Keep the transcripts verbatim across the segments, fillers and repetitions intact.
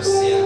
Pasian,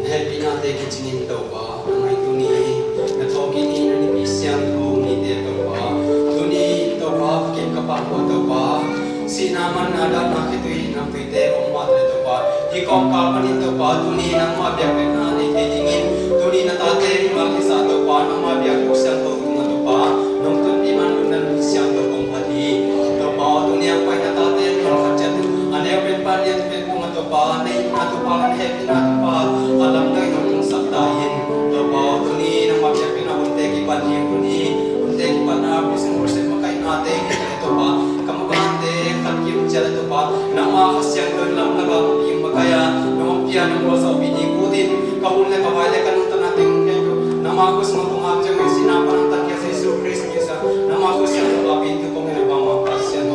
na hehpihnate kicingin Topa, nangmah in tuni na thawhkik ni, na Nipi Siangtho nite Topa, tuni Topa, ka kim ka pam uh Topa, sihna, manna, dahna, khitui, namtuite om mah teh Topa, hih kawmkal panin Topa, tuni nangmah biakpiakna nei thei dingin, tuni na tate mimal kisa Topa, nangmah biakbuk siangtho tungah Topa, nong tunpih man un na Nipi Siangtho kong phat hi. Topa aw, tuni a pai na tate mimal khat ciat a neu pen pan lian pen tungah Topa, na itna Topa, na hehpihna Topa, a lamdang in hong sak ta in. Topa aw, tuni nangmah biakpiakna hunte kipan hi, tuni hunte kipan a praise and worship makaihnate hi, Topa, ka mabante khat kim ciat Topa, nangmah Kha Siangtho in lamdang a hong pia makaih a, nong pia nong gualzawhpih ding ut in, ka hun le ka vai le ka nuntakna teng kei Topa, nangmah khuasung kong ap ciangin sihna pan nong tankhia Jesu Khrist min suang, nangmah khuasung kong ap in, tu kong ngen a bangmah Pasian.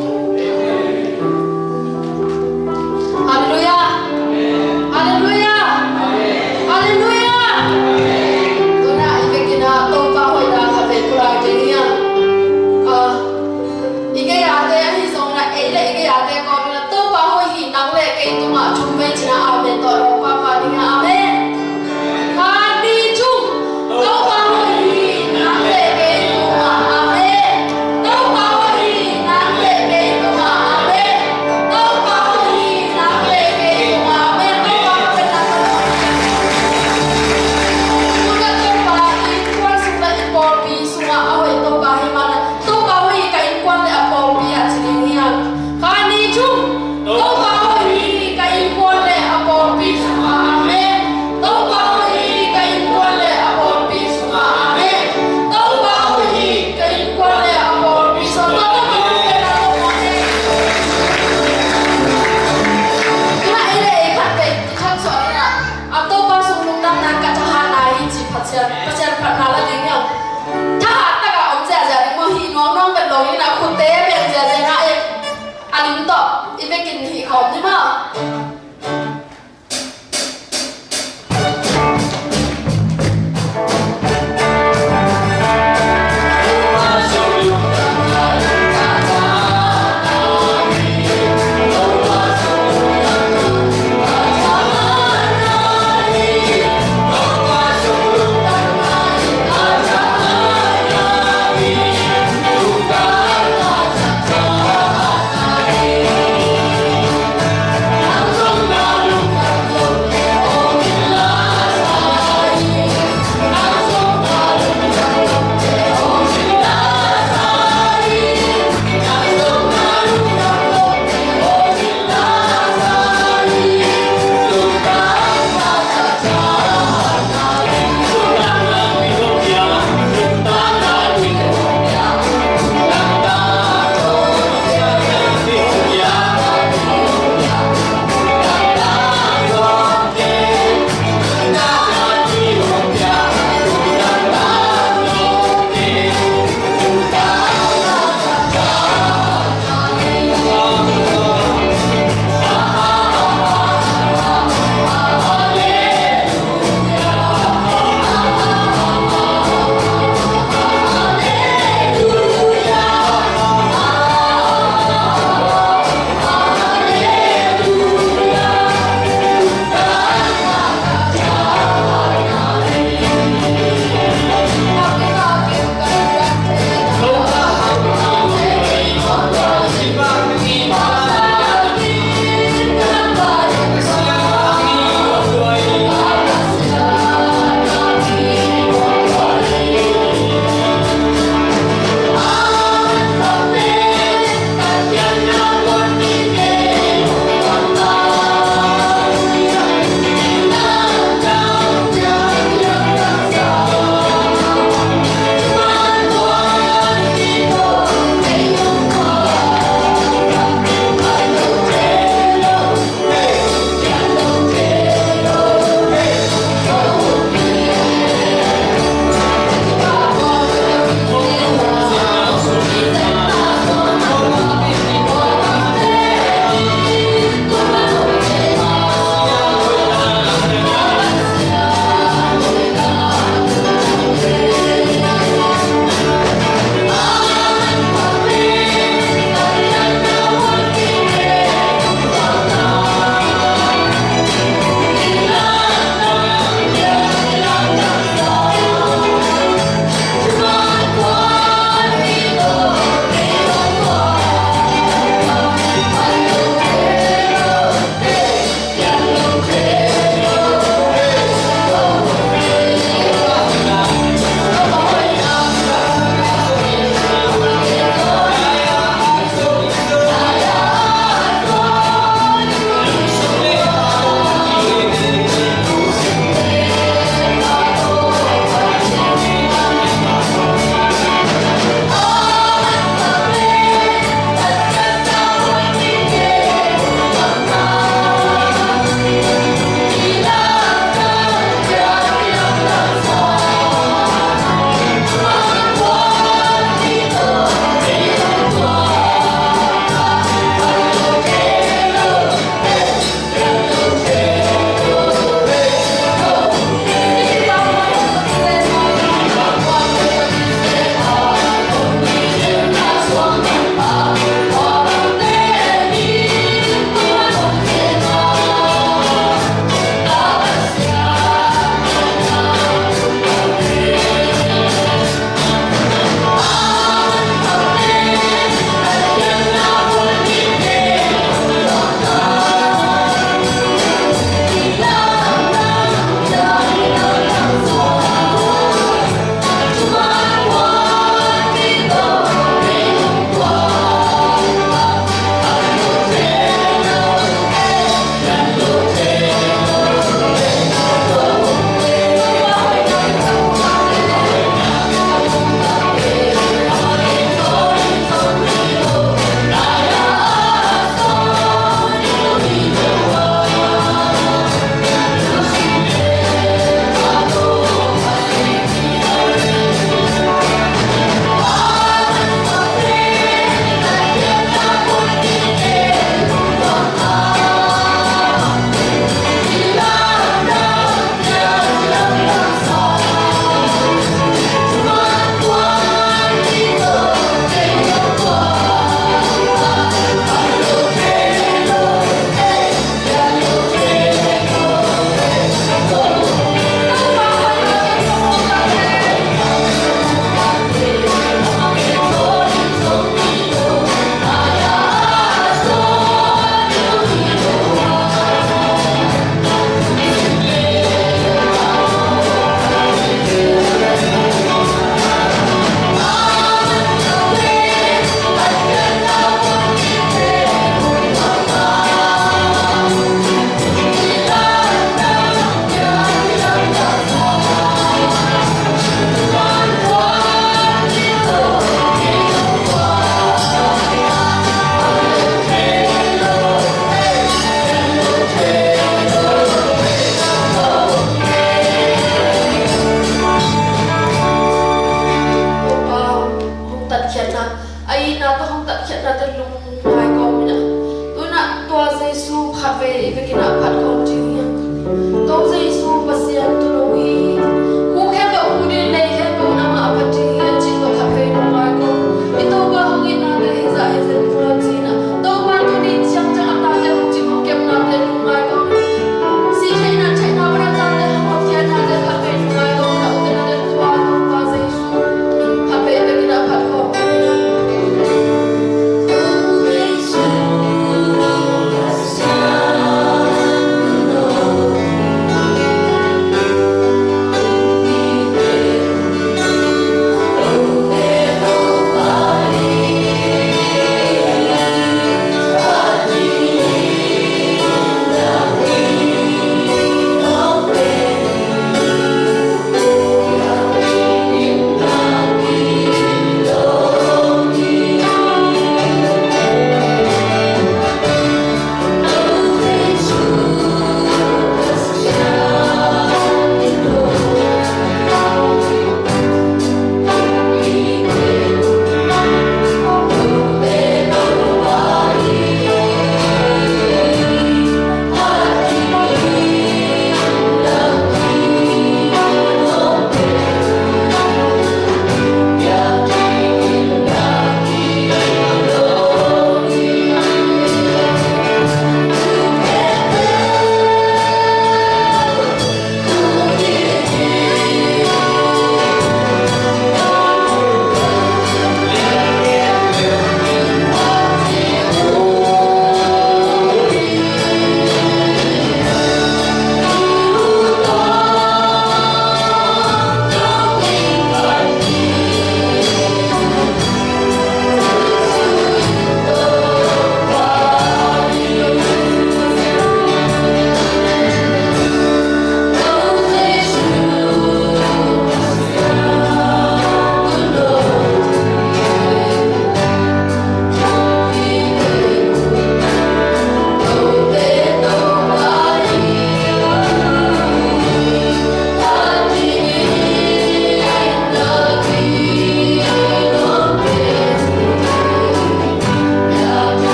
Halleluiah! Halleluiah! Halleluiah! Tuna i vekin a Topa hoihna khat vei pulak ding hi a. Ah, i gei-ate ahi zongin a, ei le i gei-ate kawmin a Topa hoih hi, nang le kei tungah thum vei ci-in a amen tawh lawm pahpah ding hi a. Amen. Khat, nih, thum. Topa hoih hi, nang le kei tungah. Amen. Topa hoih hi, nang le kei tungah. Amen. Topa hoih hi, nang le kei tungah. Amen. Topa hoih hi, nang le kei tungah. Topa i innkuan sung le i pawlpi sungah a hoih Topa hi manin, Topa hoih hi, ka innkuan le a pawlpi ah ci ding hi hang. Khat, nih, thum. Topa hoih hi, ka innkuan le a pawlpi sungah. Amen. Topa hoih hi, ka innkuan le a pawlpi sungah. Amen. Topa hoih hi, ka innkuan le a pawlpi sungah. Topa hoih hi, ka innkuan le a pawlpi sungah. Tuna ei le ei khat vei khat suah ding a, a Topa sung lungdamna ka thahatna hi ci Pasian, Pasian phatna la ding hi a. Thahat tak a om ziahziah ding maw, hih nuamnuam vet lo in a, khutte beng ziahziah na e. A lim tawh i vekin hih khawm ni maw.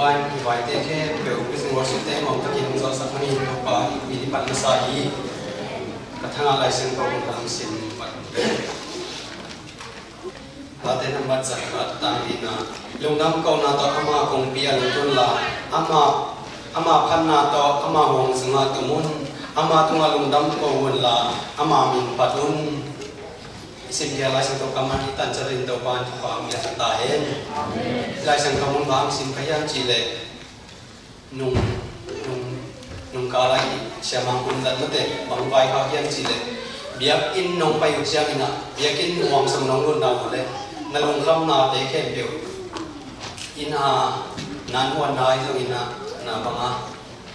Vai, vaite khempeuh praise and worship te ngawm takin hong zawhsak manin Topa, mi lipat masa hi. Ka thangah Lai Siangtho hong sim vat. Late nambat zakhat tang lina. Lungdam kohna tawh ama kongpi ah lut unla, ama, ama phatna tawh ama huang sungah tum un. Ama tungah lungdam ko unla, ama min phat un. I simkhia Lai Siangtho kammal i tan ciat in Topa in thupha hong pia ta hen. Lai Siangtho mun bang sim ka hiam cih leh, nung, nung, nung kal a i siamang hun zat mate bang vaikhak hiam cih leh, biakinn nong pai uh ciangin ah, biakinn huang sung nong lutna uh leh, na lungkhamnate khempeuh, inn a na huanna ahi zongin ah, na bang a,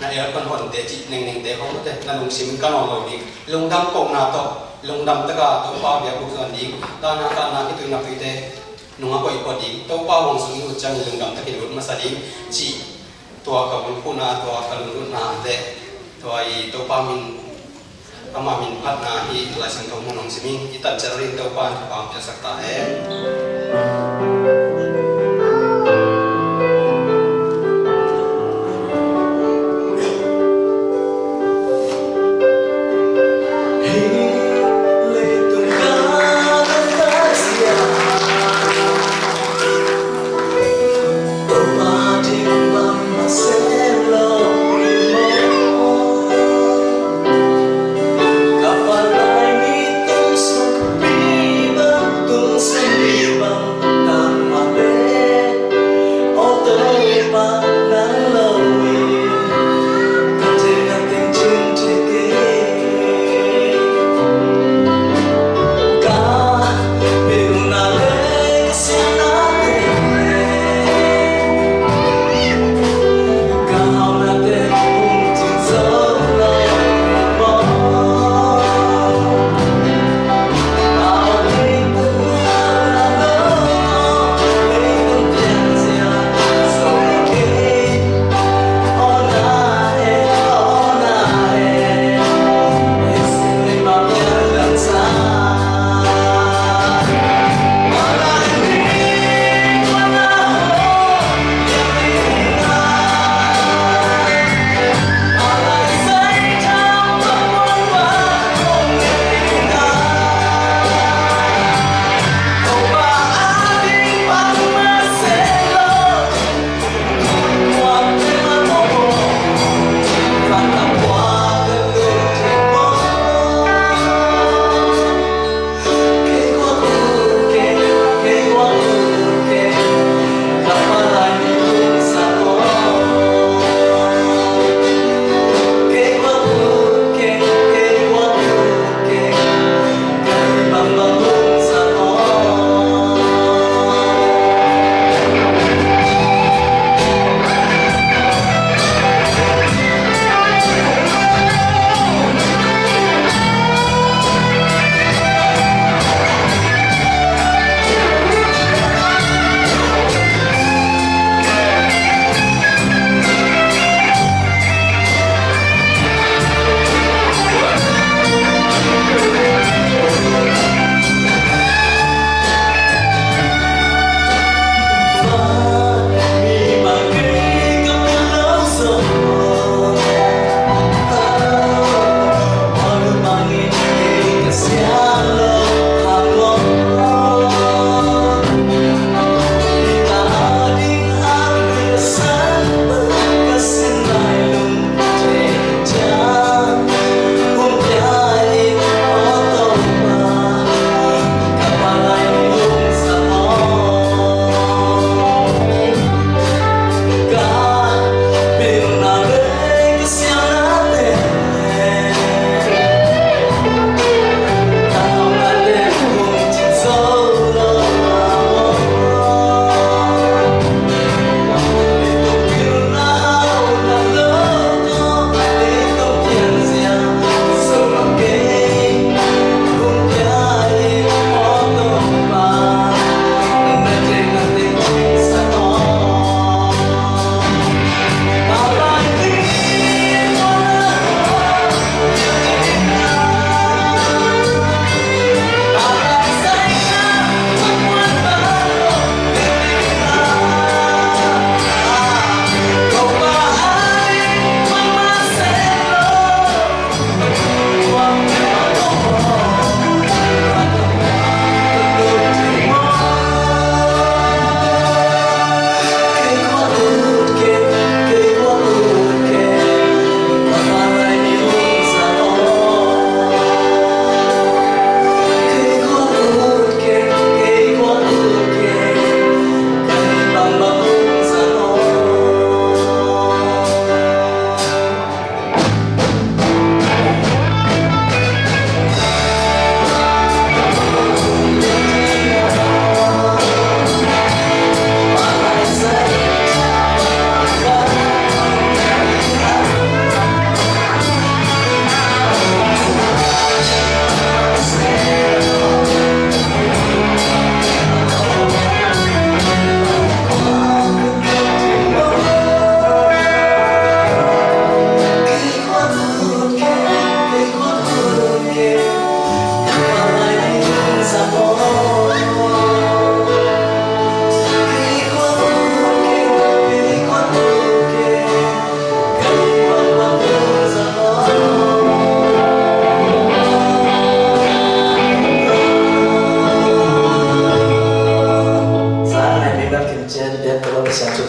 na aircon honte cih nengnengte khong mate, na lungsim ka nawn lo ding. Lungdam kohna tawh lungdam taka Topa biakbuk zuan ding. Tana kahna, khitui naptuite nungah koih pawt ding. Topa huang sung i lut ciangin lungdam takin lut masa ding cih, tua ka bulphuhna, tua ka lunglutna le tua i Topa min, ama min phatna hi. Lai Siangtho mun hong sim ing. I tan ciat in Topa in thupha hong piasak ta hen.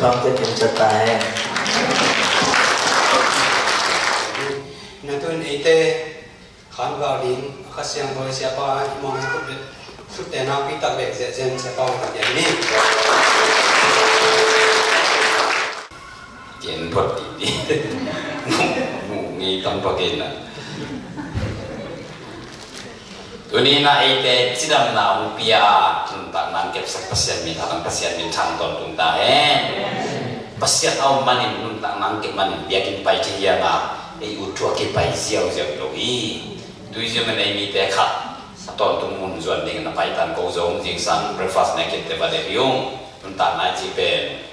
Lamte pen chat ta hen. Na tun eite khanval ding Kha Siangtho le siapa i mawng khut le khutte nakpi tak bek zia zen siapa hong tak dia ni. Ken phot ti ti. Mu ngei tam pa kei na. Tuni na eite cidamna hong pia, nuntakna hong kepsak Pasian min, a Pasian min thang tawntung ta hen. Pasian a om manin nuntakna hong kep manin biakinn pai thei hiam a, ei ut thu a kipai ziauziau lo hi. Tuiziau in ei mite khat a tawntung mun zuan dingin a pai tan ko zong zingsang breakfast ne kette va de hi ung. Nuntakna i cih pen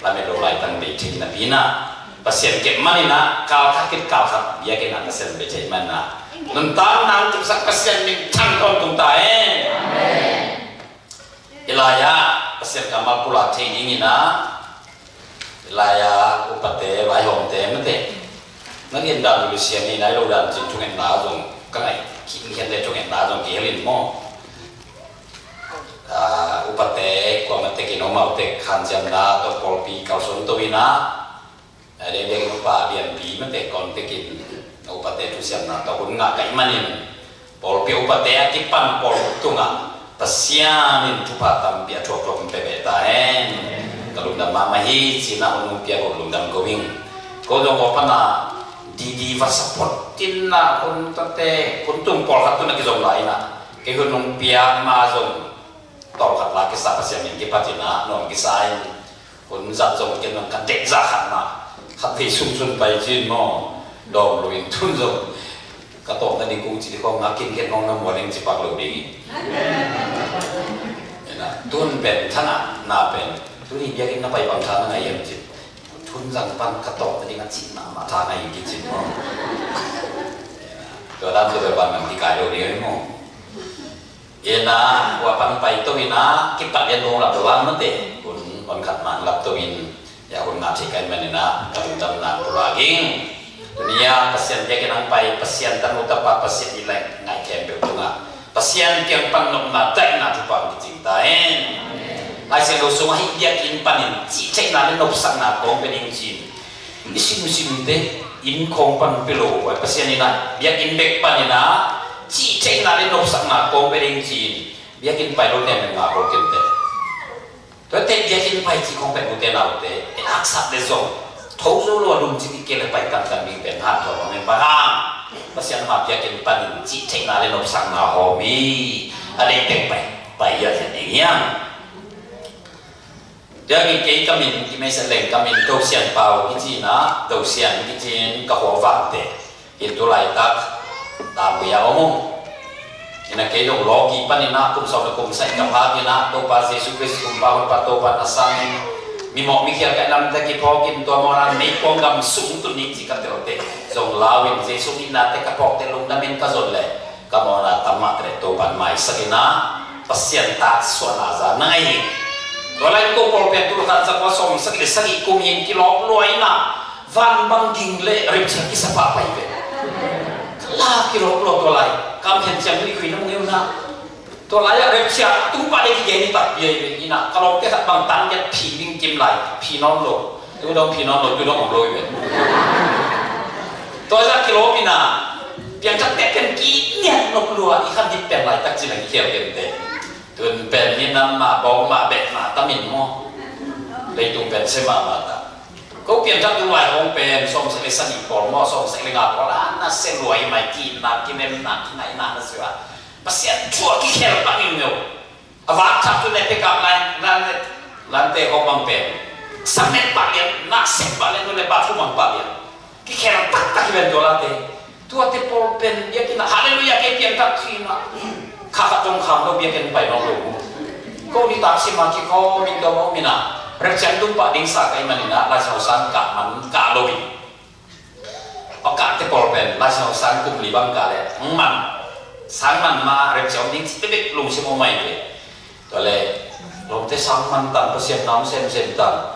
lamet lo laitang deih thei napi in ah Pasian kep manin ah kalkhat khit kalkhat biakinn ah Pasian bei thei manin ah nuntakna hong kepsak Pasian min thang tawntung ta hen. I lai-ah Pasian kammal pulak thei dingin ah i lai-ah upate vaihawmte mate na gen dan lu siang hi nai lo dan cin thungetna zong ka ngaih khin khiante thungetna zong kihel in maw? Ah, upate kuamah tekin om a, upate khanciamna tawh pawlpi kalsuan to in ah, a dengdeng upa lianpi mate kawn tekin upate thusiamna tawh hun ngah ka hih manin pawlpi upate a kipan pawl tungah Pasian in thupha tampi a thuakthuak hong pia beh ta hen. Ka lungdam mahmah hi ci-in ah hun hong piak uh lungdam ko ing. Ko zong aw pan a didi va support in ah hun tate hun tung pawlkhat tun a kizom lai in ah kei hun hong piak ma zong tawlkhat la kisa Pasian min kipat in ah nuam kisa in hun zat zong ken zong ka deih zah khat mah khat vei sungsun pai cin maw? Dawm lo in tun zong ka tawp nading kong ci dih khawng a kin khen khawng na mual in ci pak lo ding in. Ena tun pen thangah na pen tuni biakinn na pai bang tha na ngai hiam cin. Tun zang pan ka tawp nading a cih mahmah tha ngai in kicin maw? Tua dan tua tua pan man kikai lo ding maw? Ina, ua pan pai to ina, kipat lian bong lap to vang mate. Hun, hun khat man lap to in, ya hun na thei kai man ina, ka lungdam na pulak ing. Tuni a Pasian biakinn hong pai, Pasian tanu tapa, Pasian i lai ngai khempeuh tungah Pasian kiang pan nopna daihna thupha hong kicing ta hen. Lai Siangtho sungah hih biakinn panin cih theihna le nopsakna kong pia ding cin. I simsimte inn khawng pan pia lo vai Pasian in ah biakinn bek panin ah cih theihna le nopsakna kong pia ding ci-in biakinn pai lote men ngah ko kente. Tuate biakinn pai cih khawng pen ute naute e aksak le zong tho zo lo a lum cih kik le pai tantan ding pen han thawn hong en pai hang. Pasian ma biakinn panin cih theihna le nopsakna hawm hi. A dei teng pai pai a zian ding hiam? Tua hi kei ka min kimeisa leng ka min Tosian Pau kici-in ah Tosian kici-in ka khua vante. Hi tu laitak Tambuya om ung. Ina kei dong lawki panin ah kum sawm le kum sagih ka phak in ah Topa Jesu Khrist kumpa Honpa Topa na sangin mimawh mikhial ka lamte kiphawk in tua mawhna meikuang gam sung tun ning ci ka telte zong lau in Jesu mihnate ka phawkte lungdamin ka zon le ka mawhna tam mah teh Topan maisak in ah Pasian tak suahna za na ngai hi. Tua lai ko pawl pen tul khat za kua sawm sagih le sagih kum in kilawp lua in ah van bang ging le rapture kisa pah pai ve. La kilawp lua tua lai kam khen ciang ri khui na mung eu na. Tua lai ah rapture tung pah le kigei ni tak biai ve in ah ka lawmte khat bang tan kiat phi ding kim lai phi nawn lo. Tu dong phi nawn lo, tu dong om lo hi ve. Tua zah kilawm in ah piangthakte pen kiniat nop lua i khan hit pen laitak ci-in a kikhial kente. Tun pen ni nam mah bawng mah beh mah tamin maw? Leitung pen se mahmah ta. Ko piangthak tu vaihawm pen sawm sagih le sagih pawl maw, sawm sagih le nga pawl a na se lua hi mai, kihna kinemna kinaihna na sia. Pasian thu a kikhial bangin ngeu. A vak thak tu le pekap lai lante hawk bang pen. Saknet pah lian, na sek pah lian tu le bathroom ang pah lian. Kikhen taktak hi ven tua late. Tuate pawl pen biakinn ah hallelujah kei pian tak khin ah. Kha khat zong kham lo biakinn pai nawn lo. Ko ni tak sim a kikhawm in tua mawh min ah rapture tung pah ding sa ka hih manin ah Lai Siangtho sang kah man kah lo in. A kahte pawl pen Lai Siangtho sang kum li bang kah leh hong man sang man ma rapture om ding ci bekbek lungsim om mai ve. Tua leh lawmte sang man tan Pasian na hong semsem tan.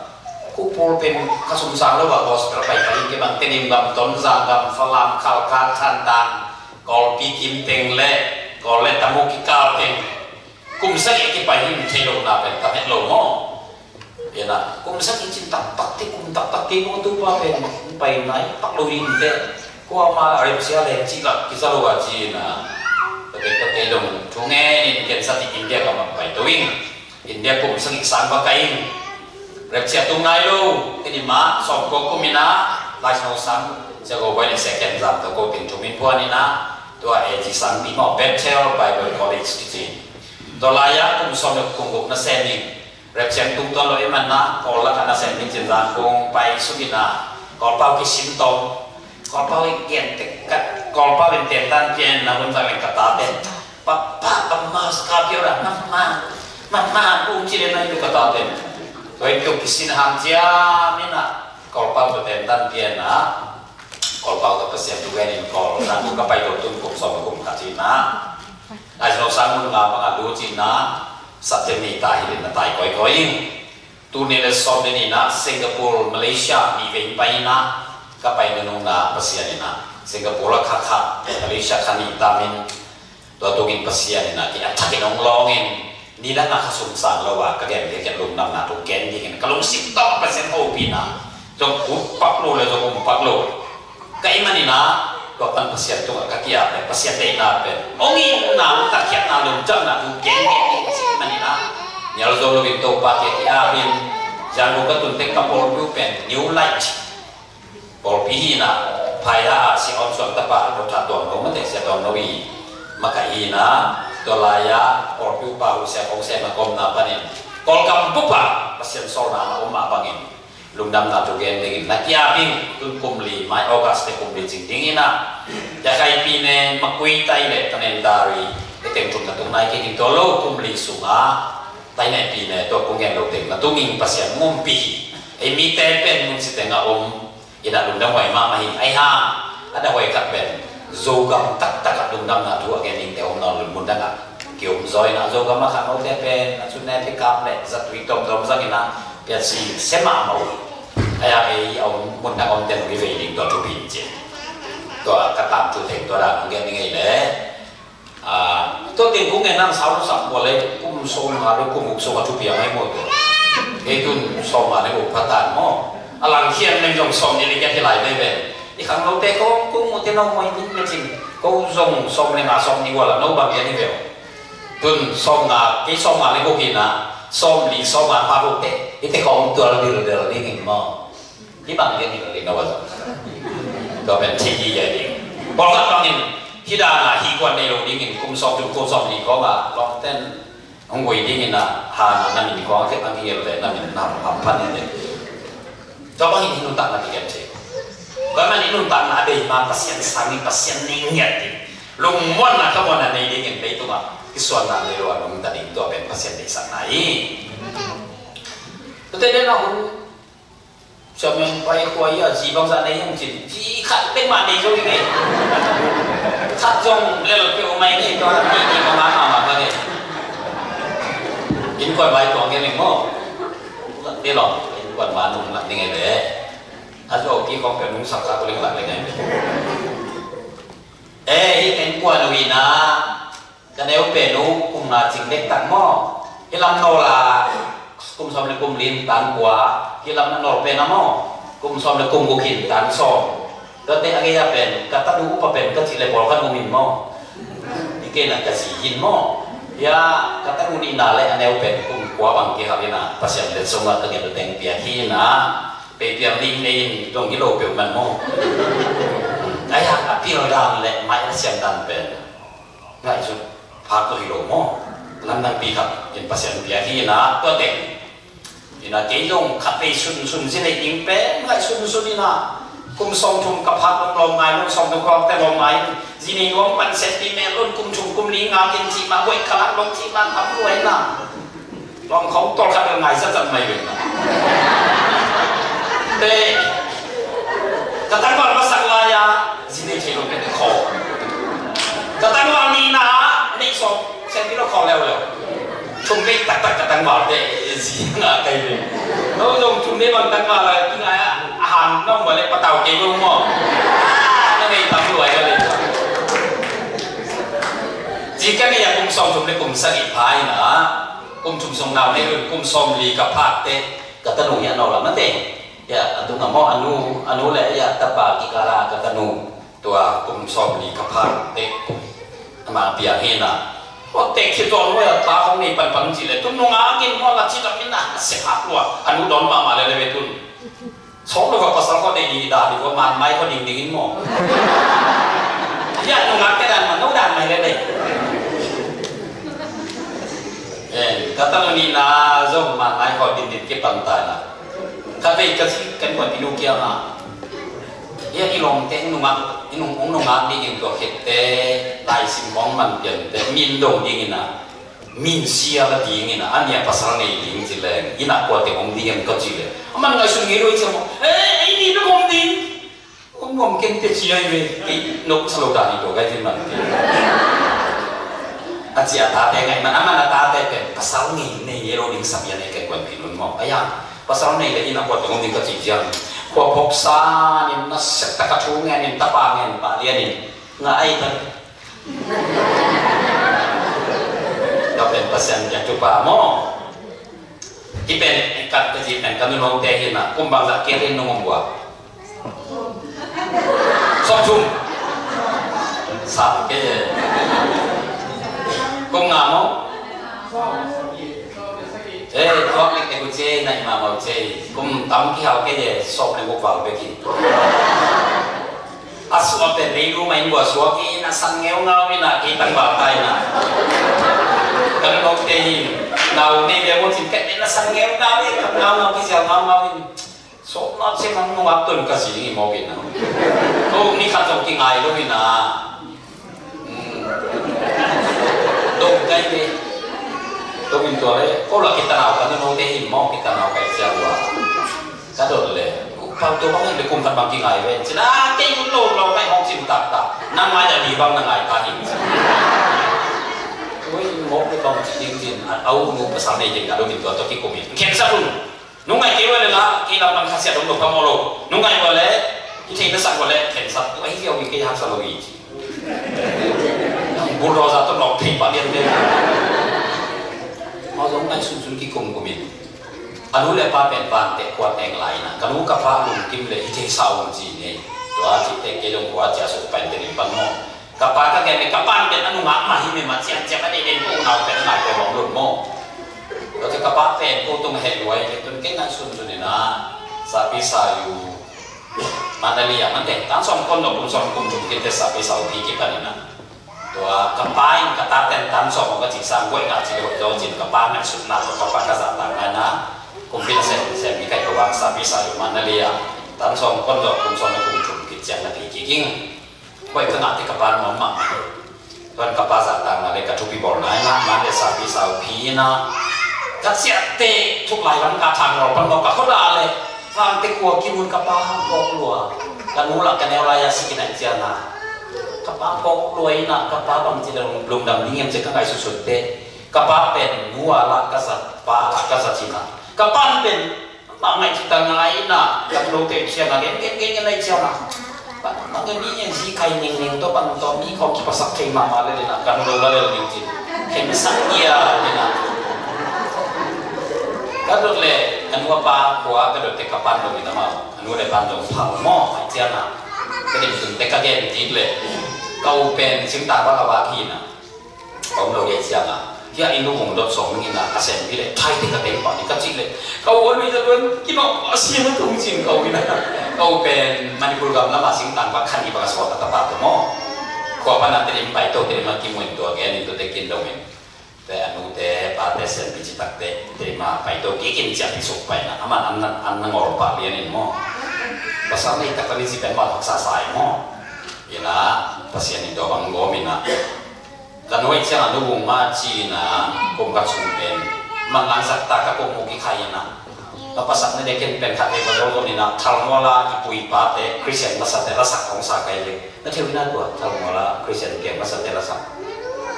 Ko pawl pen ka sum sang lo a gospel a paipai in kei bang Tedim gam, Tonzang gam, Falam, Khalkha, Thantlang, Kawlpi kim teng le Kawl le Tamu kikal teng kum sagih a kipai hi thei lo na pen tam het lo maw? Ina, kum sagih cin taktak te, kum taktak te, kong tu pa pen pai nai pak lo ding te. Kua ma a rep sia le cih lak kisa lo a ci ina. Tua te tua te dong thu ngen in ken sa ti India ka mak pai to ing. India kum sagih sang va kai ing. Rep sia tung nai lo, kei ni ma sawm kua kum ina, lai sawm sang, sia ko bai ni second jam to ko ting thu min puan ina, tua e ji sang pi mau Bethel Bible College kici. Tua lai a kum sawm le kum guk na sem ing. Rep siang tung tuan lo i man na, Kawl lak ah na sem ding cin zan kong pai suk in a, Kawlpau kisin tawm, Kawlpau i gen tek kat, Kawlpau in ten tan pian na hun zang leng ka ta ten. Pa, pa, pa, ma, ska pio ra, ma, ma, ma, ma, kong ci den na i du ka ta ten. Tua i piu kisin ham cia, mi na, Kawlpau tua ten tan pian na, Kawlpau tua Pasian tu gen in Kawl, na, kong ka pai lo tun kong sawm kong ka ci na. Ai, no sang mun nga bang a lu ci na, September ni ta hi leh na tai kawikawi in. Tul nih le sawm le nih na Singapore, Malaysia nih vei in pai in a, ka pai nunung na Pasian in a, Singapore a kha khat, Malaysia kha nih tam in, tua tung in Pasian in a, kei a thak in hong lawng in, nidang a kha sung sang lo a, ka gen kei kei lungdamna tung ken ding in, ka lungsim tawh Pasian hopih na, zong up pak lo le zong um pak lo. Ka hih manin ah, tua pan Pasian tungah ka ki-ap leh Pasian deihna pen hong itna, hong tatkhiatna, lungdamna thu gen ngen ding ka hih manin ah, nial zo loin Topa kiang ki-ap in, Yangon ka tun teng ka pawlpi uh pen New Light pawlpi hi in ah, Phaiha ah Sia Awn Suang tapa Doctor Tuang No, mate Sia Tuang No i makaih hi in ah, tua lai-ah pawlpi uh pa uh Sia Kong Sem a ka omna panin Kawlgam bup ah Pasian sawlna a om mah bangin, lungdamna thu gen dingin na ki-ap ing. Tun kum li mai, August te kum li cing ding in ah, Rakhine, Pae, Mawkynmah, Tai le Tanintharyi, e teng tum na tung nai kei ding tua lo, kum li sungah Tai le Pae, tua kong gen lo teng na tung ing. Pasian mumpih hi. Ei mite pen mun si teng a om in ah lungdam huai mahmah hi. Ai hang a da huai khat pen Zogam taktak ah lungdamna thu a gen dingte om nawn lo, mun dang ah ki-om zaw in ah, Zogam a khangnote pen a cu ne pekap le zatui tawmtawm zang in ah piatsi se mahmah uh. Ai a ei a om, mun dang omte nong i vei ding tua thupi in ci. Tua ka tangthu teng tua dan hong gen ding ei le. Ah, tua teng kong gen nang sau lo sak kua le kum sawm nga le kum guk sawm a thupi a ngai maw tua. Kei tun sawm nga le guk pha tan maw. A langkhian leng zong sawm nih le giat hi lai veve. I khangnote ko, ko mute no mawi ning le cin. Ko zong sawm le nga sawm nih ua la no bang gen hi ve uh. Tun sawm nga, kei sawm nga le guk in ah, sawm li, sawm nga pha guk te, i te khawng tual dildel ding in maw. Hih bang gen hi lo ding no a zong. Tua pen thei hi gen ding. Pawlkhat bangin, hih dan a hih kuan nei lo dingin kum sawm thum kum sawm li khawng a, lawmten hong gui dingin a, han a na min khawng a, kei bang hi lo le na min nam hamphan hi le. Tua bangin hih nuntakna kigen thei. Tua man hih nuntakna a bei ma Pasian sang ding, Pasian nei ngiat ding. Lungmuanna khamuanna nei dingin leitung ah kisuanna nei lo a nungta ding, tua pen Pasian deihsakna hi. Tua te den a hun Sia Meng Pai tua i a zi bangzah nei hong cin, zi khat bek mah nei zo ding ei. Khat zong lel peuh mai ngei tua, ni ni ka ma ma ma ka ngei. Innkuan vai tua ngei ning maw. Lak ding lawm, innkuan ma nung lak ding ei le. A zo ki kong peuh nung sak kha ko ling lak ding ei le. Eh, hih innkuan uh hi na. Ka neu pen uh kum nga cing dektak maw. Hih lam nawl a kum sawm le kum li in tan kua, hih lam na nawl pen a maw, kum sawm le kum guk in tan sawm. Tuate a gei a pen ka tanu upa pen ka cih le pawlkhat um in maw. Hi kei na ka zi in maw. Hia ka tanu nihna le a neu pen kum kua bang kihal in a, Pasian let sung a ka ngen teng piak hi in a, pei piang ding nei in dong hi lo peuh man maw. Ai a, a pial dan le mai a siam dan pen ngaihsut phak tawh hi lo maw? Lamdang pi khat in Pasian pia hi na, tua teng. Ina kei zong khat vei sunsun zi nei ding pen ngaihsunsun ina, kum sawm thum ka phak lawm lawm ngai lo, sawm thum ka lawm te lawm ngai. Zi nei nuam pan set pi mel lon, kum thum kum li nga ken cih mah, buaih ka lak lawm cih mah, tam luai na. Lawm khawng tawlkhat bel ngai zatzat mai ve. Te, ka tangval masak lai-a zi nei thei lo pia te khaw. Ka tangval nihna ah neih sawm, siampi lo khaw leuleu. Thum vei taktak ka tangval te zi nga kai ve. No zong thum vei bang tangval a kingai a, a han nong ba le patau kei lo maw. Na nei tam luai a le. Zi ka nei a kum sawm thum le kum sagih pha ina. Kum thum sung nau nei lun kum sawm li ka phak te, Ka tanu hi a, no la mate. Hi a, a tung a maw, a nu, a nu le hi a, tapa kikal a ka tanu. Tua kum sawm li ka pha teh, ama piang hi na. Aw, teh khit zaw lua a, ta hong nei panpan ci le, tun nungak in maw la ci lam in na, a sek hak lua. A nu dawn mahmah lel ve tun. Sawm lo ka pasal khaw nei ding dan ding khaw, man mai khaw ding ding in maw. Hi a, nungak te dan mah, no dan mai lel ve. Eh, ka tanu nihna zong man mai khaw din din kipan ta na. Ka vei ka ci, ka innkuanpihnu kiangah, hi a, i lawmte hong nungak, i nung, hong nungak dingin tua khit teh, laisim khawng man pian teh, min dong dingin a, min sia la dingin a, a nih a pasal nei ding ci leng, inn ah kua teng om ding hiam ka cih leh, a man ngaihsun ngei lo hi ci a maw. Eh, ei nih bek om ding. Om nuam ken teh ci hi ve, kei nop sa lo dan hi tua, ka hi man kei. A ci a tate ngaih man, a man a tate pen pasal ngei, nei ngei lo ding sa pian hi, ka innkuanpihnu in maw. Ai a, pasal nei leh inn ah kua teng om ding ka cih ciang, khua phawk sa nin, nasia tak a thu ngen in, tapa ngen pah lian in, nga ai ta. Ka pen Pasian biak thupha maw. Hih pen ka, ka zi pen ka nu note hi na, kum bangzah kei in nong om uh a? Sawmthum. Sa kei e. Kum nga maw? Eh, tuak lik tek uh ci e, naih mahmah uh ci e. Kum tam kihau kei e, sawm le guk val bek hi. A suak pen lei lu mah in bua suak hi na, san ngeungau hi na, kei tangval tai na. Ka nu note hi, nau nei ve maw cin, kei pen na san ngeungau hi, ka ngaungau, kei ziau ngaungau hi. Sawm na cin nang nungak tun ka zi hi mawk hi na. Ko ni khat zong kingai lo hi na. Hmm. Dong kai ve. Dong in tua le. Ko la kitanau ka nu note hi maw, kitanau kai cia ua. Ka dot le, pau tua bang hi le kum khat bang kingai ve. Cin a kei un lo lo kai hong cin taktak. Nang mai a di bang na ngai ta hi. Ui, mawk le bang ci ding cin. A, au nu pasal nei ding ka dot in tua tua kikum in. Khen sa un. Nung ngai kei ua le la, kei lam bang khasiat om lo ka maw lo. Nung ngai ua le, i thei na sak ua le, khen sa. Tua hi ziau in kei hak sa lo hi ci. Bulldozer tawh nawk thei pah lian ve. Amau zong ngaihsun sun kikum kum in. A nu le pa pen vanteh khua teng lai na. Ka nu ka pa lungkim le hi thei sa ung ci nei. Tua cih teh kei zong khua cia suk pen te ding pan maw. Ka pa ka gen le ka pan pen a nungak mah hi mah ciang ciang a nei den ko nau pen a ngai ko lawm lut maw. Tua cih ka pa pen ko tung heh luai le tun kei ngaihsun sun in a. Sapi sayu. Mandalay ah man teh, tan sawm kon dong kum sawm kum thum kinte sapi sau pi kipan in a. Tua ka pa in ka ta ten tan sawm ka cih sang guai ngah cih le hoih zaw cin ka pa ngaihsutna tua ka pa ka zahtakna in a. Kumpi na sem sem i kaih ka vang sapi sau Mandalay ah. Tan sawm kon dong kum sawm kum thum kit ciang na pi kik ing. Hoih ka ngah teh ka pa nuam mahmah. Tuan ka pa zahtakna le ka thupi bawlna in a, man le sapi sau pi in a. Ka ciah teh thuk lai lam ka thang nawl pan nawl ka khuadah le. Vang teh kua kimun ka pa hong kawk lua. Ka nu lah ka neu lai a sikin a ciang a. Ka pa kawk lua in a, ka pa bang ci le lungdam ding hiam ci ka ngaihsutsut teh. Ka pa pen nu a lah ka zat, pa a lah ka zat in a. Ka pan pen Mah ngaih cih ta ngai in a, ka nu lote ciang a, gen gen gen gen nai ciang a. Bang bang gen mi ngen zi kai ningning tawh bang tawh mi khawng kipasak thei mahmah lel in a, ka nu lo la lel ning cin. Khen sak ia in a. Ka dot le, ka nu a pa khua, ka dot te ka pan dong in a mau. Ka nu le pan dong phal maw, ai ciang a. Ka dim tun te ka gen dik le. Ka u pen, sim ta bang a bak hi in a. Ka um lo hi a ciang a, hia inn luvung dot sawm ning in a, ka sem hi leh, thai te ka teng pah ni ka cih leh, ka u a lui zat un, kinawh a siam a tung cin ka u in a. Ka u pen Manipur gam lam a singtang bang khan i bang a sawt a tapa tua maw. Khua pan a Tedim pai to, Tedim a kimu in tua gen in tua te kin dong in. Te a nu te pa te sem pi ci tak te, Tedim a pai to kik in ciah pi suk pai na, a man an na, an na ngawl pah lian in maw. Pasal nei tak a ni ci pen maw haksa sa i maw. Ina, Pasian in tua bang gawm ina. Ka nuai ciang a nu bung ma ci na kum ka chung pen manlang zak ta ka kum mu kikhai na. Ka pasak na dekin pen khat vei ka zol zol ni na thalmual a i pu i pa te Christian masa te lasak hong sa kai ve. Na theu ina tua thalmual a Christian piang masa te lasak.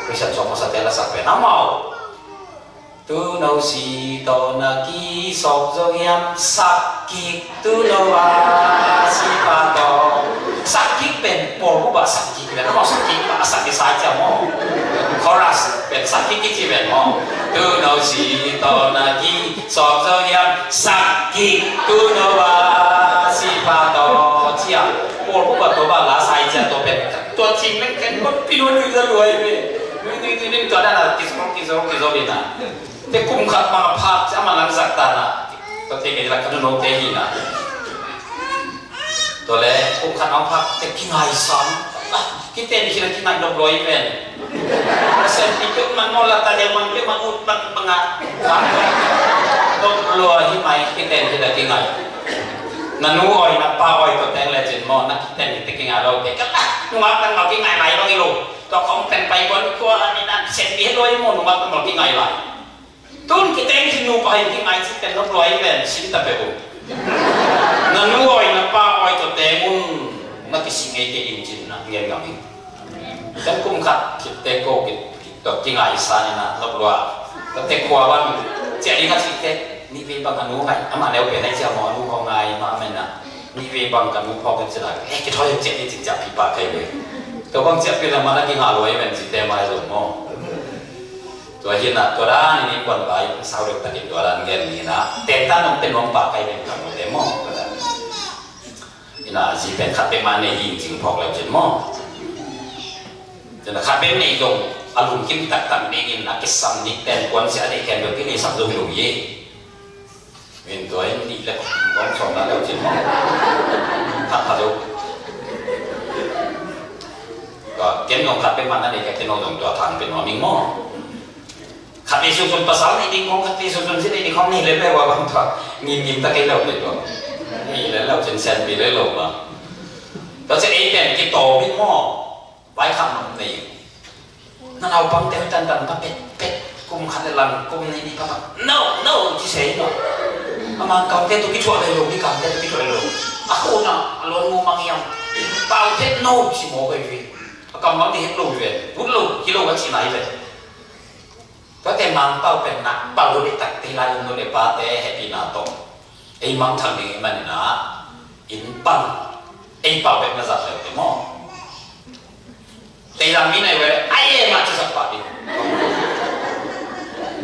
Christian sawk masa te lasak pen amau. Tuuno si tawh na ki sawk zo hiam sak kik tuuno a si pa tawh. Sak kik pen pawl bup ah sak kik pen maw, sak kik ah sak kik sa ciam maw. Chorus pen sak kik kici pen maw. Tuuno si tawh na ki sawk zo hiam sak Tu no ba si pa to cia. Pawl pu ba to ba la sai cia to pen. Tua cing leng ken ko pinu ni za luai be. Ni ni ni ni tua na na kisong kisong kisong ni na. Te kum khat ma phat cia ma lang zak ta na. To te ke la ka no te hi na. Tua le kum khat ma phat te kingai san. Kiten hi na kingai dok loi pen. Sen pi tuk man mo la ta deu man pi man ut bang bang a. Dok loi hi mai kiten hi na kingai. Na nu oi na pa oi to teng le cin mo na kiten hi te kingai lo te. Ka ta nungak tang lo kingai lai bang i lo. To kong pen pai bon kua ni na sen pi loi mo nungak tang lo kingai lai. Tun kiteng hi nu pa hi kingai ci pen nop luai ven sin ta pe u. Na nu oi na pa oi to teng un na kising ei te in cin na ngen ngam hi. Teng kum khat kit te ko kit kit to kingai sa ni na nop lua. To te khua bang cia ding khat ci te ni ve bang anu ngai ama neu pe nai cia mo anu ko ngai ma men na ni ve bang ka nu phok cia la e kit hoi cia ni cin cia pi pa kai ve. To bang cia pi la ma na kingai luai ven ci te mai lo mo. Tua hi na tua dan in innkuan vai sau deuh takin tua dan gen ni na. Tentan nong pen nong pah kai pen kam te maw. Tua dan. Ina zi pen khat pek mah nei hi cing phawk leu cin maw. Tua na khat pek nei zong a lungkim taktak dingin a kisam nik ten kuan sia a deih khen deuh ki nei sam zong lo hi. Min tua in nih le kong sawm na leu cin maw. Khat khat lo. Tua ken nong khat pek mah na nei ka ken nong zong tua thang pen nuam ing maw. Khat ni sunsun pasal nei ding khong khat ni sunsun si nei ding khong ni le le wa bang tua ngim ngim ta kei lo le tua. Ni le lo cin sen pi le lo ma. Tua cin ei pen ki to bik maw. Vai kham nong nei. Na naupang te tantan pa pet pet kum khat le lang kum nei ni pa pa. No no ci sei no. Ama kau te tu ki chua le lo ni kau te tu ki chua le lo. A ko na a lon mu mang yam. Pau te no ci mo kei vi. A kam mang ni het lo ve. Ut lo ki lo ka ci nai ve. Tua te Mangpau pen nak pau le tak te lai um no le pa te happy na tong. Ei mang thang ding i man ina in pan ei pau bek na zat le te mo. Te lam mi nai wele ai e ma chu sa pa ding.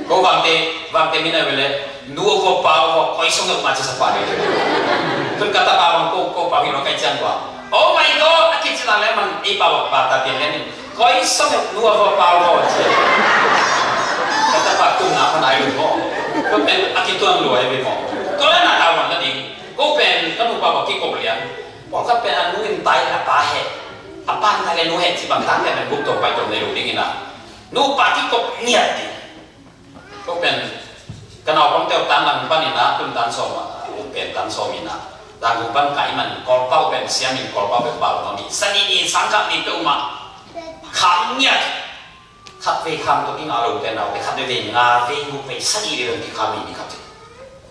Ko vang te vang te mi nai wele nu ko pau ko koi song ma chu sa pa ding. Tun kata pa vang ko ko pau hi no kai chan wa. Oh my God, a kichina le man ei pau pa ta te ne. Koi song nu a va pau lo ci. Kata pa tung na pa nai lu mo. Ko pen a ki tuan lo ai bi mo. Ko la na ta wan na ding. Ko pen ka nu pa ba ki ko lian. Ko ka pen a nu in tai a pa he. A pa in tai le nu he ci bang tang te pen buk to pai to ne lu ding ina. Nu pa ki ko niat ding. Ko pen ka naupang teu tan lang pan ina tun tan sawm a pen tan sawm ina. Dang gu pan kai man kol pau pen siam in kol pau pen pau no ni. Sani ni sang kak ni pe uma. Kham ngiat. Khat ve kham to king a lo te nau te khat ve ve nga ve gu pe sani ve lo ki kham ni khat.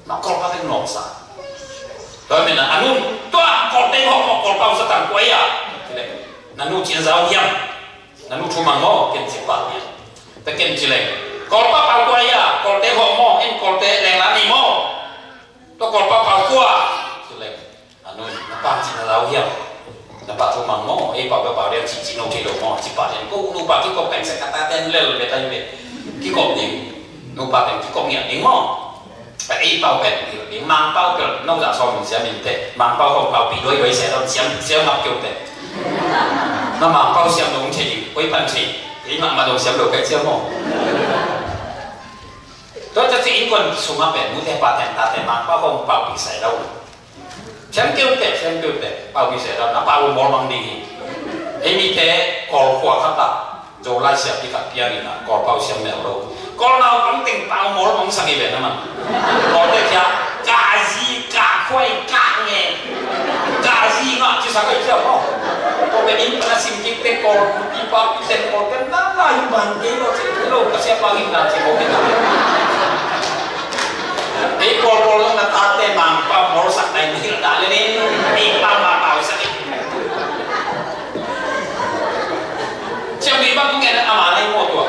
Ma kol pau pen nom sa. Tua men a anun tua kol te ho kol pau sa tang kuai a. Nanu cin zau hiam. Nanu thu mang maw ken ci pah hiam. Ta ken ci leng. Kol pau pau kuai a kol te ho maw en kol te leng la ni maw. Tua kol pau pau kua. Ci leng. Anu na pa ci na lau hiam. Na pa thu mang maw ei pau pau pau dia ci ci no ci lo maw ci pa den ko nu pa ki ko pen se kata den lel be tai be. Ki ko ding. Nu pa pen ki ko ngiat ding maw. Ei pau pen ki ding mang pau pen no za so min sia min te. Mang pau ko pau pi doi doi se don siam siam ngap keu te. Na mang pau siam dong che ding. Koi pan che. Ei ma ma dong siam lo kai siam maw. Tua ta ci in kon sung a pen nu te pa ten ta te mang pau ko pau pi sai lo. Siam keu te, siam keu te, pau hi se lam, na pau mol mang ding hi. Ei mi te kol khua khat ah, Zolai siapi khat piang in ah, kol pau siam mel lo. Kol naupang teng pau mol mang sak hi ve na man. Kol te kia, ka zi, ka khuai, ka nge. Ka zi ngah ci sak hi cia maw. Ko pe in pa na sim kik te kol, pi pa pi ten kol pen na na hi man kei lo ci lo, ka sia pa hi na ci ko ke na. Ei pawl pawl zong na tate Mangpau mawlsak nai na hilh dah le nin ei pau Mangpau sak in. Ciang dih bang kong en ama nai maw tua.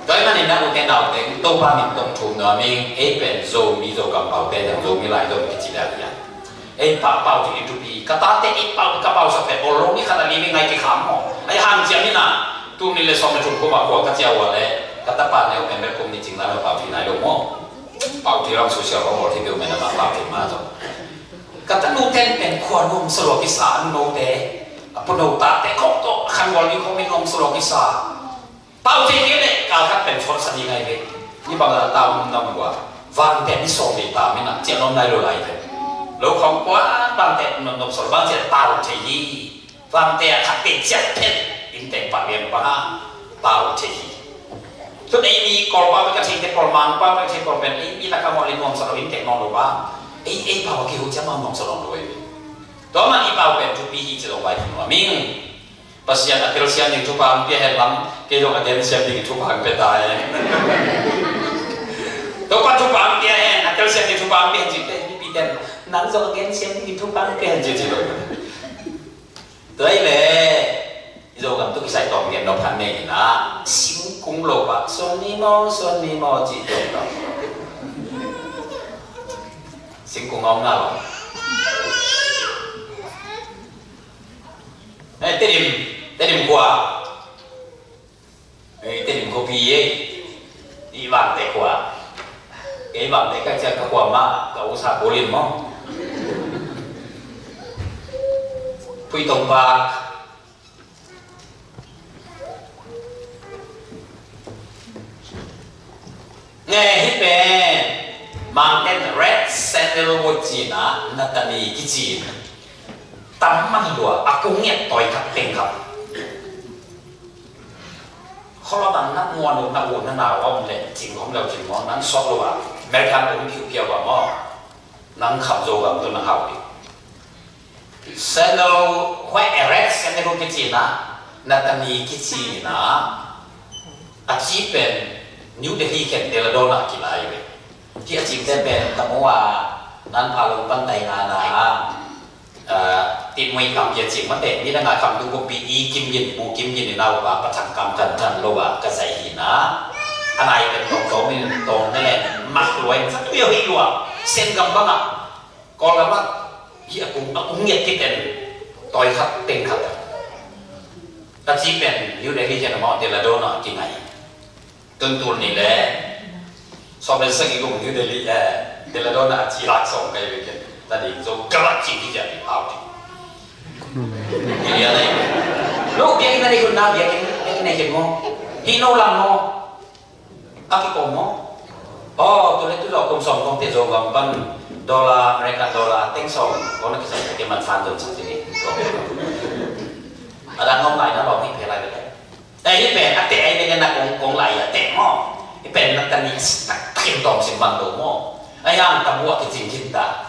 Tua ahih manin na ute naute Topa min tong thum nuam ing. Ei pen Zomi Zokam paute zong Zomi lai zong kici dah hiam. Ei pau pau ci i tupi ka tate ei pau ka pau sa pen ol lo ni khat a li ni ngai kikham maw. Ai hanciam hi na. Tul nih le sawm le thum kum a khua ka cia ua le ka tapa neu pen bel kum nih cing lai a pau ci nai lo maw. Pau thei lam social hong ol thei peuh mena ma pau thei ma zong. Ka tanu ten pen khua nuam sa lua kisa, a nuno te, a puno ta te khong tawh a khan gual ni khong min nuam sa lua kisa. Pau thei kei le kal khat pen suak sa ni ngai ve. Ni bang la ta um nam gua. Vang te ni sawm ni ta min a cian om nai lo lai ve. Lo khong kua vang te nop nop sa lo bang cian pau thei hi. Vangte a khat te ciat phet in teng pah lian pah a pau thei hi. Tun ei mi Kawlpau bek a thei te, Kawlmangpau bek a thei, Kawl pen ei mi lak a mawh le nuam sa lo in teng nawn lo bang. Ei, ei pau a kihu ciang mah nuam sa lo lo ei. Tua man i pau pen thupi hi ci lo vai nuam ing. Pasian a telsiam ding thupha hong pia hen lang, kei dong a gensiam ding thupha hong pia ta hen. Topa thupha hong pia hen, a telsiam ding thupha hong pia hen ci te, mipi ten nang zong a gensiam ding thupha hong pia hen ci ci lo. Tua hi le, i Zogam tu kisai tawm gen nop han nei hi na, singkung lo pa, suan ni maw, suan ni maw, ci gen nop. Singkung a om na lo. Eh, Tedim, Tedim khua. Ei, Tedim khuapi ei. I Vangteh khua. Kei Vangteh ka ciang ka khua mah, ka usa Paul in maw. Pui Tong Pak. Nge hi pen. Mangten red sandalwood cina, na tani kicin. Tam man lua, a kung ngiat toi khat teng khat. Kholawm ah na muan uh, na uh, na nau a om leh, cing khawm lo cing maw, nang sawt lo ah, American um phiuphia uh ah maw, nang kham Zogam tawh nang hau ding. Sandal, huai erect sandal kici na, na tani kici na, a ci pen New Delhi khen Dehradun ah kilai ve. Ci a cingte pen, tamo a, nan pha lo pan tai nga na, Aa, Tedim kam kia cing mate, ni dang a kam tung ko pi i Kim Gin, bu Kim Gin i nau pa, pa thang kam kan than lo a, ka zai hi na. A nai pen tong tong min tong ne le, mak luai, sa tu yo hi lua, Sen gam bang a, Kawl gam a, hi a kung, a kung ngiat kiten, toi khat, teng khat. Ka ci pen, New Delhi kian a mau, Dehradun a, ki ngai. Tun tul ni le, sawm le sagih kum New Delhi, eh, Dehradun a ci lak sawm kai ve ken. Ta ding zo ka lak ci di ja di pau di. Ni le nei. Lo biak in na di kun na biak in, biak in nei ken mo. Hi no lam mo. A ki kom mo. Oh, tu le tu lo kum sawm kong te zo gam pan dollar, American dollar, teng sawm. Kong na ki sa ke man fan don sa ti ni. A dang ngom lai na lo mi pe lai ve. Ei, hi pen, a teh ei nene na kong, kong lai a teh maw. Hi pen na tani tak takin tawm sin man lo maw. Ei ang tabu a kicing kin ta.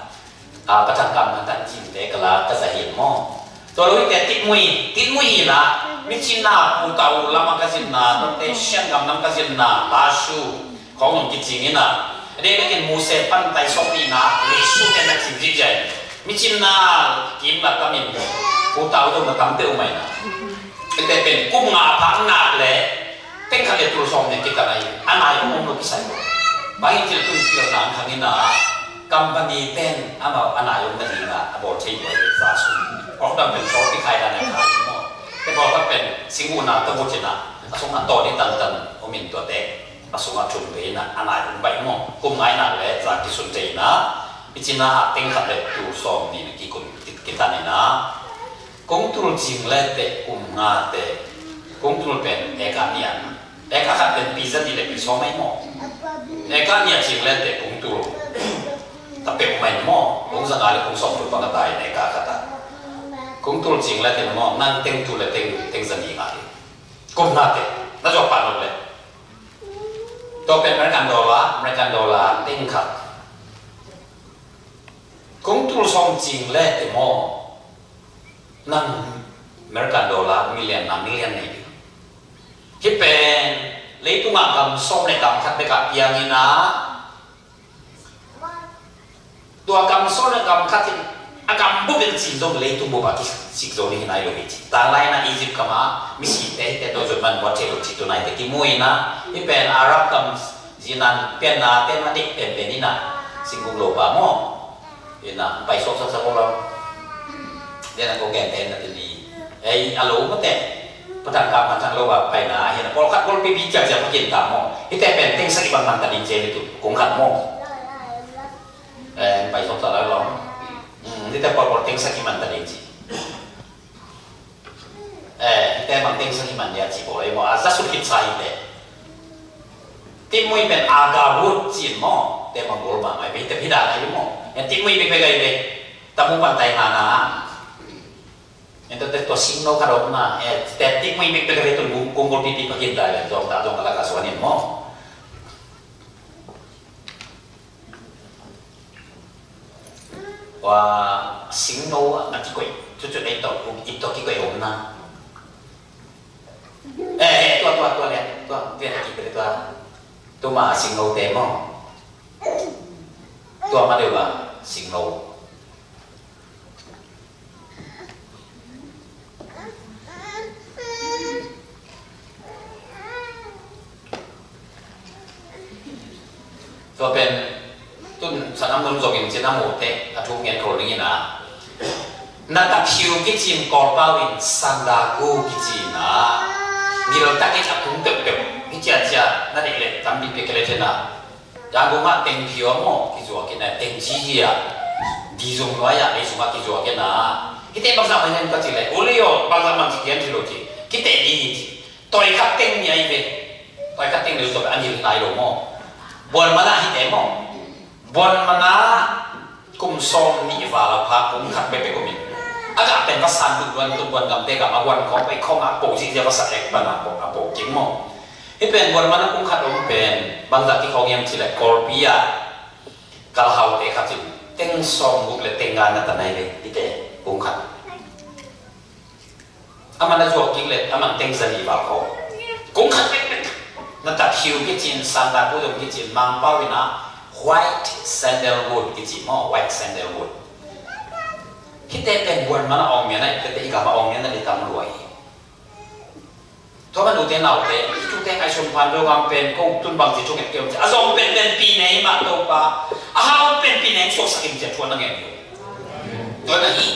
A, patang kam na tan cin te kala ka zahin maw. Tua lo hi te titmui, titmui hi na. Mi cin na pu tau lam a ka zin na, tua te sian gam lam ka zin na, la su. Khong nong kicing ina. Dei bekin muse pan tai sawm ni na, Jesu ten na cing zik jai. Mi cin na, kim na tamin, pu tau dong na tam teu mai na. Ite pen kum nga phak nak le, teng khat le tul sawm ne kita nai, a nai om om lo kisai. Bang in cil tun cil na ang khang ina, company ten, ama a nai om na ding na, a bawl thei bawl le za su. Awk dam pen sawm ti khai na na khai mo. Te bawl khat pen, sing u na, ta bu cin na, a sung a to ni tan tan, om in tua te. A sungah thum ve ina, a nai um baih maw. Kum ngai nak le, za kisun te ina, i cina a teng khat le tul sawm ni na kikun ki-, kitan ina. Kong tul cing le te kum nga te, kong tul pen eka nia. Eka khat pen pi za ni le pi sawm mai maw. Eka nia cing le te kong tul. Ta pe mai maw, kong za nga le kong sawm tul pa nga ta ina eka khat a. Kong tul cing le te maw, nang teng tul le teng, teng za ni nga le. Kum nga te, na zuak pa nop le. Tua pen American dollar, American dollar teng khat. Kong tul sawm cing le te maw. Nang American dollar million na million nei ding. Hi pen, leitungah gam sawm le gam khat bekah piang ina. Tua gam sawm le gam khat in a gam bup in cin zong leitung bup a kisik zo ni hi nai lo hi ci. Tanglai na Egypt kam a misi te hi te to zot man buat thei lo ci tu nai te kimu ina. Hi pen Arab gam zinan pen na te ma dek pen pen ina singkung lo pa maw. Ina pai sok sak sak lo. Dena ko gen te na ti ni. Ei, a lo mate. Patang kap man thang lo ba pai na, hi na, pawlkhat golpi pi ciak ciak pakin ta maw. Hite pen teng sak i bang man ta ding cia hi tu, kong khat maw. Eh, pai zong ta lai lo. Hmm, hihte pawl pawl teng sak hi man ta ding ci. Eh, hihte bang teng sak hi man dia ci pawl ei maw. A za sut khit sa hihte. Timui pen a ga wut cin maw. Te bang gol bang ai pe hihte phi dan ai maw. Timui bekbek ai pe. Tamu pan tai ngana. Ento te tua singno khat om na, eh, te timui bekbek ve tun kung, kung gol pipi pakin ta le, zong ta, zong ka la ka suan in maw. Tua singno na kikoih, cucu dei to, ip to kikoih om na. Eh, eh, tua, tua, tua le, tua, tua, tua, tua, tua ma singno te maw. Tua ma deuh a singno. Tua pen tun sanam nun zongin cin a mute a thu ngen kho dingin a. Na tak hiu kicin Kawlpau in sandaku kicin a. Ngil takin a kung peuhpeuh. Hi ciacia na deih leh tampi pia kele thena. Yangon ah teng phi a maw kizuak in a, teng ci hi a, di zung nuai ah lei sungah kizuak in a. Hihte bangzah mah hiam ka ci leh, uli aw, bangzah man ci kian ci lo ci. Kiteh ding hi ci. Toi khat teng ni ai ve. Toi khat teng ni zong a ngil nai lo maw. Buan man ah hihte maw. Buan man ah kum sawm nih val a pha kum khat bekbek om in. A gah pen va san duk luan tun buan gamte gam a buan khawng pai khawng a po ci zia va sa ek pan a po, a po kim maw. Hih pen buan man a kung khat om pen bangzah kikhawng hiam ci leh Kawlpi ah kalhaute khat in teng sawm guk le teng nga na ta nai ve hihte kung khat. Aman a zuak kik le aman teng za li val khawng. Kung khat pekpek na tak hiu kicin sandaku zong kicin Mangpau in a white sandalwood kici maw, white sandalwood. Hihte pen buan man a awng mian a i tete i gam a awng mian a di tam luai. Tua man ute naute, i tute ngai sum phan Zogam pen ko tun bang ci thunget keu ci. A zong pen pen pi nei mah Topa. A hau pen pi nei suaksak in ci a thuan a ngen hi. Tua na hi.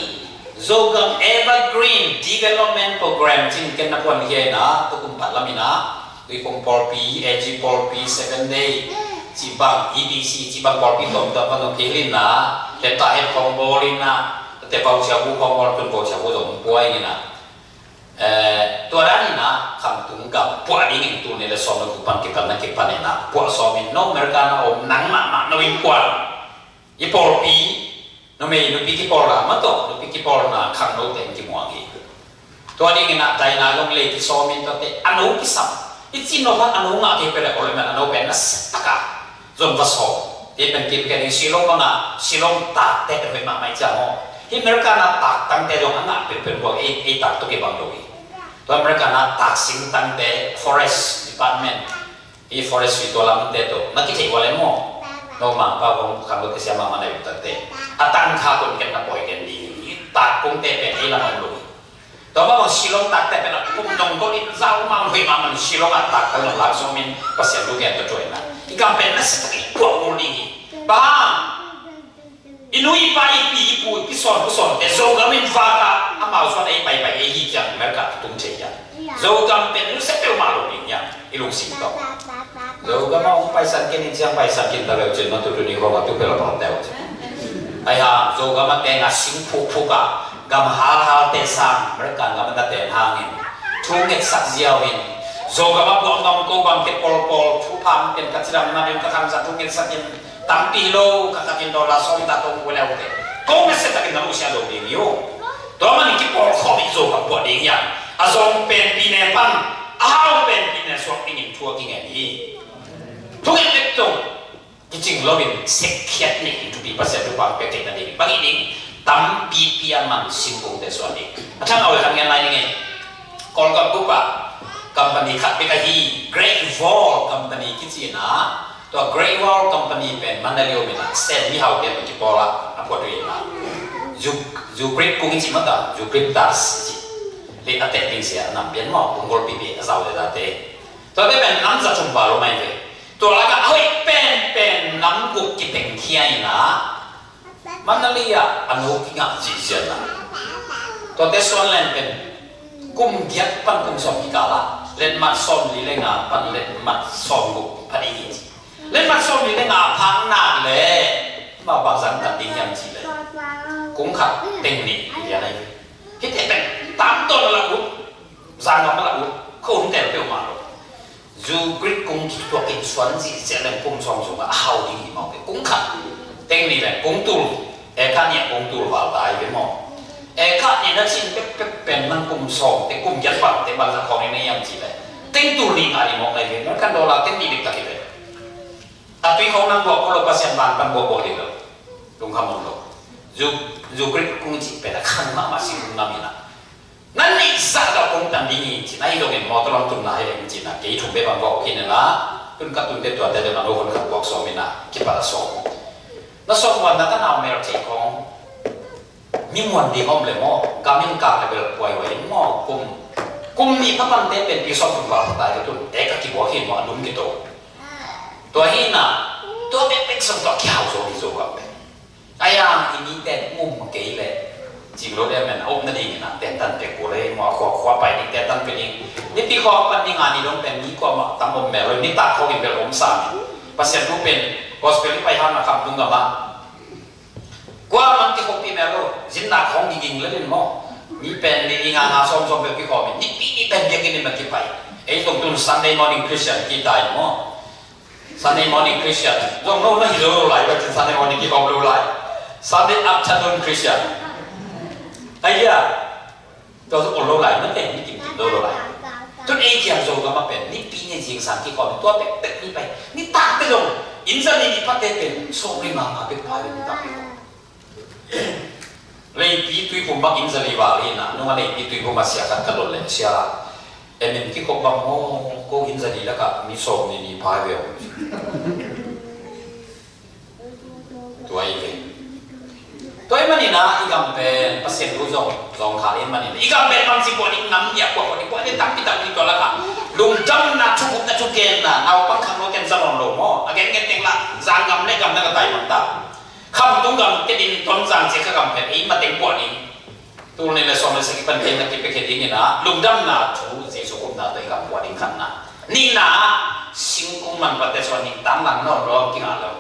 Zogam Evergreen Development Program cin ken na puan hiai na, tukum pat lam in a, Tuiphum pawlpi, A G pawlpi, Seven Day, ci bang, E B C, ci bang pawlpi tuamtuam pan zong kei hi in a, heta het khawng bawl in a, te pau cia bu khawng bawl tun pau cia bu zong puai in a. Eh, tua dan in a, Khamtung gam puah dingin tu ni le sawm le guk pan kipan na kipan in a, puah sawm in no America na om nang mahmah no in puah. I pawlpi, numei nupi kipawlna mah tawh, nupi kipawlna khangno teng kimuang hi. Tua dingin a daina zong lei kisawm in tuate a no kisam. I cin no pan a no ngah kei pia le kawlem a no pen na siataka zon va sawm. Te pen kim ken in Shillong bangah Shillong takte pen hoih mahmah i ciang aw. Hi America na taktangte zong a ngah pen pen buang ei, ei tak tuk i bang lo hi. Tua America na taksing tangte Forest Department, i forestry tua lamte tawh na kitheih ua le maw. No Mangpau kong khangno kisia mahmah na i utate a tangkha kun ken na pawi ken ding hi. Tak kungte pen ei lam om lo hi. Tua mah bang Shillong takte pen a kum nong ko in zau mah hoih mahmah Shillong a tak kal nong lak sawm in Pasian lu gen tua tuai na i kam pen na sa tak i puak ul ding hi. Bang i nu i pa i pi i pu i pi sawn pu sawnte Zogam in vak a amau suan ei paipai ei hi ciang America a tung thei hiam? Zogam pen nusia peuhmah lo ding hiam? I lungsim tawh Zogam a hong paisan ken in ciang paisan ken ta leu cin mah tutu ni khawng a tu peuh a pang teu cin. Ai hang Zogam a teng a sing phukphuk a gam halhalte sang American gam a na ten hangin thu ngetsak ziau in Zogam a buang ngam ko bang ke pawlpawl thupha ken ka cidam na ding ka khansa thu ngetsak in tampi hi lo, ka takin dollar sawm ta tong ku leu te. Ko mese takin na lusia zo ding yo. Tua man kipawl khawm in Zogam buah ding hiam? A zong pen pi ne pan, a hau pen pi ne suak dingin thu a kingen hi. Thu ngen tek tong kicing lo in sekkhiat nih in thupi Pasian thupha pek theihna ding. Bang i ding tampi pi a man singkungte suan ding. A thang a oi khan ngen lai ding e. Kawlgam bup ah company khat bek ahi Great Wall Company kici na. Tua Great Wall Company pen Mandalay om in a, Sen mihau te pen kipawl a, a phuat uh in a. Zu, Zugrit kung i ci mah ta, Zugrit Das i ci. Le a teh ding sia, nam pian maw, kung gol pipi a zau le date. Tua te pen nam za thum pal uh mai ve. Tua lak ah a hoih penpen nam guk kiteng khia in a. Mandalay ah a no kingah zihzian a. Tuate suan len pen kum giat pan kum sawm kikal ah letmat sawm li le nga pan letmat sawm guk pha ding hi ci. Letmat sawm li le nga phak nak le Mah bang zang tan ding hiam cih leh, kung khat teng nih lian ahi ve. Hihte pen tam tawn a lah ut, zang gam a lah ut, kho hong tel peuhmah lo. Zu Greek kung kituakin suan zihziah leng kum sawm sungah a hau ding hi mawk ve. Kung khat teng nih leng kung tul, eka nih ah kung tul val ta hi ve maw. Eka nih na cin pekpek pen nang kum sawm te kum giat bang te bang zang khawng nih na hiam cih leh, teng tul nih ngah hi mawk na hi ve. American dollar teng nih bek tak hi ve. A tui khawng nang buak ko lo, Pasian van pan buak buak ding lo. Lungkham om lo. Zu, zu Greek kung cih pen a khang mahmah si kung nam hi na. Nan neih zah lo kung tan ding hi cih na hi zongin mawtaw lam tunna hi leng cih na kei thum bek bang buak hi na la. Tun ka tunte tuate le na lo hun khat buak sawm hi na kipat a sawm. Na sawm wan na ka nau mel thei khawng. Mi muan ding om le maw, gam in kang le bel puaihuai in maw, kum, kum nih pha pante pen pi sawm kum val pha tai ka tun, te ka kibuak hi maw, a dum kito. Tua hi na, tua bekbek sawm tua kihau zo hi zo gam pen. Aya, i mi ten um kei le, cing lo le men, a um na ding in a, ten tan pek ko le, maw, khua, khua pai ding, ten tan pek ding. Nipi khua pan ding a ni dong pen, mi kua ma, tam om mel lo, ni tak khawng in bel om sa mi. Pasian thu pen, gospel i pai hang na kham tung gam a. Kuaman kikhopih mel lo, zinna khawng giging lel in maw. Mi pen ni, ni nga nga sawm sawm bel kikhawm in, nipi ni pen biakinn in bel kipai. Ei zong tun Sunday morning Christian kita in maw. Sunday morning Christian zong no na hi zo lo lai, tua cin Sunday morning kikhawm lo lai. Sunday afternoon Christian. Ai dia. Tua zong ol lo lai, na pen ni kim kim lo lo lai. Tun ei kiang Zogam a pen nipi ni zingsang kikhawm, tua pekpek ni pai. Ni takte zong, inn za li ni phate pen sawm li nga nga pek pai ni takte zong. Leipi Tuiphum bang inn za li val hi na, nung a Leipi Tuiphum a sia khat ka lawh leh, sia, em em kikhop bang maw, ko inn za li lakah mi sawm ni ni pai ve. Tua hi ve. Tua hi manin ah i gam pen Pasian thu zong, zong kha hi manin ah i gam pen bangci pua ding, nam nia pua pua ding, pua ding tampi tampi tua lakah lungdamna thugupna thugenna naupang khangno ten za nawn lo maw? A gen gen teng lah zang gam le gam na ka tai man ta. Khamtung gam te din Tonzang cia ka gam pen ei mateng pua ding. Tul nih le sawm le sagih pan pen na kipiakhia dingin ah lungdamna thu Jesu upna tawh i gam pua ding khatna. Nihna ah singkung manpate suan ding, tanlang nawn lo kingah lo.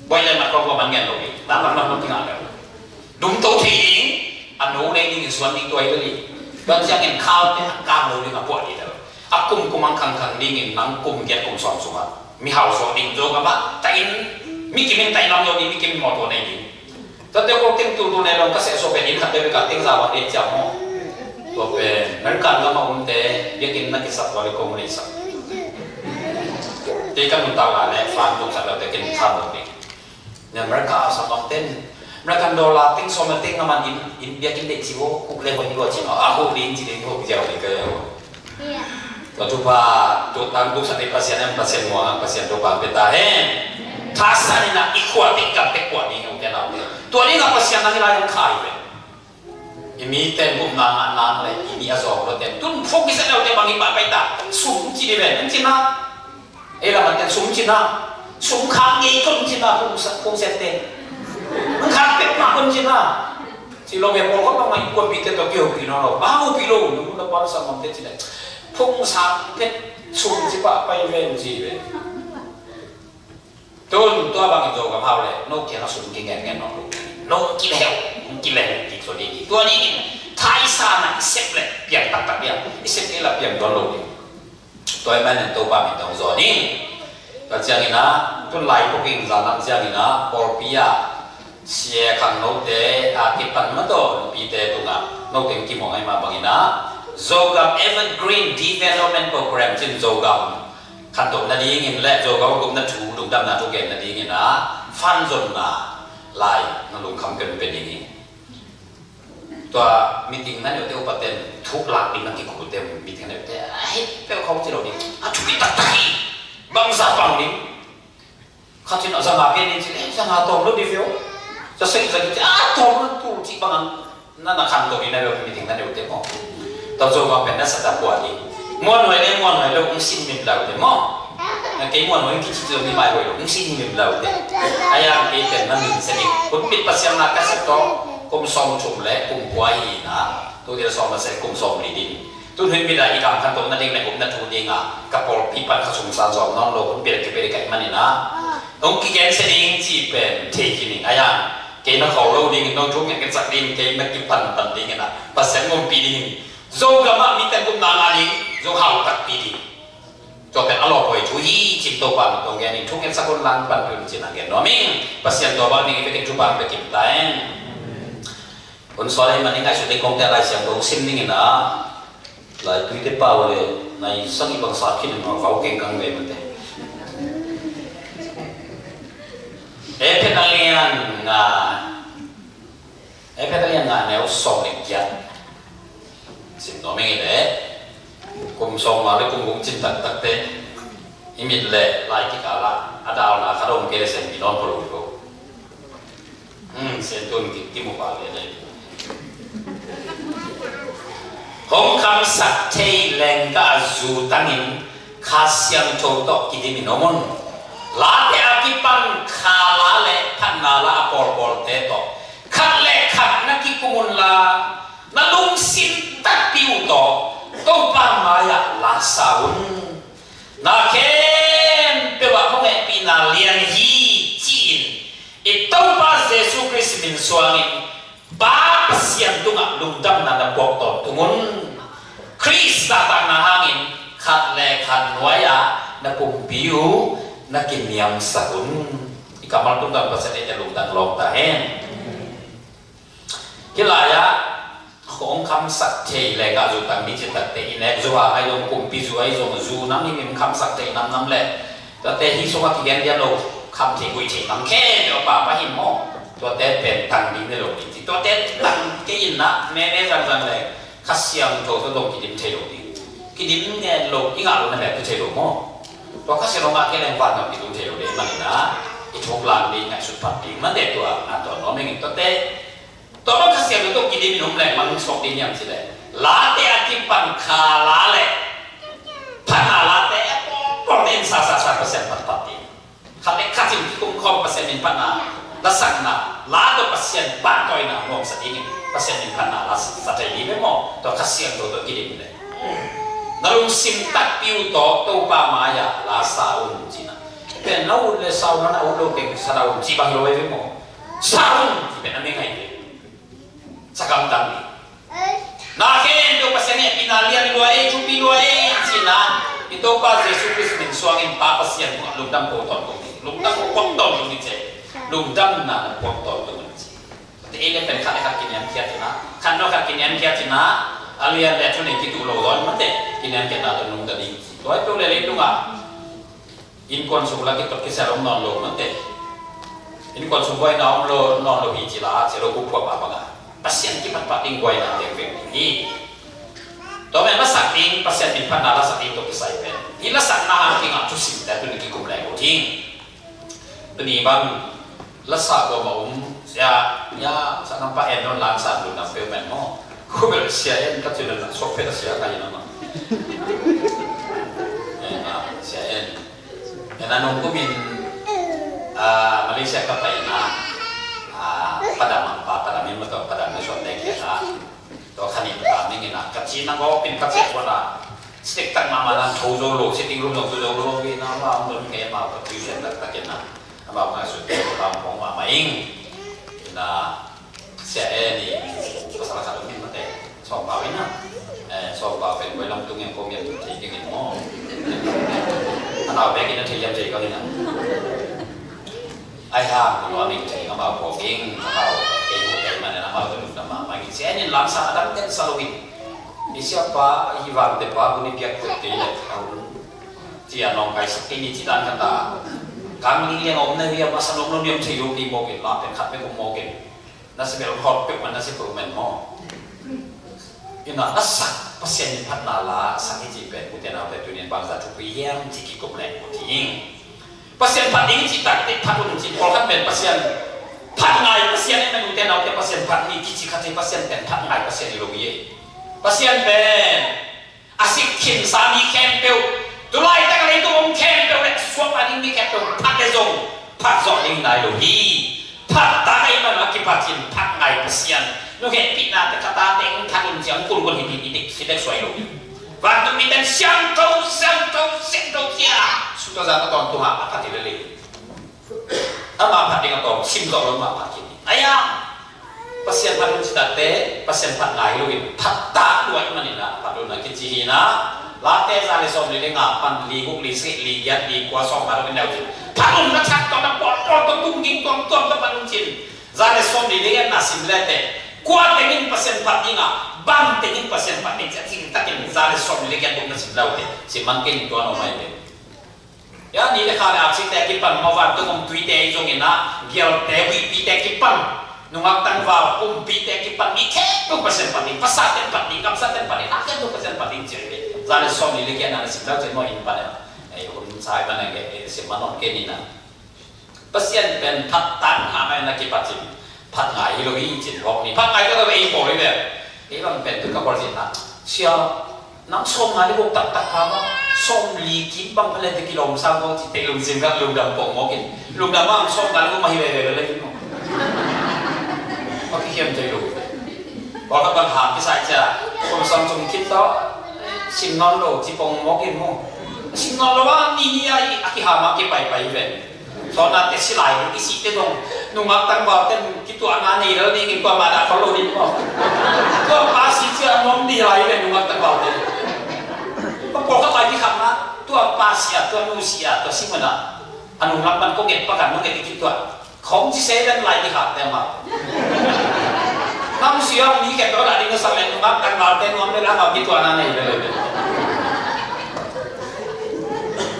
Bawi le mat kong kua man ngen lo ding, tanlang nawn lo kingah lo. Dum to thei ding, a no nei dingin suan ding tua hi lo ding. Tua ciangin khaute a kang lo ding a puah ding lo. A kumkum ang khangkhang dingin nang kum giat kum sawm sungah mihau suak ding, Zogam ah ta inn, mi kimin ta inn lam zo ding, mi kimin mawtaw nei ding. Tate ko teng tultul ne long ka seh so pen inn khat te bek a teng za wan ding ciang maw. Tua pen American gam a umte biakinn na kisap tua le kong nei sak. Te ka nuntak la le fan tung sak lo te ken tham lo ding. Ne America a sa bang ten American dollar teng sawm a teng a man in, in biakinn dei ci vo, kuk le hoi ni vo ci no a ho ding ci ding ho ki ziau ding ka ya vo. Tua thupha, tua tang duksak ding Pasian em, Pasian muang ang, Pasian thupha pia ta hen. Thasan in a i khua te i gam te kuah ding hong ken au te. Tua ding a Pasian nang i lai hong khai ve. I mi ten gupna ngah nang le i mi a zawng lo ten. Tun phung i set lo te bang i pah pai ta. Sum ci ding ve, hong ci na. Ei lam a ten sum ci na. Sum khang ngei kon ci na, phung sa, phung set te. Hong khang pek ma kon ci na. Ci lo ve pawl khat bang mah i kuanpihte tawh kihopih nawn lo. Bang hopih lo, nung na pan sa ngam te ci leh. Phung sang phet sum ci pah pai ven ci ve. Tun tua bangin Zogam hau leh, no kiang a sum kingen ngen nawn lo. No kileheu, kileheu kik so ding hi. Tua dingin, thaisa na i sep leh, piang taktak ding. I sep kei lah piang tuan lo ding. Tua ahih manin Topa min tawh hong zawn ing. Tua ciangin ah, tun lai pawkin zan lam ciangin ah, pawlpi ah, sia khangnote a kipan mah tawh nupite tungah note hong kimuang ahih mah bangin ah, Zogam Evergreen Development Program cin Zogam khantoh nadingin le Zogam a gupna thu, lungdamna thu gen nadingin ah, fund zonna lai na lungkham pia pia ding hi. Tua meeting na neute upaten thuk lak ding na kikupte meeting na neute a hei peuh khawng ci lo ding. A thupi taktak hi. Bangzah bang ding. Khat in a zanga pian ding ci le, zanga tawm lo ding veu. Za sek za ding ci, a tawm lo tu ci bang an. Na na khan to ding na veu meeting na neute maw. Tua zo bang pen na sa ta pua ding. Muan huai le muan huai lo hong sin mim lau te maw. Na kei muan huai kici ci lo ni mai huai lo hong sin mim lau te. A yang kei pen na min sa ding. Kun pit Pasian na ka sa to. Kum sawm thum le kum kua hi na. Tu dil sawm na sa kum sawm li ding. Tun hun bila i gam khantohna ding le gupna thu ding a ka pawlpi pan ka sumsan zawm nawn lo hun bila kipe ding ka hih manin a. Hong kigensia ding cih pen thei khin ing. Ahi hang kei na khol lo dingin, nong thu ngen sak ding, kei na kipanpan dingin ah, Pasian ngumpi dingin, Zogam ah mite kumna ngah ding, Zo hau takpi ding. Tua pen a lawp huai thu hi cih Topa min tawh gen ing. Thu ngen sak un, lang pan tun cih na gen nuam ing. Pasian tua bang ding i vekin thupha pia kim ta hen. Hun sawt ahih manin ngaihsut ding kong tel Lai Siangtho sim dingin ah, Laituite pau le nai sang i bang sa khin in, a vau kengkang ve mate. Efesa lian nga, Efesa lian nga neu sawm le giat sim nuam ing i leh, kum sawm le kum guk cin taktakte i mit le lai kikal ah a dalna khat om kei le sem i nawn pha lo hi ko. Hmm, Sian tun ki, kimu pah ve nei. Hong khamsak thei lenggah zu tangin Kha Siangtho tawh kidimin om un. Late a kipan kha la le phatna la a pawlpawlte tawh khat le khat na kikum un la, na lungsim takpi uh tawh Topa mai-ah la sa un. Na khempeuh ah hong hehpihna lian hi ci-in i Topa Jesu Khrist min suangin Pa Pasian tungah lungdamna na puak tawntung un. Khrist zahtakna hangin khat le khat nuai-ah na pumpi uh na kiniamsak un. I kammal tungah Pasian eite lungdam lawng ta hen. Hih lai-ah hong khamsak thei lenggah zu tang ni cih takte i nek zu ha ahi zong, kumpi zu ahi zong, zu nam hi mim khamsak thei namnam le, tuate hih sungah kigen lian lo kham thei guih thei nam khempeuh a papa hi maw? Tuate pen tang ding ne lo ding ci. Tuate tang kei in ah meme zangzang le Kha Siangtho tawh zong kidim thei lo ding. Kidim ngen lo i ngah lo na mek thei lo maw? Tua Kha Siangtho ngah kei leng vanglian kidim thei lo ding manin ah, i thuk lang ding, ngaihsut phat ding mate, tua a tua nuam ing. Tuate tua bang Kha Siangtho tawh kidim in om leng bang suak ding hiam cih leh, late a kipan kha la le phatna late a pawlpawlte in sa sa sa Pasian phat phat ding. Khat le khat in kikum khawm Pasian min phatna, lasakna, la tawh Pasian pahtawina nuamsa dingin Pasian min phatna la sa thei ding ve maw? Tua Kha Siangtho tawh kidim leh na lungsim takpi uh tawh Topa mai-ah la sa un cihna. Pen na ut le sa un, na ut lo teng sa un cih bang hi lo ve maw? Sa un cih pen a mei ngai ve. Sa kamtam ding. Na khempeuh Pasian hehpihna lian lua ei, thupi lua ei cihna, i Topa Jesu Khrist min suangin Pa Pasian tungah lungdam ko tawntung ding, lungdam ko puak tawntung ding ci. Lungdamna na puak tawntung ding ci. Te ei le pen khat le khat kiniamkhiat cihna, khat le khat kiniamkhiat cihna, a lian le a thunei kituh lo zaw mate, kiniamkhiatna tawh nungta ding ci. Tua hi peuh le leitungah innkuan sung la kitot kisia om nawn lo mate. Innkuan sung buaina om lo nawn lo hi ci la, ci lo kuk phuah mah bangah Pasian kiphatphat ding buaina teng veng ding hi. Tua men lasak ding, Pasian min phatna lasak ding tawh kisai pen, hih lasakna hang kingah thusimte tuni kikum leng uh ding. Tuni bang lasa ko ma um sia ya sa nampa en non lang sa lu nam peuh men maw. Ko bel sia en ka cina nak sok peta sia ka ina ma. Sia en. Ena nung kumin, ah, Malaysia ka pai na, ah, padam ang pa, padam in mato, padam na suan dek ya na. Tua khan in ka ming ina, ka cina ko pin ka cek wana. Stik tak mama nan tho zo lo, sitting room lo tho zo lo, ina ma ang don ke ma ka tuition tak tak ina. Ama ma su te ko lam kong mama ing. Ina, Sia En in pasal khat om in mate, Sawm Pau in a. Eh, Sawm Pau pen koi lam tung in ko mian tung thei ding in maw. A nau bek in a thei liam thei kang in a. Ai ha, ko lua ming thei, amau ko ging, amau kei ko kei man in amau ta lum ta ma ma ging. Sia En in lam sa a dam ten sa lo in. I siapa, i vang te pa, bu ni piak ko te le, au. Cia nong kai sak kei ni ci dan kata. Kang li liang om na liam, a sa nong lo liam thei lo kei mawk in, la pen khat me ko mawk in. Na si bel khawt peuh man, na si peuh man maw. Ina a sak Pasian in phatna la sak hi ci pen, ute naute tuni in bangza thupi hiam ci kikum leng uh ding. Pasian phat ding ci takte phat un ci, pawlkhat pen Pasian phat ngai Pasian in, ute naute Pasian phat ni kici khat hi, Pasian pen phat ngai Pasian hi lo hi. Pasian pen a sik khinsa mi khempeuh, tu laitak a leitung om khempeuh le suak a ding mi khempeuh phat le zong phat zawh ding nai lo hi. Phat tak a i man a kiphat in phat ngai Pasian, nong hehpihna te ka tate hong phat un ciang kungun hi ding i dik si dek suai lo hi. Vantung mite in siangtho, siangtho, siangtho cia, sutawh zan a tawntung ah a phat hi lel hi. Ama phat ding a tawm sim tawh lo, ama phat khin. Aya, Pasian phat un cih takte, Pasian phat ngai lo in phat ta lua ahih manin ah phat un a kici hi na. Late za le sawm li le nga pan li guk li sagih li giat li kua sawm nga lo in neu cin, phat un na cak tawh na pawl pawl tawh tung ging tuam tuam tawh phat un cin. Za le sawm li le giat na sim le te, kua teng in Pasian phat ding a, bang teng in Pasian phat ding cih a cing takin za le sawm li le giat buk na sim le uh te, sim man kei in tua no mai te. Ya, ni le kha le aksite a kipan maw, vantung om tuite ahi zongin ah, gialte huihpite a kipan, nungak tangval kumpite a kipan, mi khempeuh Pasian phat ding, pasal ten phat ding, kamsal ten phat ding, a khempeuh Pasian phat ding ci hi ve. Za le sawm li le giat na na sim le uh cin maw, in pan e. Ei, hun sai pan e, ei, sim man om kei ni na. Pasian pen phat tak ngah mai na kipat cin, phat ngai hi lo hi cin, hawk ni. Phat ngai ka lo ei pawl hi ve. Ei bang pen tu ka pawl cin na, sia, nang sawm nga le guk taktak pha maw, sawm li kim bang pha le te kilawm sang ko ci te, lungsim khat lungdam pong mawk in. Lungdam ang sawm nga le guk mah hi veve le hi maw. Mah kikhiam thei lo. Pawl khat bang hang kisai cia, sawm sang cung khit tawh sim nawn lo ci pong mawk in maw. Sim nawn lo a, ni ni a i a kiham a kipaipai hi ve. Sawnna te si lai ding, i sih te zong nungak tangval ten kituahna nei lel ding in, kuamah dah khol lo ding maw. Tua pa si cia a nuam dih lai ve nungak tangval te. Pawlkhat lai kikhakna, tua pa si a, tua nu si a, tua si mana a nungak man ko nget pakan nung nget i kituah. Khong ci se ven lai kikhak te amau. Nam siang mi khen tawh dah ding a sak le nungak tangvalte nuam le la amau kituahna nei le le.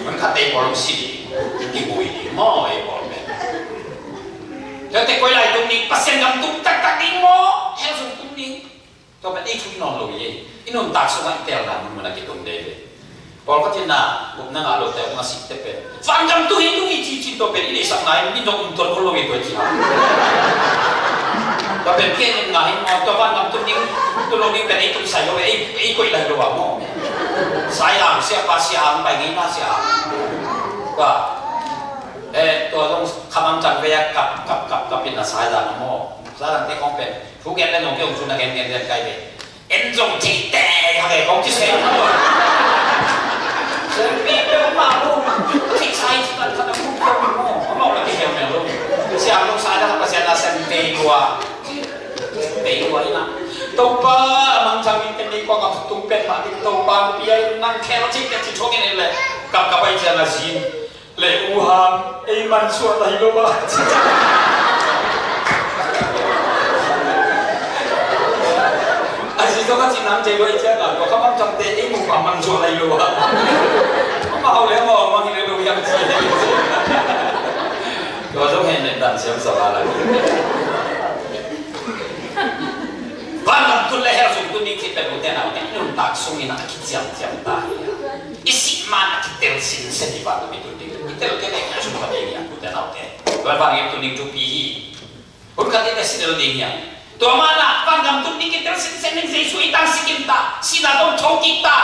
Man khat te pawl si ding, kibui ding maw ei pawl pen. Tua te koi lai tung ding, Pasian gam tung taktak ding maw, hell sung tung ding. Tua pen ei thu i nawn lo hi. I nuntak sungah i telna mun mun a kitung dei ve. Pawlkhat in na gupna ngah lote hong a sikte pen, vangam tung hi tung hi cici, tua pen i neihsakna in min dong um tuan khol lo hi tua ci ha. Tua pen pian in ngah hi maw, tua vangam tung ding, tung lo ding pen ei tung sai lo ve, ei, ei koih lai lo a maw. Sai ang sia pa sia ang pai ngei na sia ang. Tua, eh, tua dong khamang cang ve a kap kap kap kap in na sai dang maw. Sai dang te kong pen. Thu gen le nong kei hong cun a gen gen gen kai ve. En zong thei te ha ve kong ci se. Sen pi pe ma lo. Thei sai ci tan khat a mu kong mo. Amau la ki hiam mel lo. Siang lo sai la Pasian a sen pe lua. Sen pe lua ina. Topa a mang chang in pen ni kong a tung pen ma ding Topa pi a in nang khel ci te ci thong in le. Kap kap ai ciang a zin. Le u ham, ei mansuah lai lo a. A zi zong a ci nang cei lo i ciang a, tua kha bang cangte ei mu pa mansuah lai lo a. Amau le amau mang hi le lo hiam ci. Tua zong hen nen dan siam sa ba lai. Van lam tun le hell sung tun ding ci pek ute nau te nuntak sungin a kiciamciam ta hi a. I sih man a kitel sinsen hi van lam i tun ding. I tel kei leh sum khat ding hi a ute nau te. Tua van lam i tun ding thupi hi. Hun khat in a si del ding hi a. Tua man a van lam tun ding kitel sinsen ding Jesu i tang sikin ta. Sina tong tho kik ta.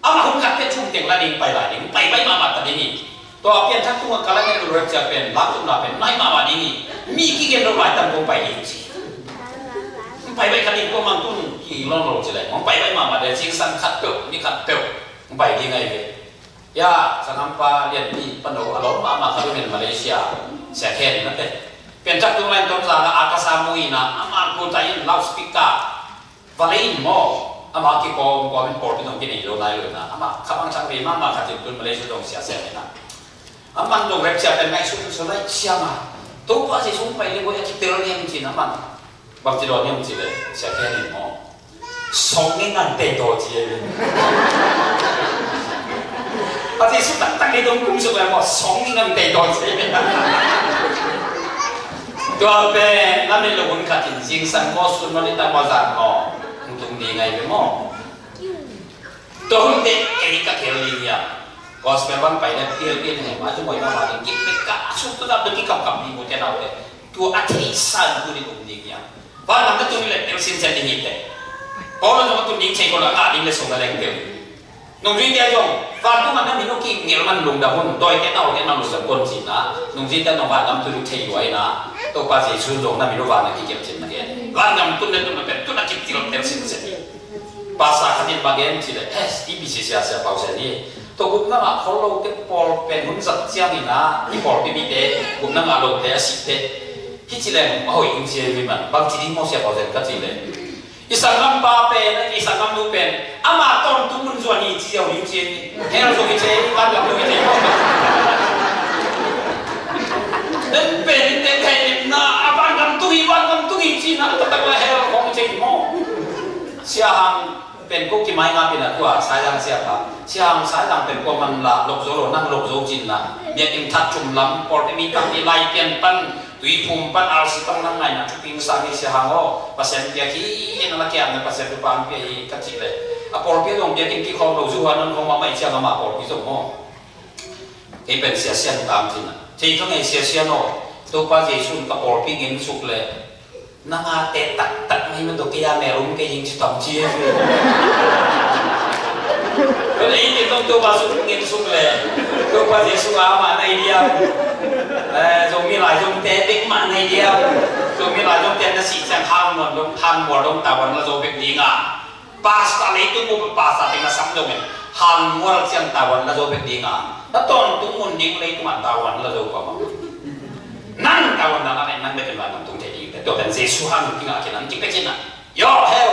Amah hun khat te thum teng la ding pai lai ding, pai pai mahmah ta ding hi. Tua pianthak tungah ka la ngen uh rapture pen, lak tupna pen nai mahmah ding hi. Mi kigen lo lai tang kong pai ding ci. Pai pai khat ding kong mang tun hi lon lo ci lai. Kong pai pai mahmah ding, zingsang khat peuh, ni khat peuh. Kong pai ding ahi ve. Ya, sangampa lianpi pano a lawm mahmah khat uh hen Malaysia. Sia khen na te. Pianthak tung lai tom zang a, a ka sa mu ina, amah kuta in loudspeaker. Vale in maw, amah kikawm kawm in pawlpi zong kinei lo nai lo na, amah kha bang chang vei mahmah khat in tun Malaysia zong sia sem in a. Amah zong rapture pen ngaihsun sun lai ciang a. Topa Jesu hong pai le buai a kitel niam cin amah. Bang ci dawn niam ci le, sia khen in maw. Song nge ngan te taw ci e. A Jesu taktak hi dong kum suk le maw, song nge ngan te taw ci e. Tua pen, na min lo hun khat in zingsang maw, sun maw, nitak maw, zan maw, hong tung ding ahi ve maw. Tua hun te, kei ka khel ding hiam. Gospel bang pai le, pial pial ne, ma cu moi ma ma ding, kit ne ka, suk tu dap ding, ki kam kam ding, mu te nau te. Tua a thei sa gu ding um ding hiam. Van lam na tung le, tel sin sen ding hi te. Paul zong a tung ding thei ko la, ngah ding le sung la leng tel. Nungzuite zong, vantung ah na min uh kingel man lungdam un, dawite na awlkhiatna lungdam kei un ci-in ah, nungzuite zong vantung tun thei lua in ah, Topa Jesu zong na min uh van ah kikep cin na gen. Vantung tun na tun na pen tun a kitiltel sinsen. Pastor khat in bang gen ci leh, eh, i B C C a sia pau sia ni, Tua gupna ngah khol lote pawl pen hun zat ciangin ah i pawlpi mite gupna ngah lote a sihte hi ci leng a hoih ding ci hi man. Bang ci ding maw Sia Pau Zen ka cih leh, i sanggampa pen, i sanggamnu pen ama tawntung mun zuan hi ci ziau ding ci hi. Hell zong hi thei, vangam zong hi thei. Nan pen in teng thei na a vangam tung hi, vangam tung hi ci na a taktak la hell khong hi thei maw? Sia Hang pen ko kimai ngap in a tua Saidang siapa, Sia Hang Saidang pen kua man la lok zo lo, nang lok zo cin la. Biakinn that cum lam, pawlpi mi tampi lai pian pan, Tuiphum pan, R C pan nang ngaihna thupi sang hi Sia Hang aw. Pasian piak hi, na la kiam na Pasian thupha pia hi ka cih leh, a pawlpi zong biakinn kikhawm lo, zu huan nan khawm mahmah i ciang amah pawlpi zong maw. Kei pen Sia Sian tam cin a, thei ka ngei Sia Sian aw, Topa Jesuh in ka pawlpi ngin suk leh nang a te taktak mai man tawh kei a mel um kei ing ci tam ci hi. Tua leh i tin zong Topa suk ngin suk leh Topa Jesuh a mah na hi diam? Eh, Zomi Laizom te bek mah na hi diam? Zomi Laizom te na sih ciang hang mual dong, hang mual dong tavuan la zo bek ding a. Pastor leitung bup pastor teng na sam dongin hang mual ciang tavuan la zo bek ding a, na tawntung mun ding leitung ah tavuan la zo pah mah. Nang tavuan na la nang bek in la nang tung thei ding. Tua pen Jesuh hang kingah khin, nang kipia khin a, yo heu,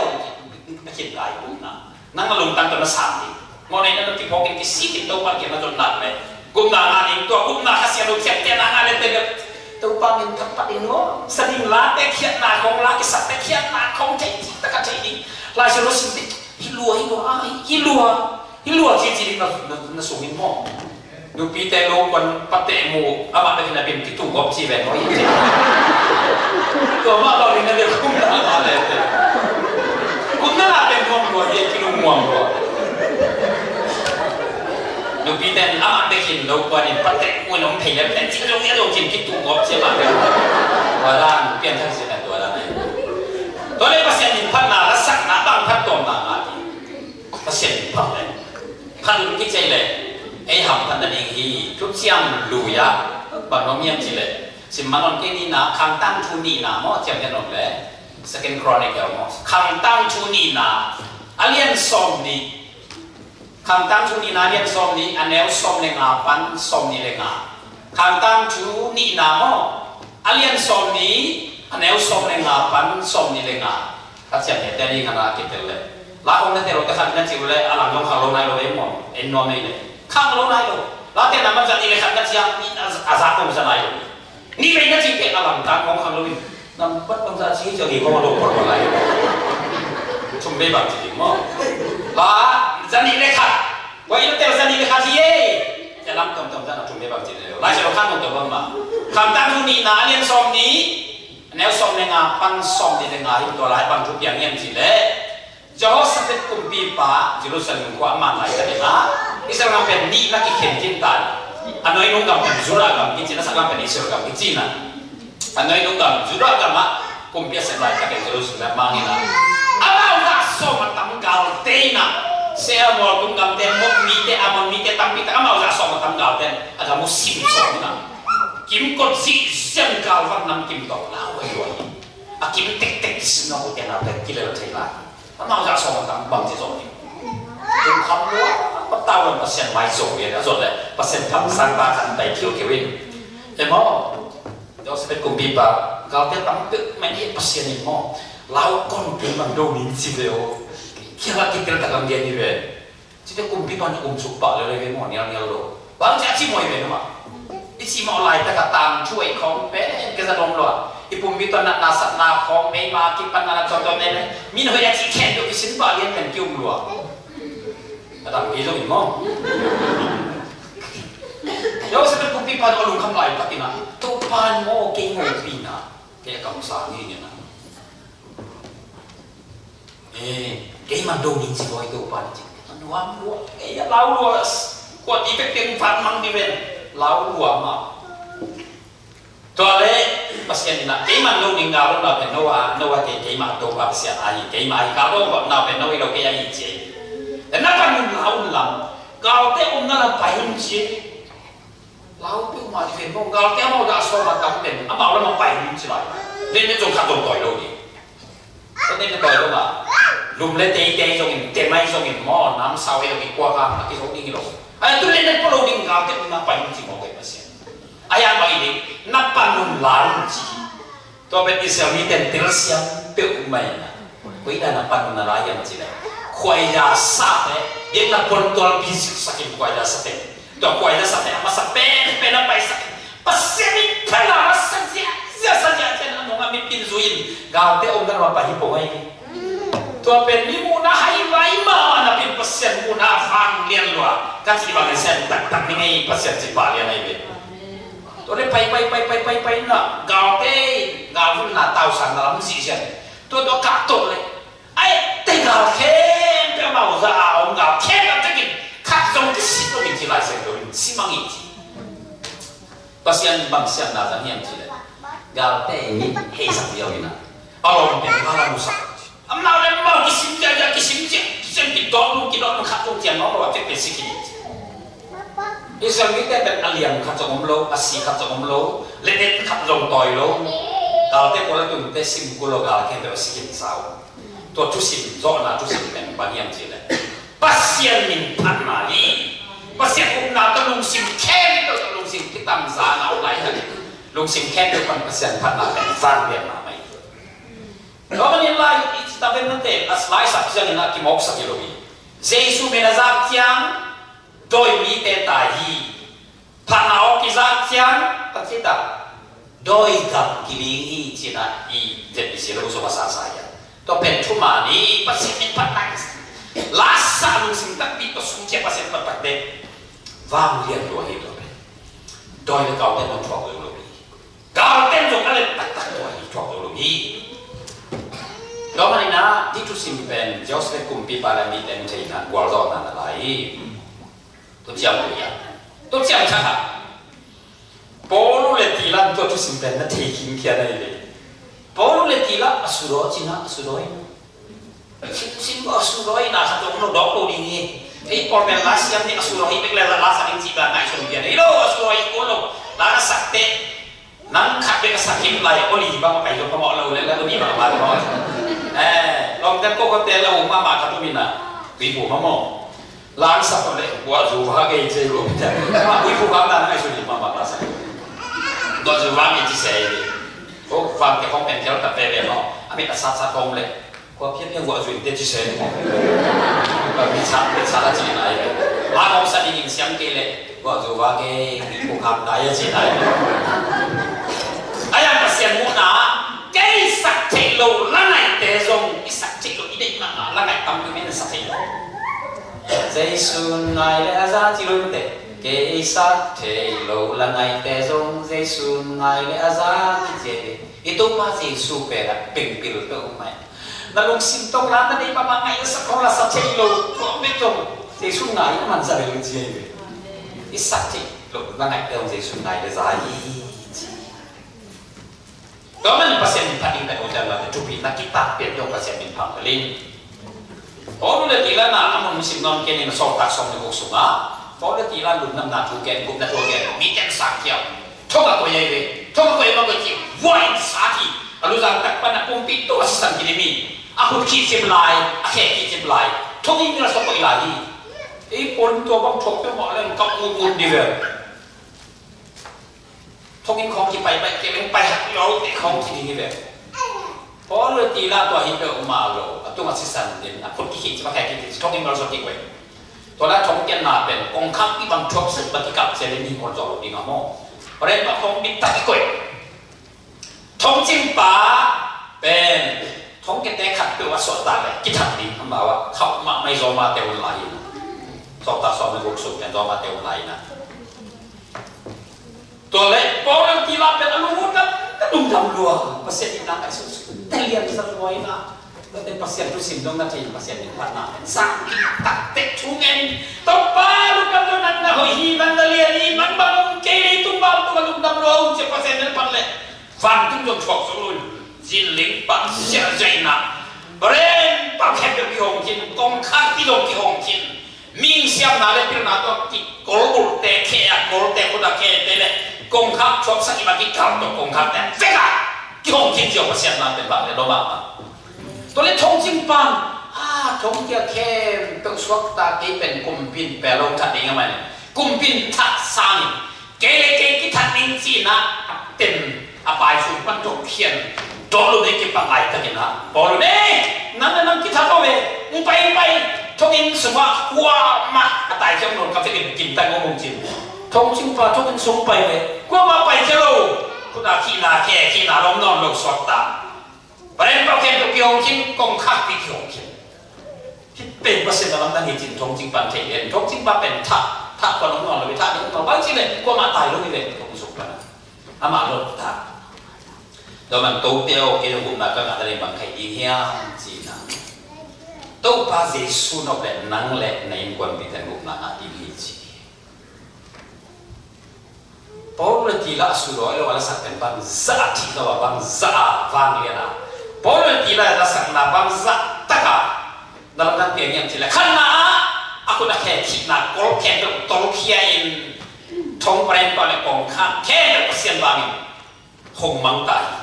pia khin lai kum na. Nang na lungtang tawh na sang ding. Ngawh nei na nang kiphawk in kisik in Topa kiang na zon nak leh gupna ngah ding, tua gupna kha sia lo khiat te na ngah leh te bek Topa min thak pat in aw. Sa ding late khiatna khong, la kisakte khiatna khong thei ci taka thei ding. Lai Siangtho sim ding, hi lua, hi lua, ah, hi lua, hi lua ci ci ding na, na, na sung in maw. Nupite lo kuan pateh mu amah bek in a bim kitung gawp ci ven maw hi ci. Tua mah bang ding na bek gupna ngah leh te. Gupna ngah pen nuam lua hi, kilung muang lua. Nupite in amah bek in lo kuan in pateh mu in om thei leh pen cih zong hi a zong cin kitung gawp ci amah bek. Tua dan pian thak ci pen tua dan hi. Tua leh Pasian in phatna, lasakna bang phat tuamna ngah ding. Pasian in phat leh phat lum kicei leh ei hamphat nading hi. Thuciam Lui ah bang nuam hiam cih leh, sim man on kei ni na, Khangtang Thu nihna maw, ciam hian on leh Second Chronicle maw, Khangtang Thu nihna a lian sawm nih. Khangtang Thu nihna a lian sawm nih, a neu sawm le nga pan sawm nih le nga. Khangtang Thu nihna maw, a lian sawm nih, a neu sawm le nga pan sawm nih le nga. Ka ciam hete ding a na kitel leh, la kong na tel lo te khat na cih uh leh a lang dong khang lo nai lo ei maw, en nuam ei leh khang lo nai lo. La te na man zat nih le khat na ciam nih a, a zak kong za nai lo. Nih vei na cih pen a lamtang hong khang lo in. Nambat bangzah ci hi ciang hi hong lo por lai. Thum vei bang ci ding maw? La, za nih le khat. Kua in a tel za nih le khat hi ei. Tel lam tomtom za na thum vei bang ci ding lo. Lai Siangtho khan tomtom bang mah. Khangtang Thu nihna a lian sawm nih, a neu sawm le nga pan sawm nih le nga hi. Tua lai bang thu piang hiam cih leh, Jehoshaphat kumpipa Jerusalem khua a man laitakin ah Israel gam pen nih na kikhen khin ta in, a nuai nung gam pen Judah gam kici in, a sak gam pen Israel gam kici in ah, a nuai nung gam Judah gam ah kumpi a sep laitakin Jerusalem mang in ah, amau zah sawm a tam galte in ah, Seir mual tung gamte, Moab mite, Ammon mite, tampi tak amau zah sawm a tam galte in a gam uh sim sawm in ah, kimkot zihzian galvan nam kim tawh lau a luai hi. A kim tektek kisim na uh te na pen kilel thei lai. Amau zah sawm a tam bang ci zong hi. Kum kham lua, a tau lam Pasian mai zong hi a zon leh Pasian kamsang ta khan tai khiukheu in. Em aw, Jehoshaphat kumpipa, galte tam peuh mah hi Pasian in maw, lau kon peuh man do ning ci ve aw. Kia la kitel ta kam gen hi ve. Cite kumpi pan um suk pah lele ve maw, nialnial lo. Bang ci a ci mawi ve na mah. I ci mawh laitak a tangthu ei khawng pen kei za dawm lua. I pumpi tawh natna satna khawng ei ma kipan na na tawntawm nei le. Min hoih a ci khen deuh kisin pah lian pen ki um lua. A dang kei zong in maw. Joseph in kumpipa tawh a lungkham laitak in ah, Topa in maw kei ngopina, kei a kamsang hi ing in ah. Eh, kei man do ning ci bawi Topa in ci. Nuam lua, kei a lau lua, kua ti pek teng pan mang di ven. Lau lua mah. Tua leh Pasian in ah, kei man lo ning gal lo na pen Noah, Noah kei, keimah Topa Pasian ahi, keimah ahi, gal lo na pen Noah lo kei ahi ci. Tua na pan un lau un lam, galte omna lam pai un ci. Lau peuhmah hi ven maw, galte amau dah sawm a tam pen amau lam a pai ding ci lai. Len len zong khat zong tawi lo ding. Tua nen tawi lo mah. Lum le teitei zongin, temai zongin maw, namsau ei zongin kua kang a kizo ding hi lo. Ai, tu le na polo ding galte na pai ci mawk ei Pasian. Ai, a pai ding na panun lai ci. Tua pen Israel mite in telsiam peuhmah in a, koi dan a panun a lai hiam cih leh, khuaida sate, biakna puan tualpi siksakin khuaida sate, tua khuaida sate a masa penpen a paisak in, Pasian in phatna a sa ziahziah, sa ziahziah ciang a nung a mipi in zui in, galte omna lam ah pai hi pong ahi. Tua pen mi muhna haivai mahmah napi in Pasian muhna a vanglian lua ka cih bangin sem taktak ning ei, Pasian cih pah lian ahi ve. Tua leh pai, pai, pai, pai, pai, pai na, galte, galvulna tausanna lam zihziah. Tua, tua kah tawh leh, a etteh gal khempeuh amau zah a om gal khempeuh tekin khat zong kisik lo in ci, Lai Siangtho in si mang in ci. Pasian bang siamna zang hiam cih leh, galte in heisak ziau in a, a lawm pen gal a musak. Amau le amau kisim ziahziah, kisim ziah, kisim kidawt lum, kidawt lum, khat zong cian mawk lo a, tek pen si khin in ci. Israel mite pen a liam khat zong om lo, a si khat zong om lo, letnet khat zong tawi lo. Galte kua le tunte sim kul lo, gal khempeuh a si khin sa uh. Tua thusim, zawhna thusim pen bang hiam cih leh, Pasian min phatna hi. Pasian upna tawh lungsim khempeuh tawh, lungsim kitamzan a om laitak in, lungsim khempeuh pan Pasian phatna pen zan lian mahmah hi. Tua manin lai i ci taven nate, a laisak ciangin a kimawksak hi lo hi. Jesu min a zak ciang dawi mite tai hi. Phatna aw kizak ciang, a ci ta, dawi gam kiling hi ci-in a i Zebisi lo sung a sasa hi a. Tua pen thuman hi, Pasian min phatna hi. Lasa lungsim takpi tawh sung ciang Pasian phatna takte vanglian lua hi tua pen. Dawi le galte tawh thuak lo lo hi. Galte zong a let taktak tua hi, thuak lo lo hi. Tua manin a, hih thusim pen Joseph kumpipa le mite in thei in a, gualzawhna na lai hi. Tua ciang lo hi a. Tua ciang thak a, Paulu le Tilan tua thusim pen na thei khingkhia na hi ve. Paulu le Tilan a sudaw cih na, a sudaw hi na. Sin, sin ko a sudaw hi na, khat zong lo dawk lo ding hi. Ei, pawl pen la siam ding a sudaw hi bek le la, la sa ding cih bang ngaihsun pian. Ei lo, a sudaw hi ko lo. La na sak teh. Nang khat bek a sak hi lai, oli bang a pai lo phamawh lo le, la oli bang a pai lo. Eh, lawmte ko ko te lo, mama khat um in a. Tui bu mamaw. Lang sak le, guah zu va gei ci lo. Ma, ui pu gam dan ngai su ni ma ma ta sa. Guah zu va gei ci se. Ko van te khong pen kel ta pe le no. A mit a sat sat khong le. Guah phiat phiat guah zu te ci se. Ka mi sat, mi sat a ci nai. La khong sa ding in siam kei le. Guah zu va gei, ui pu gam ta ya ci nai. Ai a Pasian muhna, kei sak theih loh la ngaihte zong, i sak theih loh i deih mahmah la ngaih tampi men sak theih loh. Jesu ngai le a za ci lo te, kei sak theih loh la ngaihte zong, Jesu ngai le a za ci ci e. I Topa Jesu pen a pengpil peuhmah. Na lungsim tawh la na deih mahmah ngaih a sak khong la sak theih loh, tua bek zong Jesu ngai a man za le lo ci e. I sak theih loh la ngaihte zong Jesu ngai le za hi ci. Tua manin Pasian min phat ding pen hoih dan la te thupi na kitak pian dong Pasian min phat ling. Paulu le Tilan a mun sim nawn kei ning, Sawltak sawm le guk sungah Paulu le Tilan lungdamna thu gen, gupna thu gen, mi ten sang kiam. Thong a koi ai ve, thong a koi ma koi ki, vuain sa ki. A luzang tak pan a pumpi tu a sisan ki dimi. A khut ki cip lai, a khe ki cip lai. Thong in la sa koi lai hi. Ei pon tua bang thok pe ma leng kap mut mut di ve. Thonginn khawng kipaipaih kei leng pai hak lo te khawng kiding hi ve. Paul le Tilan tua hi peuhmah lo, a tungah sisan din, a khut kikhih ci, a khe kikhih ci, thonginn bel sawt kik ve. Tua la thong kiatna pen kongkhak i bang thuak suk bang kikap cia le mi hong zawh lo ding a maw. Ren bang khawng bit tak kik ve. Thongcingpa pen thong kiate khat peuh a suahtak le kithak ding, amau a khauh mahmah i Roma te hun lai hi. Sawltak sawm le guk sung pen Roma te hun lai hi na. Tua leh Paul le Tilan pen a lungdam, a lungdam lua. Pasian in na ngaihsun suk, te lian sa lua hi na. Tua te Pasian thu sim dong na thei, Pasian in phatna pen sang tak tek thu ngen. Topa lungdam lua, nang na hoih hi, nang na lian hi, nang bang om kei leitung bang tung a lungdam lua, cia Pasian in phat leh. Vantung zong thuak zo lo in, zinling pah siah zaina, brand pah khempeuh kihong khin, kongkhak kidong kihong khin, mihing siamna le pilna tawh kikol ulte khe a, kolte khut a khete le kongkhak thuaksak i mah kikal tawh kongkhakte vek a kihong khin ziau Pasian nate bang le lawmah. Tua le thongcing pan a thongkia khempeuh suakta kei pen kumpi in pe lo khat ding a mah in. Kumpi in that sangin, kei le kei kithat ning ci-in ah, a ten a pai sung pan thong khian, dawh lo ding kipan laitakin ah, Paul in, "Ei, nang le nang kithat lo ve, hong pai, hong pai, thong inn sungah kuamah a taikhia om lo, ka vekin kimta ngawng hong cin." Thong cingpa thong inn sung pai ve, kuamah paikhia lo, khut ah khihna khe, khihna lawm nawn lo suakta. Paren pau khen tuk kihong khin, kongkhak pi kihong khin. Hih pen Pasian na lamdang hi cin thong cingpa in thei len, thong cingpa pen thah, thah kua nong nawn lo hi, thah ding nawn lo bang ci le, kuamah tai lo hi ve, thong sung pan. Amah lot ta. Tua man Topa aw, kei zong gupna ka ngah nading bang khaih ding hiam ci-in ah. Topa Jesu nop le nang le na innkuanpihte in gupna ngah ding hi ci. Paul le Silas a sulawi lo a lasak pen bangzah a thih lo a, bangzah a vanglian a. Paul le Silas a lasakna bangzah tak a na lamdang piang hiam cih leh, khatna ah a khut a khe thihna kol khempeuh tolkhia in, thong paren pau le kongkhak khempeuh Pasian vangin hong mang ta hi.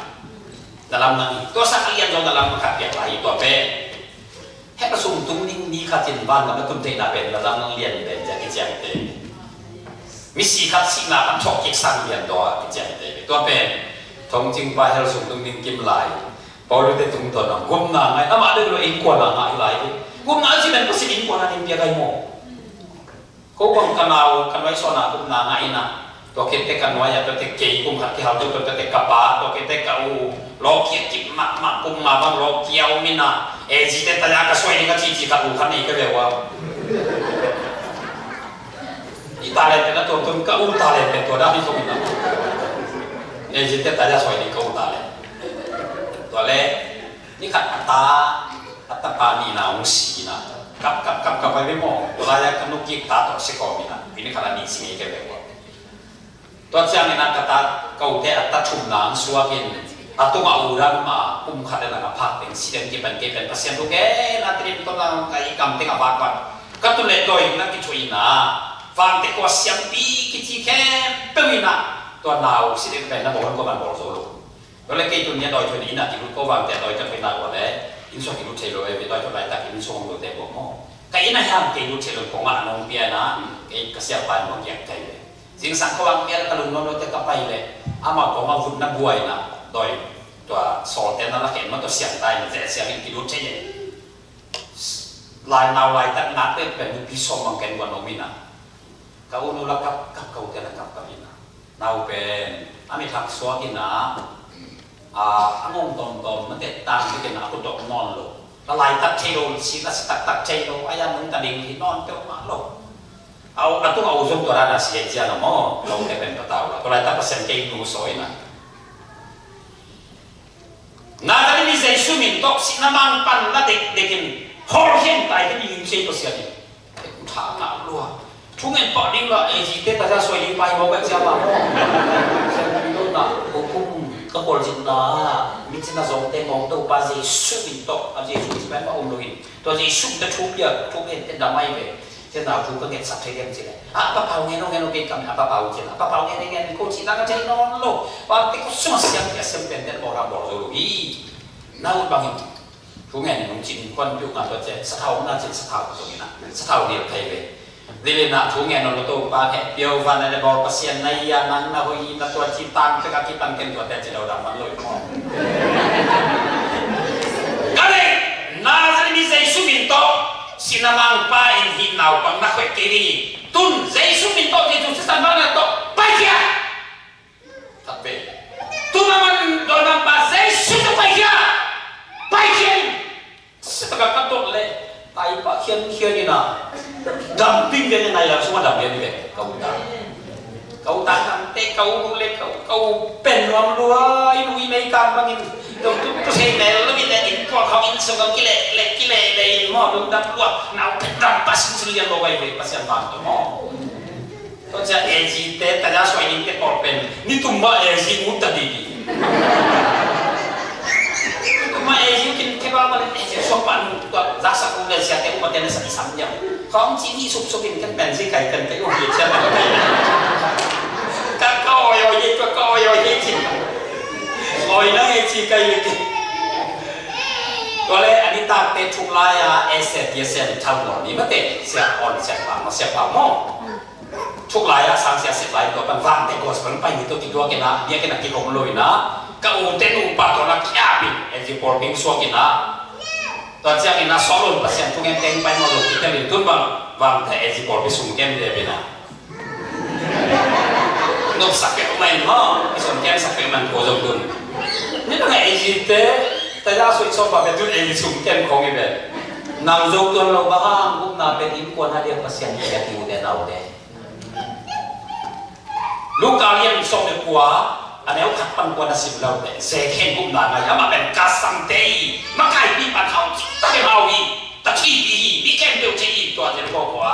Na lamdang hi. Tua sak a lian zong na lamdang khat piak lai hi, tua pen heh, a sung tung ding mi khat in vangam na tun theihna pen na lamdang lian pen ci-a kiciamteh. Misi khat sihna pan thawhkik sang lian daw a kiciamteh. Tua pen thong cingpa hell sung tung ding kim lai. Paul te tungtawn a gupna ngah, amah deuh lo innkuan a ngah hi lai hi. Gupna a cih pen Pasian innkuan a ding piak ahi maw? Ko bang ka nau, ka nuai sawn a gupna ngah in ah, tua khit teh ka nuai ah, tua teh kei kum khat kihal tuk, tua teh ka pa, tua khit teh ka u, lawkia kip mahmah, kum nga bang lawkia om in ah, A G te taya ka suai ding a cici khat u khat nei ka ve ua. I talent pen a tuamtuam, ka u talent pen tua dah hi zong in ah. A G te taya suai ding ka u talent. Tua leh, ni khat a ta, a tapa nihna hong si in ah, kap, kap, kap, kap pai ve maw. Tua lai-ah ka nu kik ta tawh si kawm in ah, pi ni khat a nih si ngei kei ve maw. Tua ciangin ah ka ta, ka ute a ta thumna hong suak in, a tungah u dan mah kum khat le lang a phak teng si den kipan kei pen Pasian thu gen a tilim tawh lang ka i kam teng a vak vak. Ka tu le dawi na kithuah in ah, vante kua siampi kici khempeuh in ah, tua nau si den pen na bawl kua man bawl zo lo. Tua leh kei tuni a dawi thuin inn ah kilut ko vang teh a dawi ka thuin ah ua leh inn sung ah kilut thei lo, eh, dawi thuin laitak inn sung hong lo teh bawk maw. Ka inn ah hiam kei lut thei lo, kong ah nong pia na, kei ka siapa in hong giak thei leh. Zingsang ko vang pia leh ka lungnuam lo teh ka pai leh, amah kong ah vut na buai na, dawi tua sawlte na la ken mah tua siang tai na zeh siang in kilut thei leh. Lai nau laitak nak leh pen nupi sawm bang ken guan om in ah. Ka u nu la kap, kap, ka ute la kap, kap in ah. Nau pen, a mit hak suak in ah, a, a ngong tomtom, na tet tang bek in ah, a kut dok nawn lo. La laitak thei lo, si la si taktak thei lo, a yan nungta ding hi nawn peuhmah lo. A u, a tung a u zong tua dan a si hi ciang a maw, lo te pen patau la. Tua laitak Pasian kei nu sawi in ah. Nazareth mi Jesu min tawh sihna mang pan na dekdek in hawlkhia in tai khin ing ci Pasian in. Tha ngah lua. Thu ngen pah ding la, A G te taya suai ding pai mawk a cia mah. Sian mi lo na, ko kum ka khualzinna, mi cina zawngte mawng Topa Jesu min tawh, a Jesu min pen mah um lo in. Tua Jesu min tawh thu piak, thu ngen te dam ai ve. Tua nau thu ka ngetsak thei diam cih leh, a, Pa Pau ngen aw, ngen aw, kei kam a Pa Pau cih leh, a Pa Pau ngen, ngen, ngen, ko cih nang a thei nawn lo. Pa te ko sung a siam, a siam pen ten bawl a bawl zo lo hi. Na ut bangin thu ngen in hong cin kuan piu nga tua cih sathau na cin sathau zong in a, sathau nial thei ve. Dili na thu ngen aw lo, Topa heh piau van a le bawl Pasian na ia nang na hoih na tua ci tang pek a kipan ken tua te ci lo dang man lo i maw. Ka le, Nazareth mi Jesu min tawh sihna mangpa in hih naupang na khoih kei ding hi. Tun Jesu min tawh, Jesu sisan bang na tawh paikhia. Khat ve. Tun a man dawi mangpa Jesu tawh paikhia. Paikhia in. Sitaka ka tawh le. Tai pah khiankhian in a. Dam ping ve, nai lam sungah dam lian ve. Ka u ta. Ka u ta dam te, ka u nu le ka u, ka u pen nuam lua, i nu i mei kang bangin. Dong tu tu sei mel lo in le in tua khawng inn sung kile le kile le in maw, lungdam lua. Nau pen dam pa sung sung lian lo vai ve, Pasian bang tu maw. Tua cia A G te taya suai ding te pawl pen ni tum mah A G mu ta didi. Ni tum mah A G kin kebal mah le A G suak pan tua zaksak u le sia te u mah te na sa i sam diam. Khawng ci ni suk suk in ken pen zi kai ken kai u hi cia mah. Ka ka oi oi hi, ka ka oi oi hi ci. Oi na he ci kai hi ci. Tua le a ni tak te thuk lai a, e se tia se ni thau mawh ni mah te, sia on sia pa mawh, sia pa mawh. Thuk lai-ah sangsia sep lai tua pan vante gospel pai ni tawh kituak in ah, biakinn ah kik om lo in ah, ka ute nupa tawh na kiap in, A G pawlpi suak in ah, tua ciangin ah sawlun Pasian thungen teng pai mawh lo kitel in tun bang vante A G pawlpi sum kem dep in ah. Nopsak pek mai maw, i sum kem sak pek man ko zong tun. Ni dang A G te, ta ya sui sawm pa pe tun A G sum kem khong i ve. Nang zo tuan lo bang hang, gupna pen innkuan a diak Pasian hi a ti ute na ute. Luka lian sawm le kua, a neu khat pan kua na sim lo te, Zakhe in gupna ngai, amah pen kasam te i, makaipi pan hau, cik tak in hau hi, ta thi pi hi, mi kem peuh ci hi, tua Jericho khua.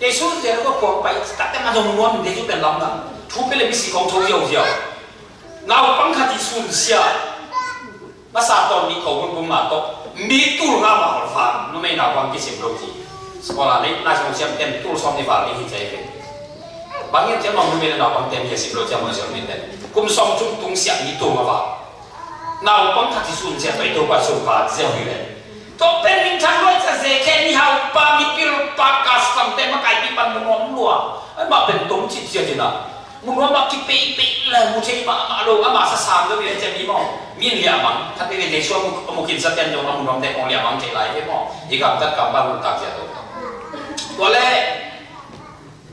Jesu Jericho khua pai, tak te ma zong nuam, Jesu pen lam na, thu pe le mi si kong tho ziau ziau. Naupang khat i sunsia. Masa tawn mi kho hun bum ma tawh mi tul nga ma hol van, numei naupang kisim lo ci. Scholar lei na song siam ten tul sawm ni val ding hi cai ve. Bang hiam ciam mang numei le naupang ten hi a sim lo ciam mang siam ni ten. Kum sawm cung tung siam mi tul nga val. Naupang khat i sunsia pai Topa sun val ziau hi ve. Tua pen min thang luai ca Zakhe ni hau pa mi pil pa kasam te makaipi pan mu nuam lua. Ai ma pen tong cip sia ci na. Mu nuam mah kipeipei le mu thei mahmah lo, ama sasam lo, mi le cem hi maw? Mi in liahmang, khat veve Jesu a mu, a mu khinsa ten zong a mu nuamte kong liahmang thei lai ve maw? Hi gamtat kam bang mun tak zia to. Tua le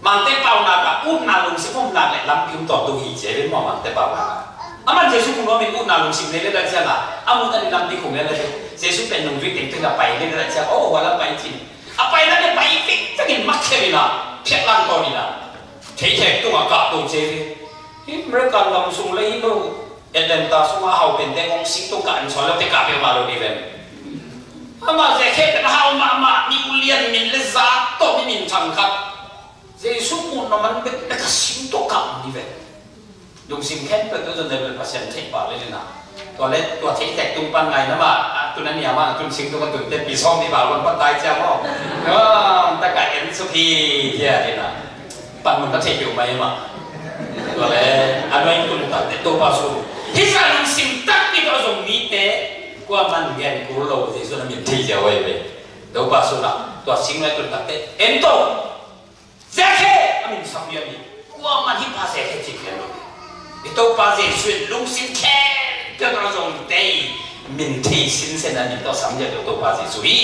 Mangte paunak ah utna lungsim om nak le lampi um tawntung hi cia ve maw, Mangte paunak ah. A man Jesu mu nuam in utna lungsim nei le la ciang a, a mu tan in lampi khum le la ve. Jesu pen nungzui teng teng a pai le la ciang, oh, hua lam pai cin. A pai na le pai fik ciangin mak khel in a, phiak lang tawn in a. Theithek tungah kah to cia hi. Hih American gam sung lei hi lo, Atlanta sungah hau pente hong sing tung kah in suan lo te kah peuhmah lo dih ven. Amah Zakhe pen a hau mahmah, mi ulian min le zak tawh mi minthang khat. Jesu muh na man bekbek a sing tawh kah dih ven. Lungsim khempeuh tawh zon deuh le Pasian theih pah le lina. Tua le, tua theih tek tung pan ngai na mah, a tun a niam a, a tun sing tung a tun te pi sawm nih bal wan pan tai ciang aw. Nuam tak a en suk hi, cia lina. Pan mun na theih peuh mai mah. Tua le, a nuai tung tak te Topa su. Hi sa lungsim tak pi tawh zong mi te, kua man gen kul lo, Jesu na min thei cia wai ve. Topa su na, tua sing lai tung tak te, en to. Zakhe a min sam lian hi. Kuamah hih pa Zakhe cih lian lo. I Topa Jesuh in lungsim khempeuh tawh zong tei min thei sinsen a min tawh sam lian lo Topa Jesuh hi.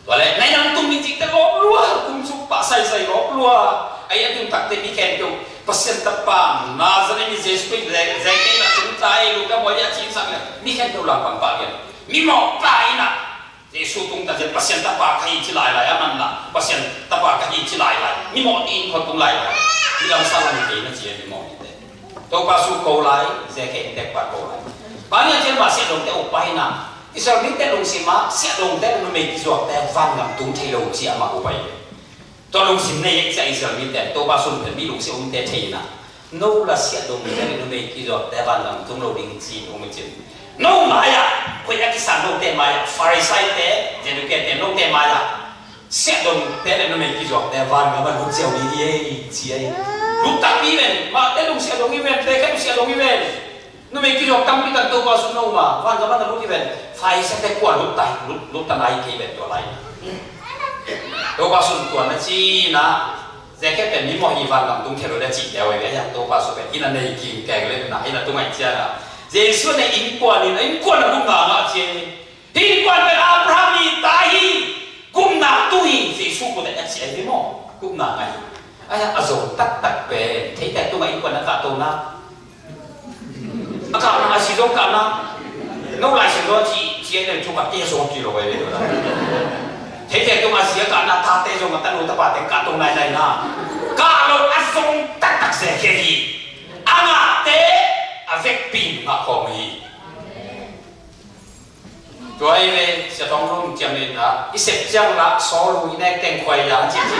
Tua leh nai nang tung min cihte lawp lua, kum suk pah saisai lawp lua. Ai a tung takte mi khempeuh Pasian Tapa Nazareth mi Jesuh Khrih Zakhe in a tung ta ei lo ka bawi a cihsak leh mi khempeuh langpang pah lian. Mi mawh ta in a Jesuh tung ta ciang Pasian Tapa ka hi ci lailai a man la, Pasian Tapa ka hi ci lailai. Mi mawh ni in khua tung lailai. Mi lam sa lam kei na ci a mi mawh ni te. Topa su ko lai, Zakhe in tek pa ko lai. Bang hang hiam cih leh mah siahdongte uk pa hi na. Israel mite lungsim ah siahdongte le numei kizuakte vangam tung thei lo ci a mah uk pa hi. Tua lungsim nei ek cia Israel mite, Topa sun pen mi lungsim umte thei na. No la siahdongte le numei kizuakte vangam tung lo ding ci-in um cin. No mai-ah, koi a kisan note mai-ah, Farisai-te, Sadukai-te, note mai-ah siahdongte le numei kizuakte vangam a lut ziau ding hi ei ci ei. Lut takpi ven, mahte lung siahdong hi ven, Zakhe lung siahdong hi ven. Numei kizuak tampi tak Topa sun no ma, vangam a na lut hi ven. Farisai te kua lut ta hi, lut, lut ta nai kei ven tua lai. Topa sun tua na ci na, Zakhe pen mi mawh hi vangam tung thei lo le cih deuh hi ve, a hiang Topa sun pen inn a nei king keng le na, inn a tung ai cia na. Jesuh ne innkuan in, innkuan a gupna ngah cia. Hih innkuan pen Abraham i ta hi, gupna tu hi, Jesuh kut a et sia hi maw, gupna ngah hi. Ai a zong taktak pen, theite tungah innkuan a kahto na. A kahna, a si zong kahna. No lai sia zong ci, ci a nen thu khat te zong ci lo bai ve lo na. Theite tungah a si a kahna, tate zong a tanu tapa teng kahto nainai na. Kah lo a zong taktak Zakhe hi. A ngahte, a vekpi in ngah khawm hi. Tua hi ve, Sia Thawng Lun ciam le ta, i sep ciang la, sawl uh i nek teng khuai ya, ci ci.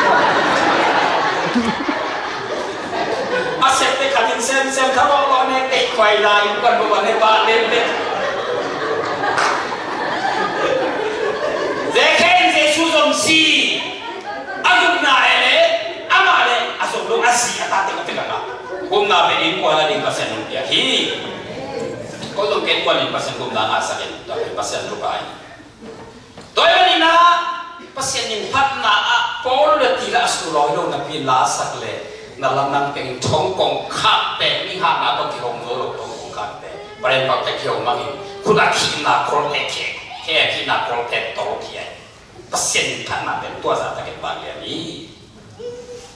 A sep te khat in sem sem kha lo lo nek teng khuai la, in kan bu ne ba le le. Zakhe in Jesuh zong si. A gupna e le, amah le, a zong lo, a si, a tate, a tate ka. Gupna pen innkuan a ding Pasian hong pia hi. Ko zong ken kuan in Pasian gupna ngahsak in, tua pen Pasian thupha hi. Tua hi manin ah, Pasian in phatna ah, Paul le Silas a su lawi lo napi, la sak le na lam nang peng thong kong khak te, mi hahna tawh kihong zo lo thong kong khak te, paren pau te kihong mangin, khut a khihna khol te khek, khek a khihna khol te tol khia hi. Pasian in phatna pen tua zah takin vak lian hi.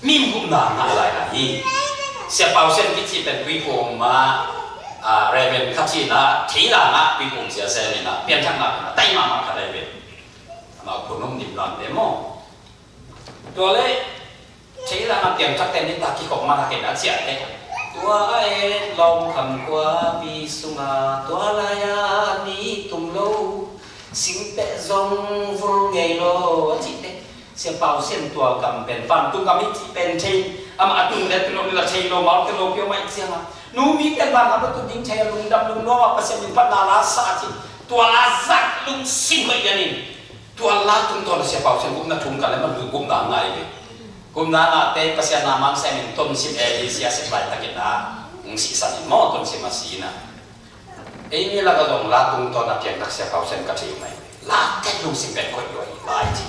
Mi gupna ngah lai lai hi. Sia Pau Sian kici pen Tuiphum ah, a, Reverend khat hi na, thei la ngah Tuiphum sia sem hi na, pianthakna pen a tai mahmah khat ahi ve. Amau phun um dim lam te maw. Tua le, thei la ngah piangthak te ni ta kikhop man a ken a ciah te. Tua a et lawm kham khuapi sunga, tua lai-a ni tum lo, singteh zong vul ngei lo, a cih te. Sia Pau Sian tua gam pen, vantung gam i cih pen thei, amah a tung le tung lo, la thei lo, mau te lo, pio mai ciang a. Nu mi pen van gam lo tung ding thei a, lungdam lungnuam a, Pasian min phatna la sa a cih. Tua a zak lungsim hoih lian in. Tua la tungtawn a Sia Pau Sian gupna thum ka le man gupna ngai ve. Gupna ngah te Pasian na mang sem in Tonsim A D C a sep laitakin a, hong sihsan in maw, Tonsim a si na. Ei mi lak a zong la tungtawn a piangthak Sia Pau Sian ka thei mai. La tek lungsim pen koih lua hi, lai ci.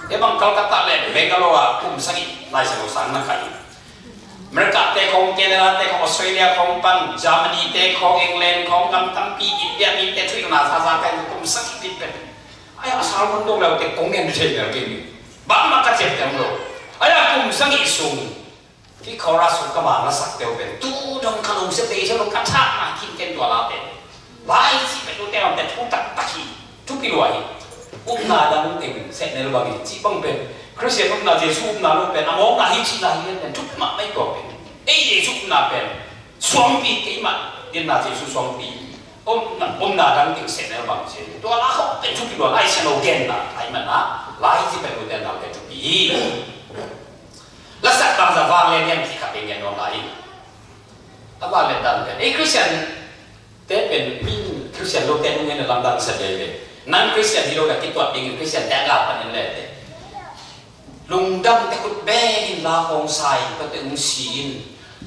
Ei bang Calcutta le Bangalore a kum sagih Lai Siangtho sang na khai hi. America te khong, Canada te khong, Australia khong pan, Germany te khong, England khong, gam tampi, India mi te thuhilhna sa sa kai kum sagih pi pen. Ai a sermon dong le te kong ngen thei mel kei mi. Bangmah ka ciamteh lo. Ai a kum sagih sung. Hih chorus uh ka mang lasak peuh pen tu dong ka lungsia pei sia lo ka thak na khin ken tua la pen. Lai ci pen ute lam pen thu taktak hi. Thupi lua hi. Upna dang teng sehnel bang hi. Cih bang pen Khristian upna, Jesu upna lo pen a mawkna hi cih lai hi pen thupi mahmah hi tua pen. Ei Jesu upna pen suangpi keimah dinna Jesu suangpi. Upna, upna dang teng sehnel bang ci. Tua la khawng pen thupi lua, Lai Siangtho genna ahih manin a, lai ci pen ute lam pen thupi hi. Lasak bangzah vang le niam cih khat ding gen nuam lai. A vang le dan pen ei Khristian te pen mi Khristian lo te nung en a lamdang sa veve. Nang Khristian hi lo na kituat ding in Khristian te a gal pan in le te. Lungdam te khut beng in la khong sa in, tua te hong si in,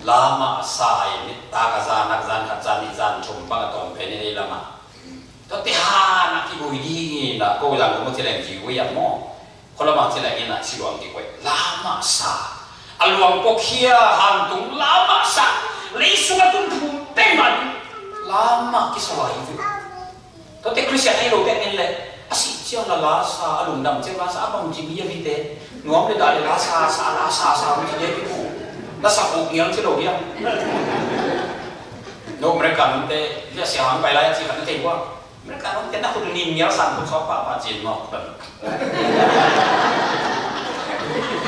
la mah sa in, nitak a zan, nak zan khat zan nih zan thum bang a tawm pen in ei lamah. Tua te han a kibui ding in a ko zan ko mu ci leng ji ui a maw. Khualamang ci leng inn ah siluang kikoih. Lamah sa. A luang pawkhia hantung lamah sa. Leisung a tun phum pengmah ding. Lamah kisa lai hi. Tuate Khristian ahi lote en leh a sih ciang la la sa, a lungdam ciang la sa, a bangci mi a vite. Nuam le dah le la sa, sa, la sa, sa, mi ci le kipu. La sa kuk ngial ci lo hiam. No American te, le sia hang pai lai a ci khat na thei hua. America nong te na khut nim mial san khut sawk pahpah cin mawk pen.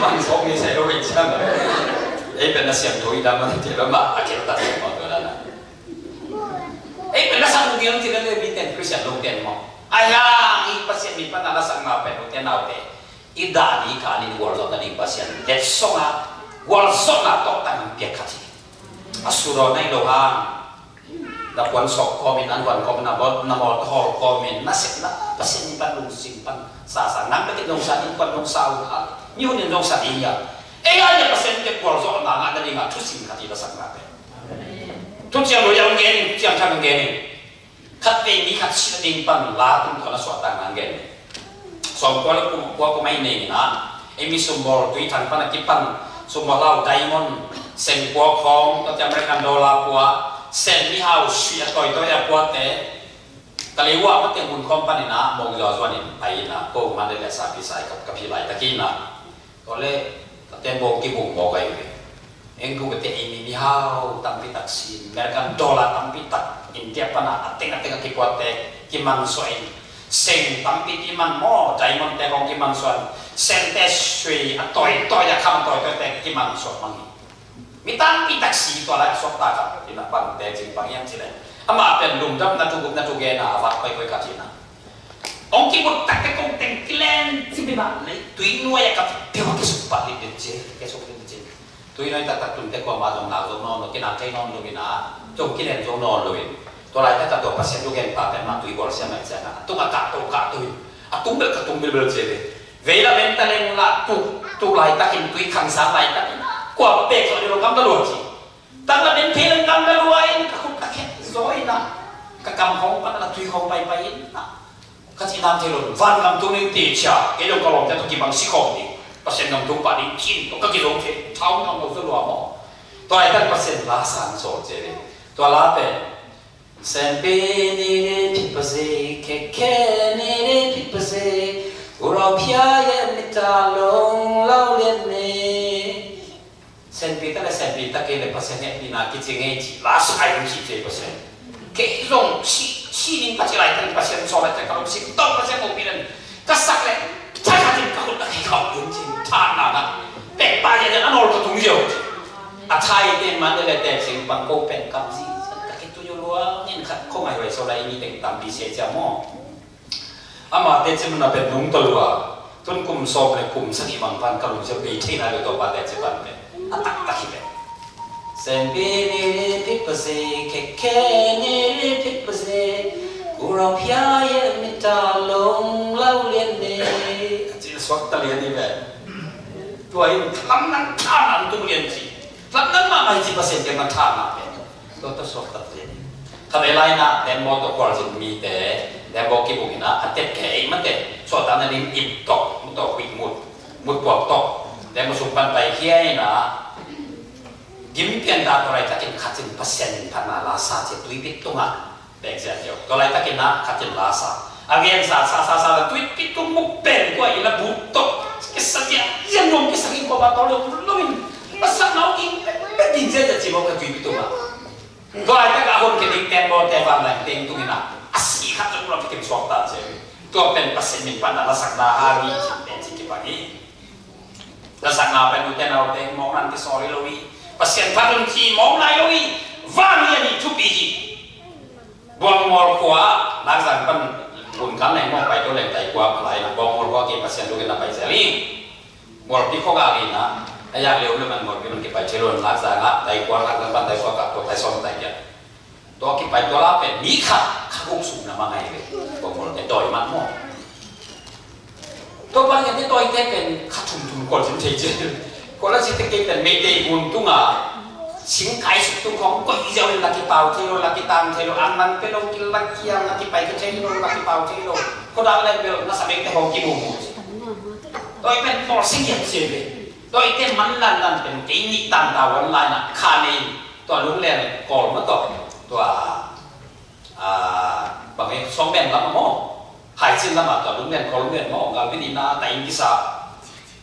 Bang sawk ni sai lo hi ciang. Ei pen na siam tho i dam a ti lo mah a kil ta mawk lo la na. Ei pen na sang mial ti lo le mi ten Christian lo ten mawk. Ai hang i Pasian mi pan na la sang na pen lo ten nau te. I dah ni ka ni gualzawhna ding Pasian letsong a gualzawhna tawh tang piak khat hi. A suraw na i lo hang. Na puan sawk kawmin, an puan kawmin, na bawl, na mawl ta hawl kawmin, na sepna Pasian in pan lungsim pan sasa, nang bekin zong sa ding, kuan zong sa uh hal. Mi hun in zong sa ding a. Ei a nia Pasian in kual zawh na ngah na ding a thusim khat i la sak na pe. Thuciam lo i a hong gen in, thuciam khat hong gen in. Khat vei mi khat sila ding pan la tung thawn a suahtak na hong gen in. Sawmkua le kum, kua kum ahi nei na. Ei mi sumbawl tui thang pan a kipan. Sumbawl lau diamond. Seng kua khawng, tua ti American dollar kua. Sen mihau sui a tawi tawi a kua te. Ka lei uah ma teng mun khawng pan ina, mong zaw zuan in, pai ina, ko man le le sa pi sai ka, ka phi lai takin na. Tua le, ka tembawng kibung mawk ahi ve. Engku ka te ei mi mihau tampi tak sin, American dollar tampi tak, India pana a teng a teng a kipuatte, kimansuah in, seng tampi kiman maw, diamond te kong kimansuah in, sente sui a tawi tawi a kham tawi tawi te kimansuah mang hi. Mi tampi tak si tua lai a suakta ka, ina bangte cin bang hiam ci le. Amah pen lungdamna thu gupna thu gena a vak koikoi ka cina. Ong kibut tak te kong teng kilen ci bima lei tui nuai a ka te wa kisuk pa lit lit ci, kisuk lit lit ci. Tui nuai tak tak tun te kua ma zong na zong non lo, kina kei non lo ina, zong kilen zong non lo in. Tua lai tak tak tua Pasian tu gen pa pen ma tui gol sia mai sia na. Tung a ka tu ka tu in. A tung bel ka tung bel bel ci le. Vei la ven ta leng la tu, tu lai takin tui khang sang lai takin. Kua pek zo ni lo kam ta lo ci. Tak la den thei leng kam la lua in ka khut ka khet zaw in a. Ka kam khawng pan a ka tui khawng pai pai in a. Ka ci nam thei lo, van gam tung ning ti cia, kei lo ka lawm te tu kibang si khawng ding. Pasian gam tung pah ding cin tawh ka kizong thei, thau nau nau zaw lua maw. Tua laitak Pasian la sang sawl cia ve. Tua la pen, Sianpi ni le phi pa ze, khe khe ni le phi pa ze, u rau phia ye mi ta long lau lian ne. Sianpi ta le sianpi ta kei le Pasian hehpihna kici ngei ci, la sai ding ci cia Pasian. Kei zong si, si ning ka ci laitak Pasian sawl laitak ka lungsim tawh Pasian hopih le ka sak le, thakhatin ka khut ka kei khauh ding ci, tha na na. Pek pa ya a nawl ka tung ziau ci. A thai ten man le te sing pan ko pen kam zi, ka kei tu yo lua, nin khat ko ngai wai so lai ni teng tampi sia cia maw. Amate ci mun a pen lungto lua. Tun kum sawm le kum sagih bang pan ka lungsim bei thei nai lo Topa te ci pan pen a taktak hi pen. Sianpi ni le phi pa ze, khe khe ni le phi pa ze, u rau phia ye mi ta long lau lian ne. A ci suak ta lian hi pen. Tua in lam nang tha nang tung lian ci. Lam nang mahmah hi ci Pasian te ma tha na pen. Tua tawh suak ta lian. Kha vei lai na, tembaw tawh khualzin mite, tembaw kibuk in a, a tet khe ei mate, suahtakna nin ip tawh, mu tawh huih mut, mut puak tawh, tembaw sung pan paikhia in a, gim pian ta tua laitakin khatin Pasian min phatna la sa cia tuipi tungah, pek ziahziah, tua laitakin a khatin la sa. A gen sa, sa, sa, sa, la tuipi tung mu pen kua in a but tawh, kisa ziah, ziah nuam kisa in kua ba tawh lo, lo in, a sak nau in, pek, pek din ziahziah ci mawk a tuipi tungah. Tua laitak a hun khe ding tembaw te vanleng teng tung in a, a si khat zong lo kikim suak ta cia hi. Tua pen Pasian min pan a lasakna hang hi ci pen ci kipan hi. Lasakna pen ute naute mawkna kisawl hi lo hi. Pasian phat un ci mawk nai lo hi. Van hi a nih thupi hi. Buangmual khua, Nakzang pan Gunkan leng mawk pai to leng tai khua palai na Buangmual khua ke Pasian lukin a pai zel hi. Mualpi khua gak in a, a yak leu leu man Mualpi man kipai thei lo, Nakzang ah, tai kua, Nakzang pan tai kua kah tua tai sawm tai giat. Tua kipai tua la pen mi khat kha guk sum na ma ngai ve. Tua Mual te dawi man maw. Tua pan ngen te dawi te pen kha thum thum kol zin thei ci. Kol a ci te kei pen Meitei gun tung a, sing kai suk tung khong koi ziau in la kipau thei lo, la kitang thei lo, an man pe lo, kil la kiam la kipai ka thei lo, la kipau thei lo. Khuadak leng bel na sa bek te khong kimu mu ci. Tua i pen pawl sing hiam sia ve. Tua i pen man lan lan pen kei nih tan ta wan lai na kha nei. Tua lunglen kawl ma tawh. Tua, ah, bang e, sawng ben lam a maw. Hai cin lam a tua lunglen kawl lunglen maw. Gal bin i na ta in kisa.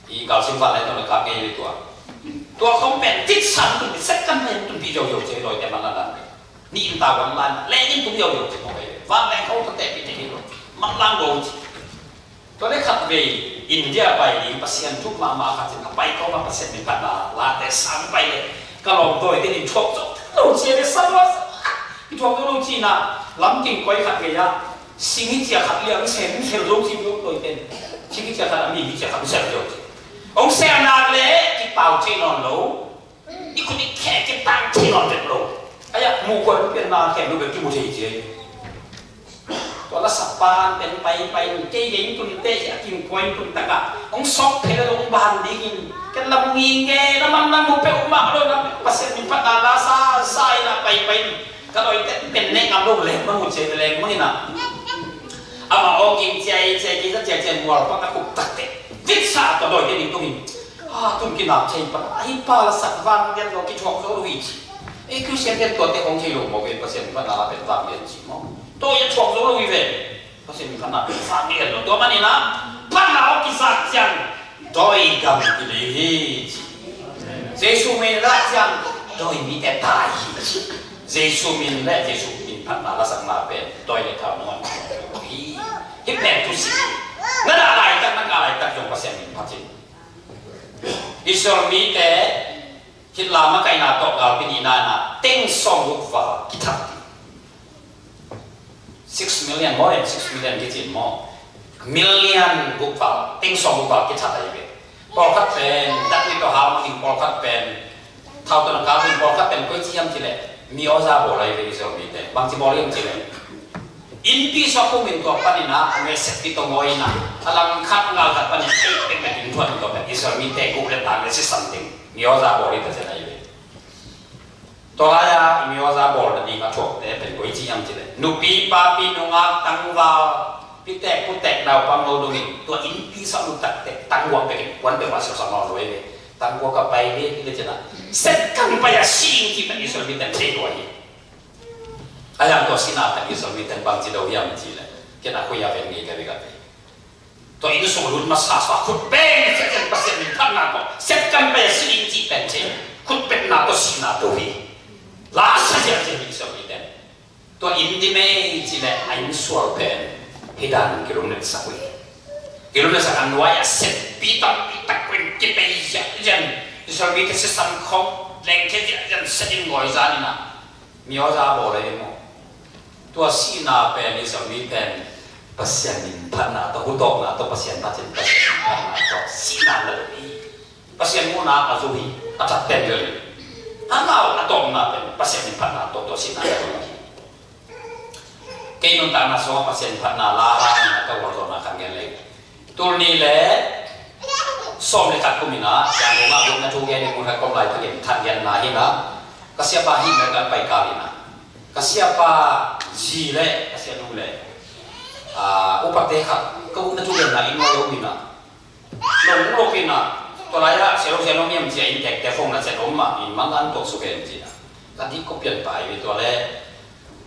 I gal sim van lai tua na kap ngei ve tua. Tua khong pen tit san tun pi sek kan pen tun pi yo yo sia tua i pen man lan lan. Ni in ta wan lan. Leng in tung yo yo sia maw ve. Van leng khong tua te pi te hi lo. Man lan go sia. Tua le khat vei India pai ding Pasian thuk mahmah khat in a pai kawm a Pasian min phatna late sang pai le ka lawm dawi te in thuak zo lo cia le sa lua sa. I thuak zo lo cina lamking koi khat vei a sing hi cia khat liang sel sel zo ci lo dawi te. Sing hi cia khat a mi hi cia khat sel zo ci. Ong sel nak le kipau ci nawn lo. I khut i khe kitang thei nawn bek lo. Ai-a muh khuan pian na khem lo bek kimu thei ci. Tua la sa pan pen pai pai kei gei tun te hi a kin point tun taka hong sawk thei lo hong ban dingin ken lam ngi nge na man na mu peuh mah lo na Pasian min phatna la sa sa i na pai pai. Ka dawi te pen ne ngam lo leng mang mu ci leng mang i na. Ama aw king ciai ciai king sa ciai ciai mual pa ka khup tak te. Vit sa ka dawi te ding tungin. A tun kinap thei pan a hi pa la sak vang lian lo kithuak zo lo hi ci. Ei Christian ten tua te hong thei lo maw ve Pasian phatna la pen vang lian ci maw. Tua i a thuak zo lo hi ve. Pasian phatna pen vang lian lo tua man i na. Phatna aw kisak ciang dawi gam ki lei hi ci. Jesu min la ciang dawi mi te tai hi ci. Jesu min le Jesu min phatna la sakna pen dawi le thau nuan hi. Hi pen tu si. Na da laitak na ka laitak zong Pasian min phat in. Israel mite Hitler makaihna tawh galpi nihna na teng sawm guk val kithat hi. Six million, more than six million kicin maw. Million guk val, teng sawm guk val kithat ahi ve. Pawlkhat pen, dat ni tawh hal mangin pawlkhat pen, thau tawh na kal mangin pawlkhat pen koi ci hiam ci leh, mi awza bawl ahi ve Israel mite. Bangci bawl hiam ci leh. Innpi sawk kum in tua panin a, a ngeset pi tawh ngawi in a, a lam khat ngal khat panin a, ei pek pek in thuan in tua pen Israel mite guk le tang le sisan ding. Mi awza bawl hi ta cian ahi ve. Tua lai-a i mi awza bawlna ding a thuakte pen koi ci hiam ci leh nupi papi nungak tangval Tek, kutek, naupang lo dongin, tua innpi sa luttak teh, tangguak bekin, kuan peuhmah siausak nawn lo ei ve. Tangguak a pai le, le cina. Second pai a si ding cih pen Israel mite thei lua hi. A hiang tua sihna pen Israel mite bangci do hiam cih leh, ken a koi a ven ngei ka ve ka ve. Tua inn sung lut masa sa khut beng, second Pasian min phatna tawh, second pai a si ding cih pen thei. Khut betna tawh sihna do hi. Lasa ziahziah Israel mite. Tua inn dim ei cih leh a inn sual pen hih dan kilungnetsak uh hi. Kilungnetsak a nuai a setpi tampi tak pen kipei ziahziah. Israel mite sisan khawng lengkhia ziahziah, set in ngawi zan in a mi aw za bawl ei maw. Tua sihna pen Israel mite Pasian min phatna tawh, hutawkna tawh Pasian phat in, Pasian min phatna tawh sihna la lo hi. Pasian muhna a zo hi, a that pen lel hi. Amau a tawpna pen Pasian min phatna tawh, tawh sihna a zo hi. Kei nuntakna sungah Pasian phatna la hang a ka gualzawhna khat gen lei. Tul nih le sawm le khat kum in a, Yangon ah gupna thu gen in mun khat kawm lai takin khat genna hi in a, ka siapa hih Melbourne pai kal in a, ka siapa zi le ka sianu le, ah, upate khat ka gupna thu genna inn ah om in a, lawng lawk in a, tua lai-ah sia lo sia lo miam cia inntekte phone na ciat om mah in, mang an tuak suk en ci a. Ka dik ko pian pai ve tua le,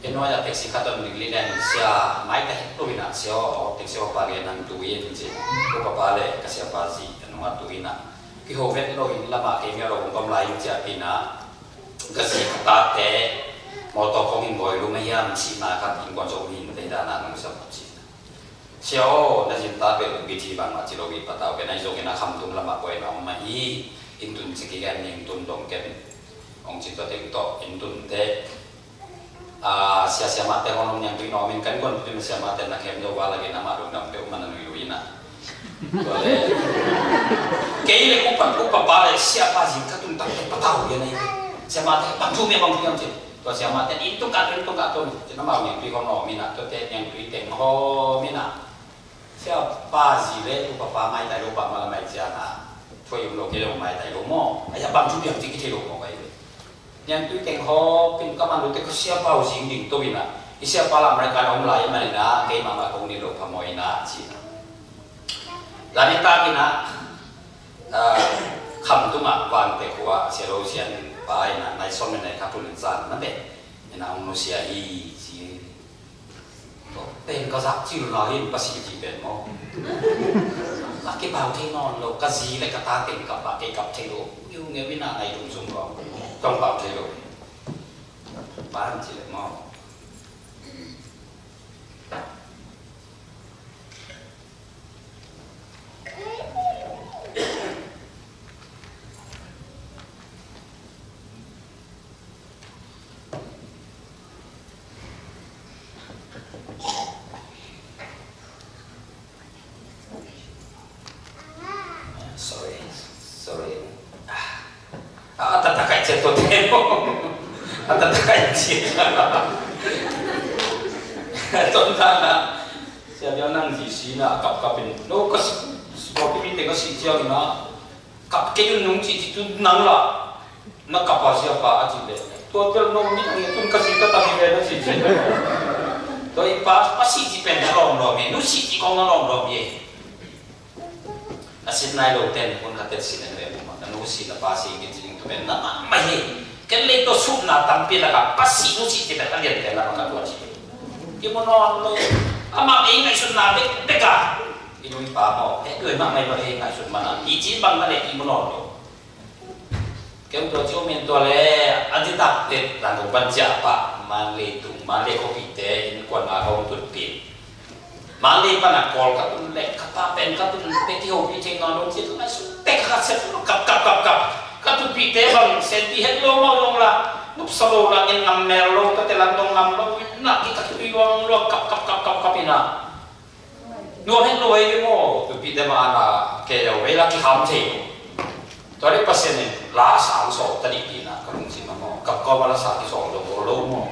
ken nuai-ah taxi khat om dik li len, sia mai ta het lo in a, sia aw, taxi aw pa gen nang tu in ci. Ko papa le ka siapa zi a nungah tu in a, kiho vet lo in lamah kei mi a lo hong pam lai in ciah pi in a, ka zi ka tate mawtaw khong in bawi lum a hiam, sihna khat innkuan zong hin tei dan a nong sam ci. Sia aw, na zin ta bel bithi bangmah ci lo hi, patau pen ahi zongin a Khamtung lamah koi na om mah hi. Inn tun ci kigen ning tun dong ken. Ong ci tua teng tawh inn tun te. Ah, sia siamahte hong om niang tui na om in kan guan tui na siamahte na khem zo va lagin amah lungdam peuh man a nui lui in a. Tua le. Kei le upa, upa pa le siapa zin ka tun tak te patau hi a nei. Siamahte bang thu mi bang thu mi om ci. Tua siamahte inn tung kah, inn tung kah tun. Cin amau niangtui hong nawm in a, tuate niangtui teng hawm in a. Siapa zi le upa pa maitai lo pa mala mai ciang a, thuai um lo kei lo maitai lo maw. A ya bang thu piang ci kithei lo maw kai ve. Niangtui teng hawm in ka man lote ka siapa uh zing ding to in a. I siapa la America na om lai a man in a, kei mahmah kong ni lo phamawh in a ci in a. Zan i tak in a, ah, Khamtung ah Vangte khua sia lo sian pa in a, nai sawm le nai khat tun in zan na te in a hong nusia hi ci. Pen ka zak cil na hi in Pasian ci pen maw. A kipau thei nawn lo, ka zi le ka ta teng kap ah kei kap thei lo. Ngeu ngeu in a nai dum zum lo. Tong pau thei lo. Pan ci le maw. Sorry, sorry. Ah, a tatakai cia to te mo. A tatakai cia. Ton ta na. Sia biang nang zi si na kap kap in. No ka si, si ko pi mi te ka si cia na. Kap kei un nung ci ci tu nang la. Na kap a siapa a ci le. Tua bel no mi ang tun ka si ka ta mi le na ci ci. Tua i pa, pa si ci pen na lom lom e. Nu si ci kong na lom lom e. A sin nai lo ten, hun ka tet sin en ve mu ma. Na nu si na pa si ki ci ding tu pen na ma ma hi. Ken le to sum na tampi la ka pa si nu si ci pen a lian pen na ka tua ci. Ki mo no lo. Ama ei ngai sun na bek bek a. I nu i pa mo. E tu ma mai ba ei ngai sun ma na. I ci bang na le i mo no lo. Keu tua ci om in tua le, a ditak tet dan kong pan cia pah, Manlei tung, Manlei khuapite innkuan a hong tutpih. Manlei pan a Kawl ka tun le, ka pa pen ka tun le, kihopih thei nawn lo ci, tu nai sut tek ka khat siat lo, kap, kap, kap, kap. Ka tutpihte bang, senpi het lo mau zong la, nupsa lo la, ngin ngam mel lo, ka te lan dong ngam lo, na ki ka tui luang luang, kap, kap, kap, kap, kap ina. Nuam het lo ei maw, tupite ma ana kei lo ei la kikham thei lo. Tua dei Pasian in la sang sawl ta dih tina ka lungsim a maw. Ka kawm a la sang kisawl lo lo maw.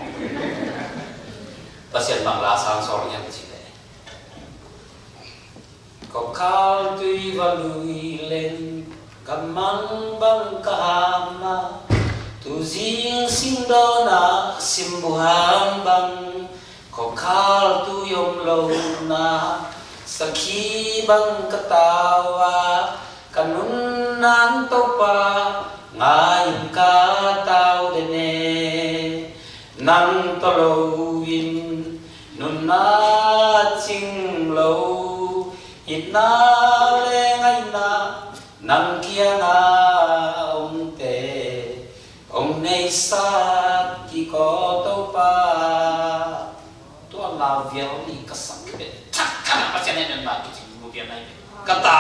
Pasian bang la sang sawl hiam ci le. Ko khal tui va lui leng ka mang bang ka ham a, tu zing sing dawn a sim bu ham bang. Kawkhal tui om lo na, sakhi bang ka tau a, ka nunnan Topa ngai in ka tau den e. Nang tawh lo in nunna cing lo, itna le ngaihna nang kiangah a omte hong neihsak kik aw Topa. Tua lau vial ni ka sak khit pen thak khat ah Pasian hehpihna kicing mu vial nai ve. Ka ta,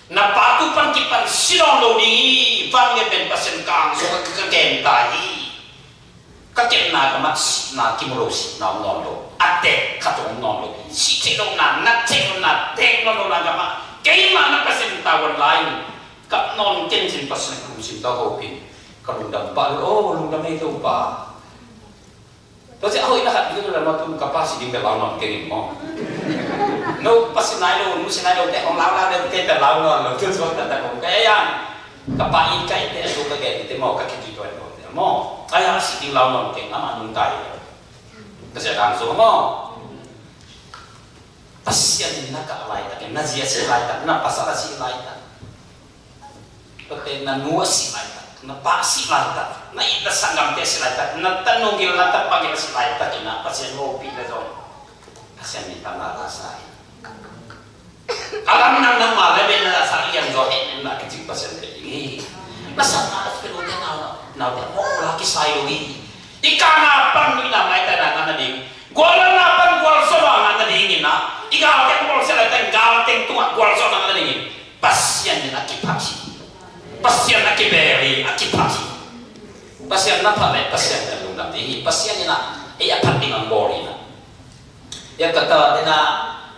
na pa tu pan kipan si nawn lo ding hi. Vanglian pen Pasian ka ang sung ka, ka, ka gen ta hi. Ka kepna ka mah sihna kimu lo, sihna om nawn lo, a tek khat om nawn lo, sih theih lohna, nat theih lohna, tek nawn lohna ka mah. Keimah na Pasian tavuan lai in kap nawn ken cin Pasian ka lungsim tawh hopih in ka lungdam pah lo, aw lungdam ei Topa. Tua ciang a hoih na khat ding lamah tun ka pa si ding bel lau nawn keng in maw? No pa si nai lo, nu si nai lo te hong lau lau deuh te bel lau nawn lo, tu suak taktak hong ka ei an. Ka pa in ka ite a tu ka gen ite maw, ka khitui tuan ko te maw? Ai a si ding lau nawn keng, amah nungta hi lo. Ka sia kang sung maw? Pasian in na kah laitakin, na zi a si laitak, na pasal a si laitak, tua te na nu a si laitak, na pa a si laitak, na it na sanggamte a si laitak, na tanu gil na tapa gil a si laitak in ah Pasian hopih le zong Pasian min pan na la sa hi. A lam nang nangmah le ben na la sa lian zaw heh nem na kicing Pasian pe ding hi. Na sa na a si pe lo te nau, nau te mawk la kisai lo hi. I kana pan nu i na mai ta na ngah na ding. Gualzawhna pan gualzawhna ngah na ding in ah, i galteng bawlsia laiteng galteng tungah gualzawhna ngah na ding in Pasian in a kiphat hi. Pasian a kibel hi, a kiphat hi. Pasian na phat le Pasian in a lungdam ding hi. Pasian in ah ei a phat ding ang bawl hi na. Ia ka ta in ah,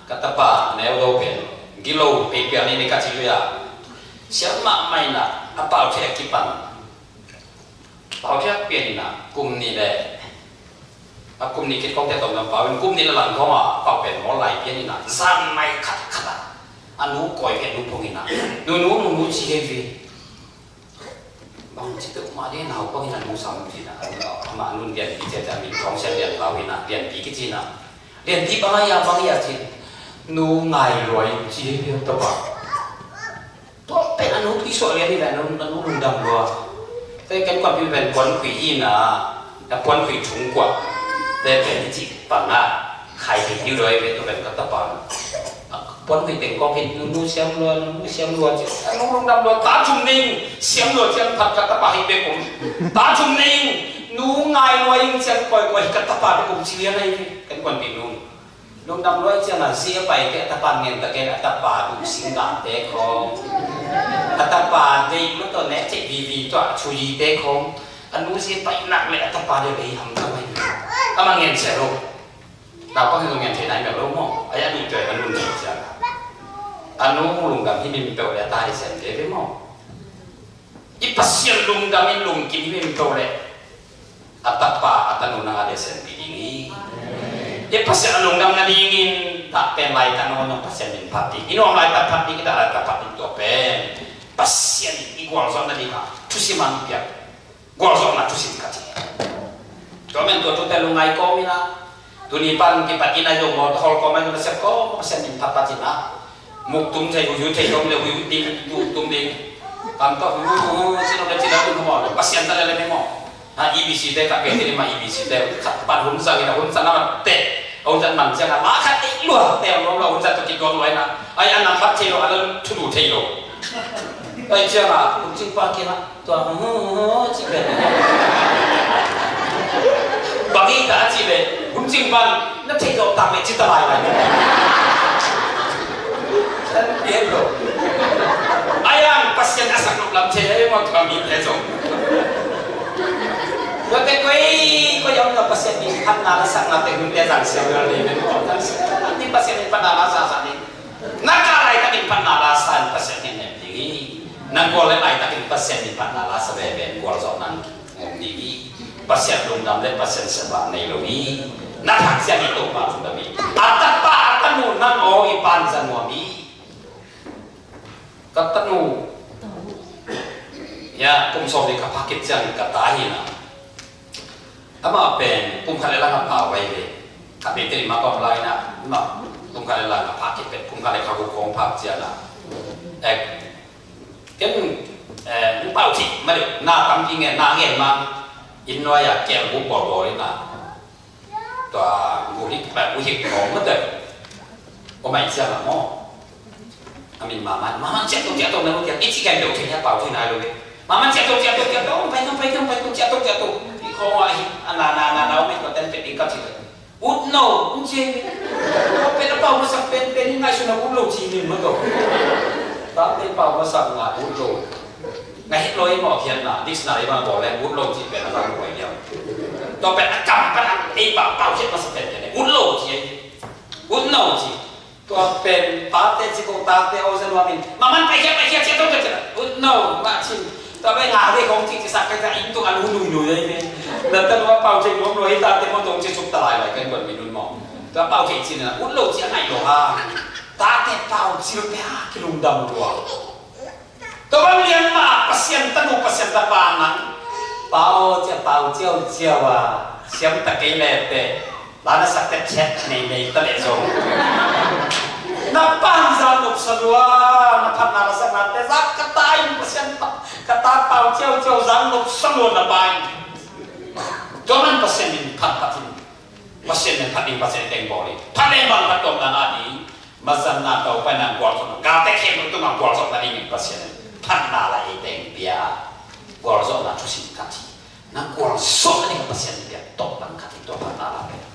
ka tapa neu lo pen gilo pei pian in i ka ci lui a, siam mahmah in ah a pau thei a kipan. Pau thiak pian in ah kum nih le a kum nih khit kong te tawm lam pau in kum nih le lang kong ah pau pen mawl lai pian in ah zan mai khat khat ah a nu kawi pen nu pong in ah, "Nunu, nunu," ci hei vi. Bang ci peuh mah ding, naupang in a nu sam ci in ah, amah nun lianpi cia cia min kong sian lian pau in ah lianpi kici in ah, "Lianpi bang a ia, bang a ia," ci in, "Nu ngai luai," ci hei vi, tapa. Tua pen a nu tui suah lian hi le a nu, a nu lungdam lua. Te ken kuan pi pen puan khui hi na, a puan khui chung kuah. Te pen hi cih pang a khai thei diu doi ve, tua pen ka tapa. Puan khui teng kawk hi, nu, nu siam lua, nu, nu siam lua ci. A nu lungdam lua, ta thum ning siam lua ciang phat ka tapa hi bek um. Ta thum ning nu ngai lua ing ciang koi koi ka tapa bek um ci lian ahi ve. Ken kuan pi nu. Lungdam luai ciang a zi a pai te a tapa ngen ta ken a tapa duh sing gah te khong, a tapa deih ma tawh nek ceh vivi tuah thu yi te khong, a nu zi a pai nak le a tapa deih lei ham ta mai. Ama ngen sia lo. Naupang hi lo ngen thei nai mel lo maw? A ya duh tuai a nun thei ciang a nu lungdam hi min peuh le a ta hi sen te ve maw? I Pasian lungdam in lungkim hi min peuh le a tapa a tanu nang a lesen pi ding hi. I Pasian a lungdam nadingin tak pen laitak nong nong Pasian min phat ding, i nuam laitak phat ding, i dah laitak phat ding, tua pen Pasian in i gualzawh nading a thusim a piak gualzawhna thusim ka ci. Tua men tua tute lungngai kawm in a, tuni pan kipat in a zong maw, hol kawm a zong na sep kawm Pasian min phat phat in a, muk tum thei, huyu thei, tum le huyu ding, tu tum ding. Tam tawh huyu, huyu, huyu, ci nong le ci nong le maw, Pasian ta le le maw. Ha, E B C te ka pe te ma E B C te khat pan hun sang in a hun sang a mat te. Hun sang man ciang a ma khat te lua te lo lo hun sang to ki tuak lua in a. Ai a nam bat thei lo, a la thudu thei lo. Ai ciang a hun sing pa ki na. Tua, hu, hu, hu, ci pen. Bang hi ta ci le, hun cing pan, na thei zawh tak le ci ta lai lai. Kan pian lo. Ayang Pasian a sak luk lam thei le, ma ka mi te zong. Tua te koi, koi yam na Pasian min phat na la sak na te hun te zang siam le, ni Pasian min phat na la sa sa ni. Na ka laitakin phatna la sa in Pasian in nem ding hi. Na gual le laitakin Pasian in phatna la sa veve in gualzawh nang om ding hi. Pasian lungdam le Pasian sepna nei lo hi. Na thak ciang hi Topa lungdam hi. A tapa a tanu nang aw i pan za nuam hi. Ka tanu, ya, kum sawm le khat pha khit ciang ka ta hi na. Amah pen kum khat le lang a pha vai ve. Kha bete ma kom lai na, ma kum kha le lai na, pha kipet kum kha le kha gu kong pha cia na. Eh, ken, eh, pau ci ma de na tam ki nge na nge ma in noi a kel gu bol bol na. Tua gu hik pa gu hik kong ma de. Ko mai cia na mo. A min maman, maman ciah to ciah to na lo ciah, i ci kan do ciah pau ci nai lo ve. Maman ciah to ciah to ciah to, pai to pai to pai to ciah to ciah to. I khong a hi, a na na na na, mi ko ten pe ding kap ci. Ut no, un ci. Ko pe na pau masak pen pen ngai su na ut lo ci ni ma to. Ta pe pau masak na ut lo. Ngai hit lo i mo khian na, dictionary ma bo le ut lo ci pen na lo ko i diam. To pe a kam pa na, ei pau pau ciah masak pen pen ut lo ci. Ut no ci. Tua pen pate ci ko tate o zan wamin. Maman pai khia pai khia cia tong cia. Ut no ma cin. Tua pen nga de kong ci ci sak ka in tung an hu nui nui ai me. Na tan wa pau cin wam lo hi tate mo tong ci suk ta lai lai kan wan mi nun mo. Tua pau cin cin na ut lo ci a ngai lo ha. Tate pau ci lo pe ha ki lungdam lua. Tua bang lian ma Pasian tanu Pasian tapa nang. Pau cia pau ciau ciau a siam ta kei le te. Lana sak te chet nei nei ta le zong. Na pan zang nop sa lua na phat na la sak na te zak ka ta in Pasian pa ka ta pau ciau ciau zang nop sa lua na pa in. Tua man Pasian in phat phat in. Pasian in phat ding Pasian in teng bawl in. Phat leng bang phat tuam na na ding. Mazatna tawh paina gualzawhna, galte khempeuh tungah gualzawhna dingin Pasian in phatna la ei teng pia. Gualzawhna thusim khat hi. Na gualzawhna dingin Pasian in pia tawh bang khat hi, tua phatna la pia.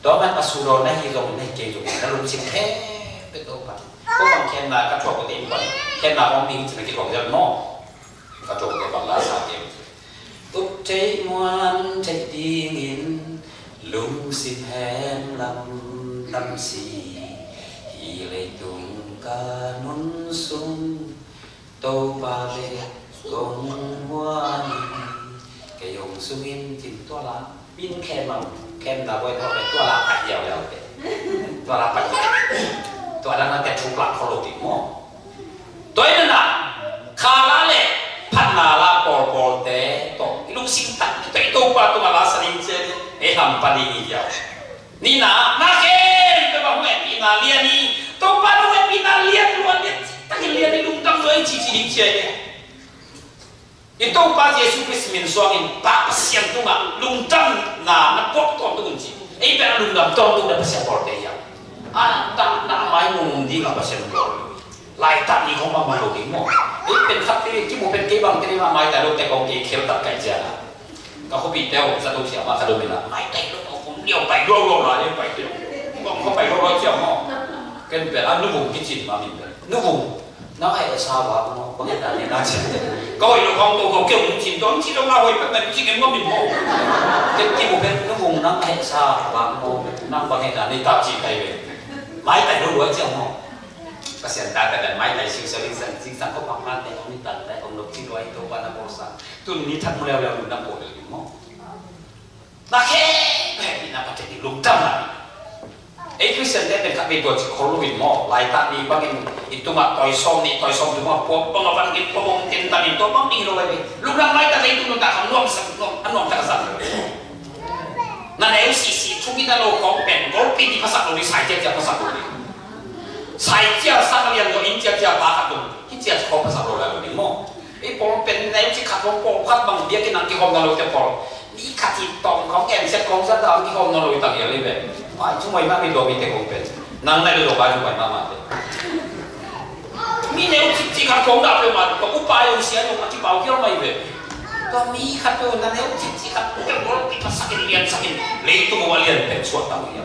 Tua man a sudaw na hi zong na hi kei zong na lungsim khempeuh tawh phat. Ko bang khenna ka thuak ko te in khenna kong ding cina kithuak zel maw? Ka thuak ko te bang la sa kei. Tuk theih muan theih dingin lungsim hemlam tam si. Hih leitung ka nun sung Topa bek kong muan. Kei hong sungin cin tua la min khem ang khem na boy thok tua la pai liau liau te. Tua la pai liau. Tua dang na te thuk la kho lo ding maw? Tua hi na, kha la le phatna la pawlpawlte tawh i lungsim tak tawh i Topa tungah la sa ding cia ding, ei hampa ding hi ziau. Nihna, na khempeuh bang hong hehpihna lian hi. Topa nong hehpihna lian lua lian, takin lian hi, lungdam lua hi cici ding cia ding. I Topa Jesu Khrist min suangin Pa Pasian tungah lungdamna na puak tawntung un ci. Ei pen a lungdam tawntung na Pasian bawlte hiam? A, na, na mai mumum dingah Pasian bawl. Laitak ni khong bang mai lo ding maw? Ei pen khat te kimu pen kei bang te ding a maitai lo te kong kei khel tak kai ciana. Ka khuapihte hong zato siama ka dom ila maitai lo kong liau pai lo lo la liau pai te lo. Kong khuapai lo lo ciam maw? Ken pen a nuvung kicin ma min pen. Nuvung. Nang a hehsa vak maw, bang hehna ne na ci. Ka hoih lo khawng to ko keu hong cin to, hong cin lo na hoih pek na hong cin ngem ngawm in maw. Keu kimu pek nu vung nang a hehsa vak maw, nang bang hehna ne ta ci kai ve. Maitai lo luai ciang maw. Pasian ta ta dan maitai siu sa ling sang, sing sang ko bang man te hong ni tan te hong lok ci luai to pa na ko sang. Tun ni thak mu leu leu lu na ko leu maw. Na khempeuh hehpihna Pathian in lungdam lai. Ei Khristian te pen khat vei tua ci khol lo in maw, laitak ni bangin i tungah tawi sawm nih, tawi sawm thum a puak bang a van in pawbawm tentan in tua bang ding hi lo lai ve. Lungdam laitak leitung nuntak khang nuamsak, nuam, a nuamtak a zang lo. Na neu sihsih thum in a lo khawng pen golpi ni phasak lo ni, sai ciacia phasak lo ni. Sai cia sang lian lo in ciacia pa khat lo. Hi cia khawng phasak lo lai lo ni maw. Ei pawl pen neu ci khat hong pawl khat bang biakinn ah kihawmna lote pawl. Mi khat hi tawm khawng gensiat khawng zat ah kihawmna lo i tak hial hi ve. Pai cu mai mah mi tua mite khawng pen. Nang nai lo pai cu mai mah mah te. Mi neu ci ci khat khawng dah peuhmah tua upa zong sia zong a kipau kiau mai ve. Tua mi khat peuh na neu ci ci khat peuh golpi phasak in liansak in leitung uh a lian pen suak tang hial.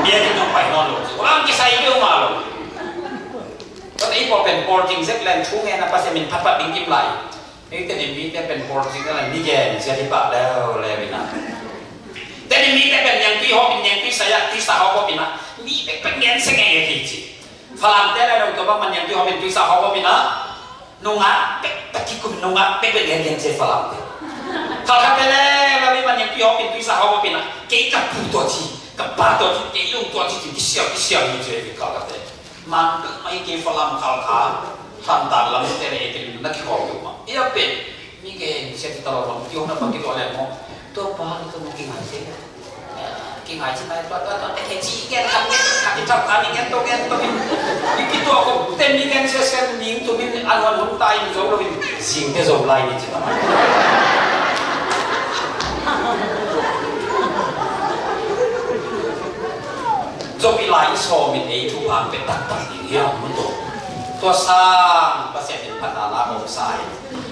Biakinn ah pai nawn lo ci. Ulang kisai peuhmah lo. Tua ei pawl pen pawl cing zek leng thu ngen a Pasian min phatphat ding kim lai. Ei Tedim mite pen pawl cing leng mi gen sia hi pah leuleu ina. Tedim mite pen niangtui hawpin niangtui saya tuisa hawp hawpina mi pekpek ngen sia ngen hi ci. Falamte le lo tua bang man niangtui hawpin tuisa hawp hawpina. Nungak pekpek kikum nungak pekpek ngen ngen sia Falamte. Khalkhatte le lo mi man niangtui hawpin tuisa hawp hawpina. Kei ka pu tua ci, ka pa tua ci, kei lung tua ci, kisiam kisiam ni ci khalkhatte. Man peuhmah hi kei Falam Khalkha, Thantlang lam te le ei te na kikhawm peuhmah. Ei a pen mi gen sia ci ta lo bang kihona bang kituah leng maw. Tua pa ni tua maw kingai sia. Kingai ci nai tua tua tua te ci gen khat gen khat i thap khat i gen to gen to. I kituak ko te mi gen sia sia ning tu min an wan hun tai zo lo in zing te zo lai ni ci ta mai. Zo pi lai so min ei thu pan pe tak tak ding hiam mun to. Tua sang Pasian in phatna la ko sai.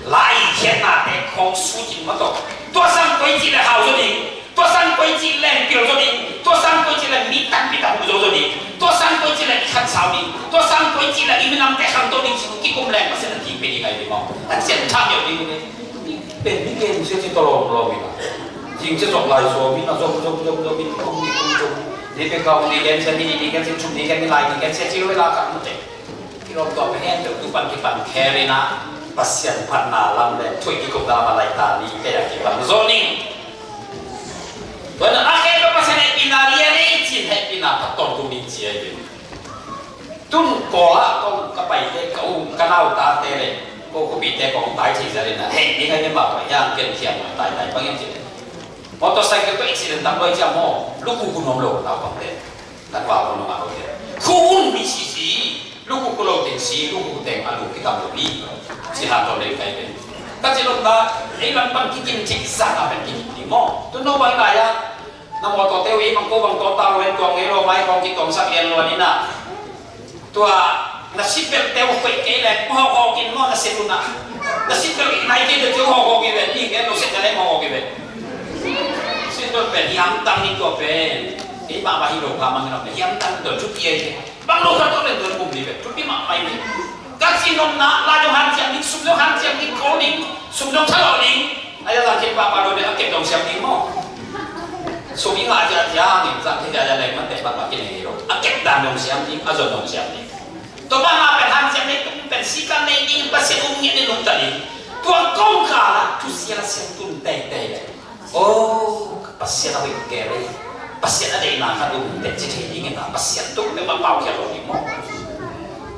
Lai khiatna te khong su cin ma to. Tua sang koi ci le hau zo ding. Tua sang koi ci leng pil zo ding. Tua sang koi ci leng mi tan mi tan zo zo ding. Tua sang koi ci leng i khan sau ding. Tua sang koi ci leng i minam te khang to ding. Ki kum leng Pasian a ki pe ding ai ding mo. A cian tha miau ding ne. Pen mi ken sia ci to lom lom ina. Jing sia zok lai so mi na zok zok zok zok mi kum mi kum zok. Ni pe kau ni ken sia ni ni ken sia chum ni ken ni lai ni ken sia ci lo la ka mu te. Kilawm tua pen hen tu pan kipan kherina Pasian phatna lam le thui kikup na lam a lai ta ni kei a kipan zo ning. Tuan a kei pa Pasian hehpihna lian ei cin hehpihna phat tawntung ning ci a i bin. Tun kawl ah kong ka paite ka u ka nau tate le ko khupite kong tai thei zarin a hei ding a i bin mah pai hiang ken thiam tai tai bang hiam ci le. Motorcycle tua accident tam loi cia maw luku ku nuam lo nau pang te. Kan vau ko nung a ko te. Khu un mi sisi. Luku ku lo teng si, luku ku teng a lu kitam lo mi. Si ha to le kai pen. Ka ci lo ta, ei lam pan kikin cik sa ka pen kikin ni mo. Tu no bai la ya. Na mo to te wi mang ko bang to ta lo en tuang ei lo mai kong ki tong sak lian lo ni na. Tua na sipel te wo koi kei le mo ho kin mo na se tu na. Na sipel nai kei te ho ho ki ven ni ke lo se ka le mo ho ki ven. Sipel pen hiam tang ni tua pen. Ei ma ba hi lo ka mang no hiam tang to chu ki ei. Bang lo khat tawh len tuan kum ni ve, thupi mahmah hi. Ka ci nopna, la dong hanciam ding, sum dong hanciam ding, ko ding, sum dong thalawh ding. A ya zang khin pahpah lo ding, a kep dong siam ding maw. Sum i ngah ciah ciah hangin zang khin ciah ciah leng man teh pahpah kinei hi lo. A kep dan dong siam ding, a zon dong siam ding. Tua bang a pen hanciam ding, pen sikal nei ding, Pasian um ngiat ding, lungta ding. Tua kongkal ah thusia siam tun teitei leh. Oh, Pasian a hoih kei lei. Pasian a deihna khat um teh ci thei ding ina Pasian tung peuhmah pau khia lo ding maw.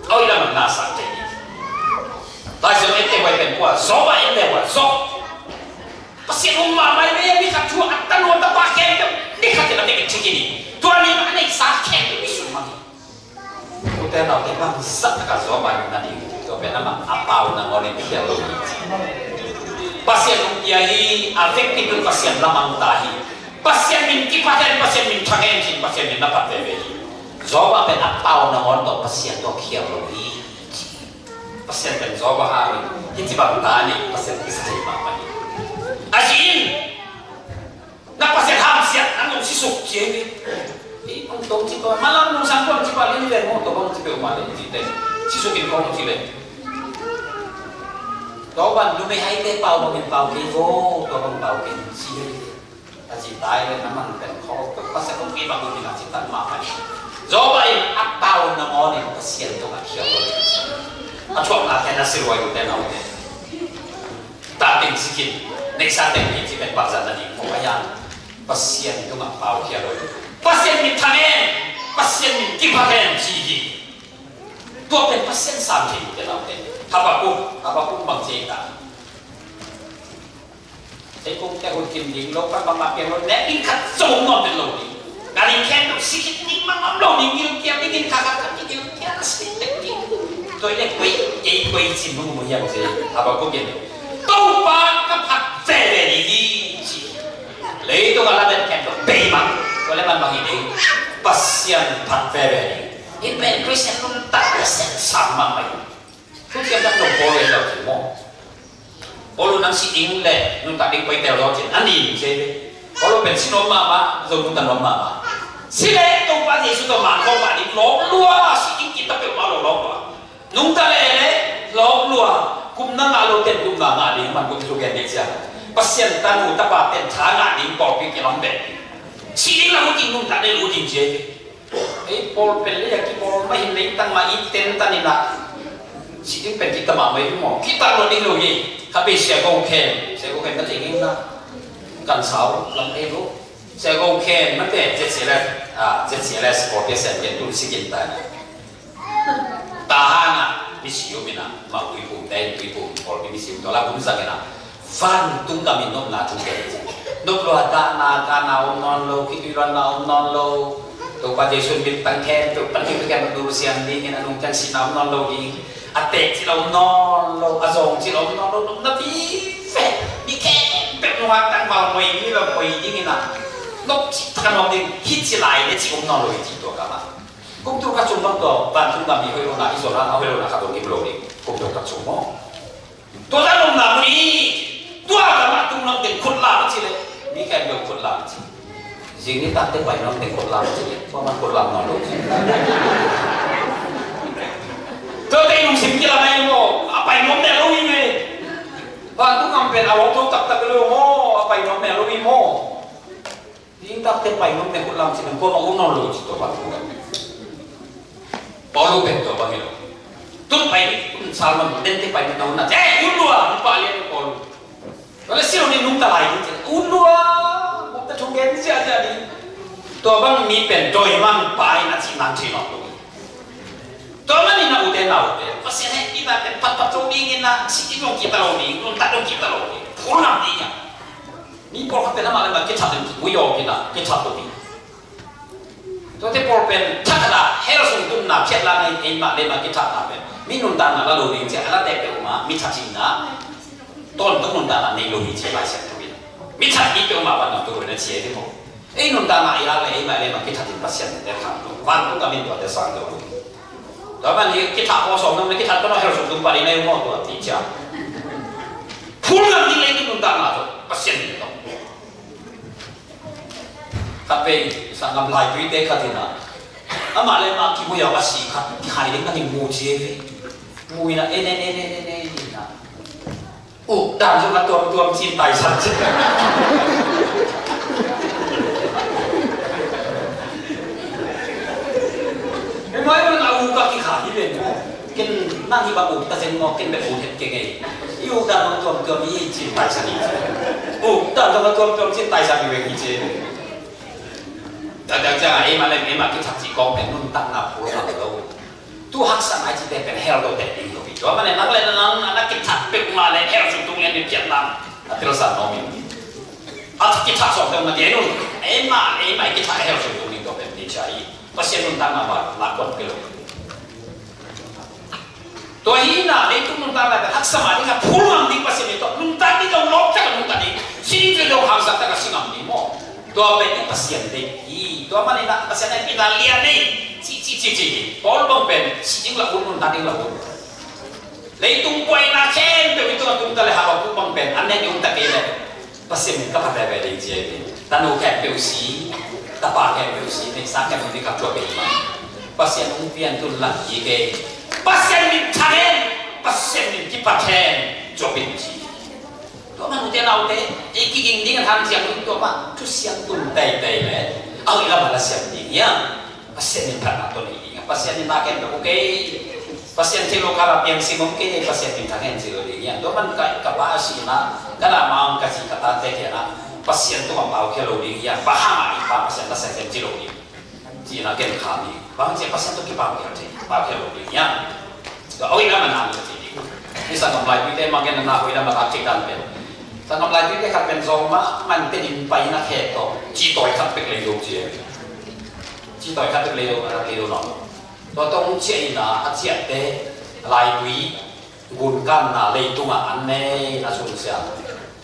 A hoih lam na sang thei ding. Lai Siangtho en teh huai pen kua Job a en teh huai Job. Pasian um mahmah i vei a ni khat thu a tanu a tapa khempeuh ni khat in a tek in thik in hi. Tua ni mah a neihsa khempeuh i sum mang hi. Ute naute bang zah ka Job a na ding tua pen amah a pau nangawn in khial lo hi. Pasian hong pia hi, a vekpi tun Pasian lamang ta hi. Pasian min kiphat hen, Pasian min thang hen cin Pasian min na phat veve hi. Job a pen a pau nangawn tawh Pasian tawh khial lo hi. Pasian pen Job a hang hi, hih ci bang ta ni Pasian kisa thei mahmah hi. A zi in Na Pasian hamsiat, nang nong sisuk ci hi. Ei, nong tong ci ko, malam nong sang ko ci pa lin len mo to bang ci pe uma len ci te. Sisuk in kong ci len. To ban numei hai te pau bang in pau kei vo, to bang pau kei ci hi. A ci tai len na man pen ko, Pasian kong kei bang in a ci tan ma pai. Zo ba in a pau na mo ni Pasian to a kiau. A chuak na te na silwai te na te. Tating sikin neihsa teng hi ci pen bakzan na ding kong a hian Pasian tungah paukhia lo hi. Pasian min thang hen, Pasian min kipha hen ci hi. Tua pen Pasian sam thei te lau te. Habakuk, Habakuk bang ci ta. Ei kong te hun kim ding lo kan bang ma piang lo ne ding khat zo nom den lo ding. Ka ding khen lo sikit ding ma ngam lo ding gil kia ding in kha kha kha ding gil kia na sikit ding. Toi le koi, kei koi cin mu mu hiam ci. Habakuk in. Topa ka phat veve ding hi ci. Leitung a lamet khen lo bei mang. Tua le man bang hi ding. Pasian phat veve ding. Hi pen Christian lum tak Christian sang mang mai. Thu thiam tak lo Paul in lo ci maw. Paul nang si ding le nuntak ding koi tel zaw cin a nin se ve. Paul pen si nuam mahmah, zo nuntak nuam mahmah. Si le Topa Jesu tawh man khawm mah ding lawm lua, si ding kita peuhmah lo lawm lua. Nungta le le lawm lua, kum na ngah lo ten kum na ngah ding man kum su gen ding sia. Pasian tanu tapa ten tha ngah ding pawlpi kilam bek. Si ding la hu ding nuntak le lu ding sia. Ei pawl pen le a kipawl mah hin leitang mah i ten tan in ah si ding pen kikta mahmah hi maw? Kikta lo ding lo hi. Kha bei sia go khen, sia go khen ka thei ngei na. Kan sau lam ei lo. Sia go khen mate Z C L S, ah, Z C L S pawlpi a siam ken tu si kin ta ni. Ta hang a misi um in ah, mah Tuiphum te in Tuiphum pawlpi misi um tawh la kum zang in ah. Vantung gam in nopna thu khen. Nop lua dahna, dahna om nawn lo, khitui luanna om nawn lo. Topa Jesu in mi tang khempeuh pan khempeuh kiang lut siang dingin a nungciang sihna om nawn lo ding. A teek cil a om nawn lo, a zawng cil a om nawn lo, nopna vive. Mi khempeuh nungak tangval ngoi, mi va ngoi dingin a nop cih tak a nuam ding, hih ci lai le cih om nawn lo hi ci tua kamah. Kum tul khat sung bang tua vantung gam mi hoih lo na, i zon a hoih lo na khat om kim lo ding. Kum tul khat sung maw. Tua zah nopna mun hi. Tua kamah tung nop ding khut lam ci le. Mi khempeuh khut lam ci. Zing nitakte pai nop ding khut lam ci le. Tua man khut lam nawn lo ci. Tua te i lungsim kilam ai maw. A pai nop mel lo hi ve. Vantung gam pen a lawp lo taktak lo maw. A pai nop mel lo hi maw. Ding takte pai nop ding khut lam ci nang kua bang om nawn lo ci tua bang. Paul pen tua bang hi lo. Tun pai ni, tun Salmon, den te pai ni na un na. Eh, un lua, un pa lian Paul. Tua le silo ni nungta lai ni ci. Un lua, nungta thong gen ni cia cia ni. Tua bang mi pen doi man pai na ci nang ci nop lo. Tua man ni na ute na ute. Pasian hehpihna pen patpat zo ding in na, si ding dong kita lo ding, nuntak dong kita lo ding. Phul ngam ding a. Mi pawlkhat pen amah le amah kithat in kipui awk in a, kithat uh hi. Tuate pawl pen thakhat ah hell sung tunna phiatna nei, eimah le eimah kithatna pen mi nuntakna la lo ding ci a, a la teh peuhmah mi that hi in a, tawntung nuntakna nei lo hi ci a, Lai Siangtho in. Mi that mi peuhmah pan nang tu lo in a ci a hi maw. Ei nuntakna i lak le eimah le eimah kithat in Pasian in tel kha lo. Vantung gam in tuate sang lo lo. Tua man hi kithat pawl sawm nang le kithat pawl hell sung tung pan i nei maw tua ti ci a. Phul ngam ding le i nuntakna tawh Pasian in tawh. Khat vei sanggam laituite khat in a, amah le amah kimu yau a si khat kikhai ding na hi mu ci e ve. Mu in a en en en en en en in a. Uh, dan zong a tuamtuam cin taisan cin. Hei mai man a uh ka kikhai hi ve maw. Ken nang hi bang ut ta zen maw, ken bek ut het keng ei. I ut dan zong tuamtuam i ei cin taisan i ci. Ut dan zong a tuamtuam cin taisan i veng i ci. Tua ciang eimah le eimah kithat cih kawng pen nuntakna phul ngam lo. Tu haksa ngai cihte pen hell to teh ding lo hi. Tua manin nang le nang na kithat peuhmah le hell sung tung lian ding phiatna a telsa nuam in. A kithat sawm peuhmah ding nun. Eimah le eimah kithat hell sung tung ding tua pen ding cia hi. Pasian nuntakna mah lak kuan peuh lo. Tua hi in a, leitung nuntakna pen haksa mah ding a, phul ngam ding Pasian deih tawh nuntak ding, tawh lawp tak a nuntak ding, si ding, tawh hangsan tak a si ngam ding maw. Tua pen ding Pasian deih hi. Tua man in a Pasian deih pen a lian ei. Ci, ci, ci, ci. Paul bang pen si ding la un, nuntak ding la un. Leitung buaina khempeuh i tung a tung ta le Habakkuk bang pen an nen i un ta kei le. Pasian min ka phat veve ding ci hi. Tanu khempeuh si, tapa khempeuh si, neihsa khempeuh si ka thuak hi mah. Pasian hong pian tun lak hi kei. Pasian min thang hen, Pasian min kipat hen, Job in ci. Tua mah nute naute, ei kiging ding a thang ciang ding tua mah, thu siang tun teitei le, a hoih lam a la siam ding hiam. Pasian in phatna tawh nei ding a, Pasian in na ken ka bu kei. Pasian thei lo kal a piang sim om kei, Pasian in thang hen ci lo ding hiam. Tua man ka, ka pa a sihna, ka na mang ka ci ka tate kiangah, Pasian tungah pau khia lo ding hiam. Bang hang a i pa Pasian la sem sem ci lo ding. Cihna ken kha mi. Bang ci Pasian tungah kipau khia thei, pau khia lo ding hiam. Tua oi na man hang ka ci ding. Ni sanggam laituite mang ken na hoih na ma tak cik dan pen. Sanggam laituite khat pen zong mah man te din pai na khe tawh. Ci tawi khat pek lei lo ci. Ci tawi khat pek lei lo, a lei lo nawn lo. Tua tawh hong ciah in a, a ciahte laitui gunkanna leitungah an nei na sun sia.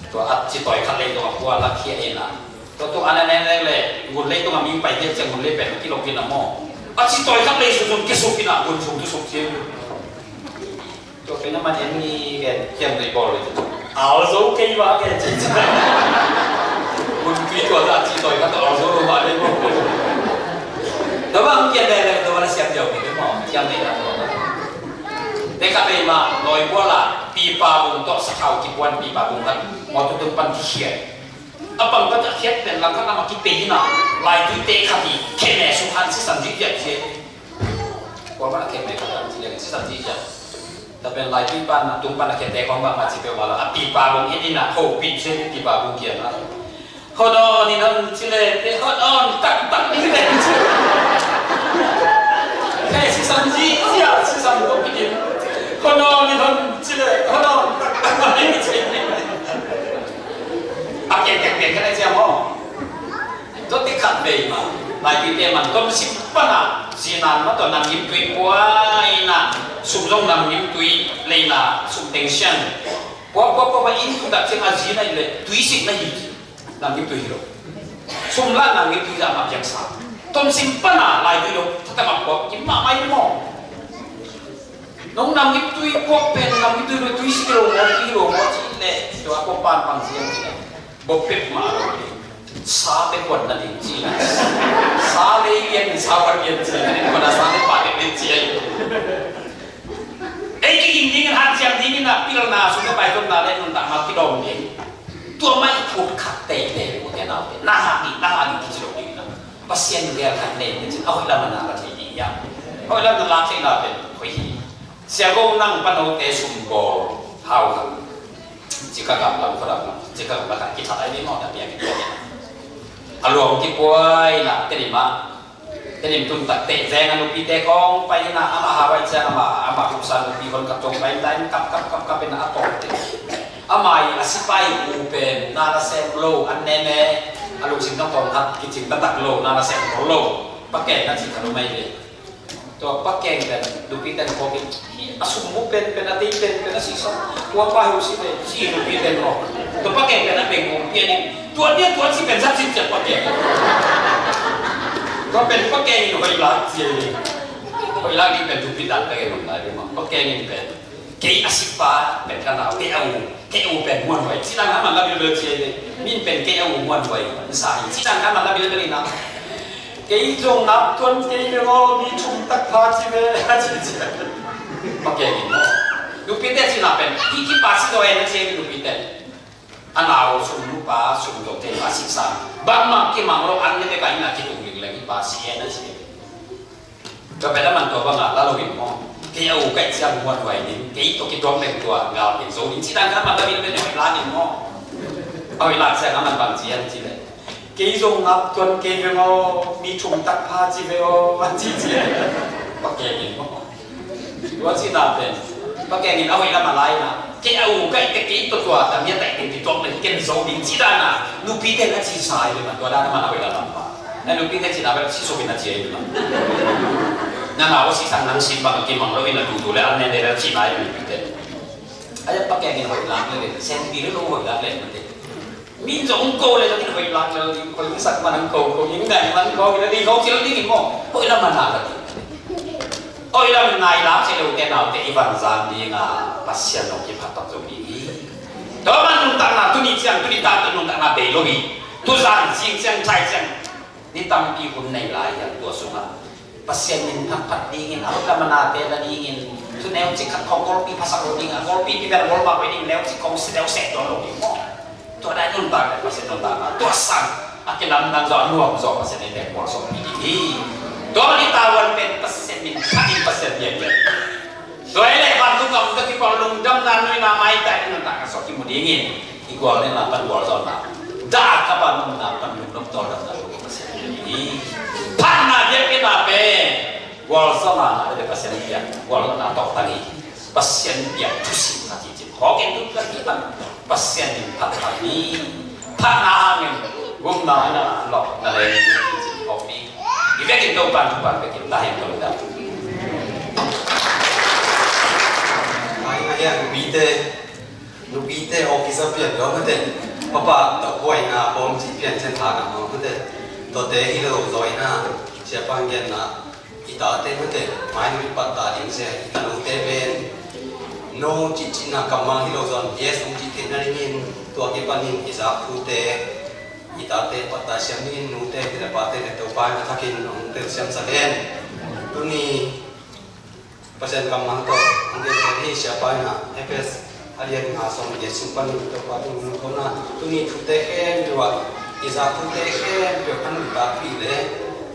Tua a ci tawi khat leitungah kua la khiah in a. Tua tung an a nek nek le gun leitungah mi pai khiat ciang gun lei pen kilok in a maw. A ci tawi khat lei sun sun kisuk in a gun sung kisuk ciang. Tua pen a man en ni gen kiam dei bawl le. Al zo kei ba gen ci ci. Mun tui tua za ci tawi khat al zo lo ba dei bawl. Tua bang kiam dei le tua bang siam diau kei dei maw. Kiam dei la tua. Te khat dei ma noi bawl la pipa bung tawh sakhau kipuan pipa bung khat maw tu tung pan kikhiat. A pang khat a khiat pen lam khat lam a kipei in a. Laituite khat i kheme sukhan sisan zik ziak zik. Kuamah a kheme khat lam ci liang sisan zik ziak. Tua pen laitui pan a tung pan a khete kong bang a ci peuh mah lo a pipa bung in in a ho pin se pipa bung kiang a. Hon on in hon ci le te hon on tak tak in le ci. He sisan zik ziak sisan ko pikin. Hon on in hon ci le hon on tak tak in ci. A kiang Pen ka na ciam aw. Tua te khat vei mah. Laipite man tom sim pana zinan mah tua namgimtui puaina, sum zong namgimtui leina sum teng sian. Pua pua pua mah in tu dak ciang a zina i le tui sik na hi. Namgimtui hi lo. Sum la namgimtui za mah piang sa. Tom sim pana laipite lo. Tata mah pua kim mah mai mo. Nong namgimtui puak pen namgimtui lo tui sik lo mo tui lo mo ci le. Tua ko pan pang siang ci le. Bok pek mah lo ding. Sa pek kuan na ding ci na. Sa lei lian sa kuan lian ci na ding kuan na sa lei pa pek lian ci ai. Ei kiging ding in hanciam ding in a pilna sum le pai tawmna le nuntak ma kidawm ding. Tua mai phut khat teitei le mute nau te na hak ding na hak ding kici lo ding na. Pasian gel khat nei te cin a hoih lam a na la thei ding ia. Hoih lam na la thei na pen hoih hi. Sia go nang panote sum bawl hau khat. Cika gam lam khuadam lam cika gam lakah kithat ai ding maw na piak in piak in. A luang kipuai na tenim ah tenim tun tak teh zeng a nupite kong pai in a ama hau ai ciang ama ama hupsa nupi hon khat tong pai in ta in kap kap kap kap in a tawh te. Ama i a sipai u pen na na sem lo an nene a lungsim tong tong khat kicing na tak lo na na sem lo lo. Pakeng na ci khat lo mai ve. Tua pakeng pen nupi ten kawk in hi a sum mu pen pen a tei pen pen a sihsan tua pa hi uh si ve si nupi ten maw. Tua pakeng pen a beng mu pian in tua dia tua si pen sa si ciat pakeng. Tua pen pakeng in hoih lak cia in hoih lak in pen nupi dan pakeng in lai maw pakeng in pen. Kei a sipa pen ka nau kei a u kei a u pen muan huai ci dan a man la bilbel ci ai min pen kei a u muan huai sa hi ci dan a man la bilbel ina. Kei zong nap tuan kei beng aw mi thum tak pha ci ve a ci ci. Pakeng in maw nupite ci na pen hi ki pa si daw en a ci ai nupite. A nau sum nupa sum zong kei pa si sang bangmah kimang lo an ne bek a ina kitung ling leng hi pa si en a ci ai. Tua pen a man tua bangah la lo in maw kei a u kaih ciang muan huai ding kei tawh kituak leng tua ngal kei zo ding ci dan kha man la min pen hoih la ding maw. A hoih la ciang a man bang ci an ci le kei zong ngap tuan kei ve maw mi thum tak pha ci ve aw a ci ci. Pakeng in maw tua ci na pen pakeng in a hoih lam a lai na kei a u kaih te kei tawh tua tam hia taih kei kituak leng ken zo ding ci dan a nupi ten a ci sa hi ve man tua dan a man a hoih lam lam pa. Na nupi te cina bel si sopin a cia i duna. Na nau a sisang nang sin bang a kimang lo in a dudu le an ne ne le cina i nupi te. A ya pakeng in hoih lak le le sen pi le lo hoih lak le mate. Min zong ko le zong in hoih lak le hoih sak man ko ko in ngai man ko le di ko cil ding in mo hoih lam man ha la di. Hoih lam nai lak se lo te nau te i van zan ding a Pasian lo kiphat tak zong ding i. Tua man nuntakna tuni ciang tuni ta nuntak na bei lo hi. Tuzan zing ciang thai ciang ni tampi hun nei lai hiam tua sungah Pasian min phatphat dingin a lamana te la dingin thu neu cik khat khong golpi phasak lo ding a golpi pi bel golpa koi ding neu cik khong si neu seh tuan lo ding maw. Tua dai nuntak le Pasian nuntak a tua sang a kilamdang zaw a nuam zaw Pasian in bek mual sawm pi ding hi. Tua ni tawan pen Pasian min phat in Pasian biak biak. Tua hi leh vantung gam ka kipawh lungdamna nuihna maitai nuntak a sawh kimu dingin i gual nena pan gualzawhna dah ka pan nunna pan lungdam tawldamna lu ka Pasian hi. Phatna biakpiakna pen gualzawhna na le Pasian biak gualzawhna tawh tang hi. Pasian biak thusim na cicin khawkin tu ka kipan Pasian in phat phat ni. Phatna hangin gumna na lok na le cicin khawk ni. I vekin Topan thupan vekin tahin tawh i dam. Ai, ai, ai, nupite, nupite officer pian lo mate. Papa, tawh buaina pawm ci pian cian tha ngam lo mate. Tawte hi lo zawina, siapa ngianna, i tate mate, mai nui pat ta ding sia, i tanote pen. No cicina kammal hi lo zawn, yes, um ci theihna dingin, tua kipanin i zak thute, i tate patta siam in nute, tile pate le Topa in a thakin hong telsiam sak hen. Tuni Pasian kammal tawh hong telsiam hi siapa in a Efesa a lian nga sawm le giat sung panin Topa tung hong kona. Tuni thute khempeuh ah i zak thute khempeuh a nuntakpih le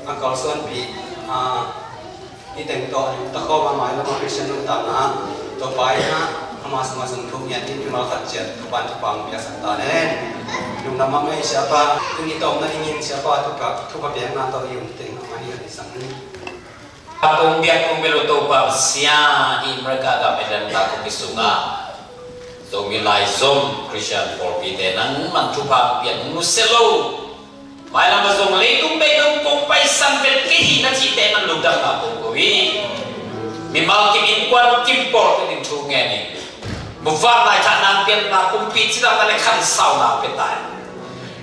a kalsuanpih a Hih teng tawh a lim takawm a mailam a Khristian nuntakna ah Topa in ah ama sungah zong thu ngiat in mimal khat ciat Topa in thupha hong piaksak ta hen. Lungdam mahmah ei siapa, tuni tawm nadingin siapa thupha, thupha piakna tawh i um teng amah hi a hisak ni. A kong biak kong bel uh Topa Pasian, hih America gam Atlanta khuapi sungah Zomi laizom Khristian pawlpite nangman thupha pian nusia lo. Mailam a zong leitung beidong kong paisan vet kei hi na cihte man lungdamna kong ko hi. Mimal kim, innkuan kim pawlpi ding thu ngen in. Muvanlai tha nang pianna, kumpi cidamna le khansauna pia ta in.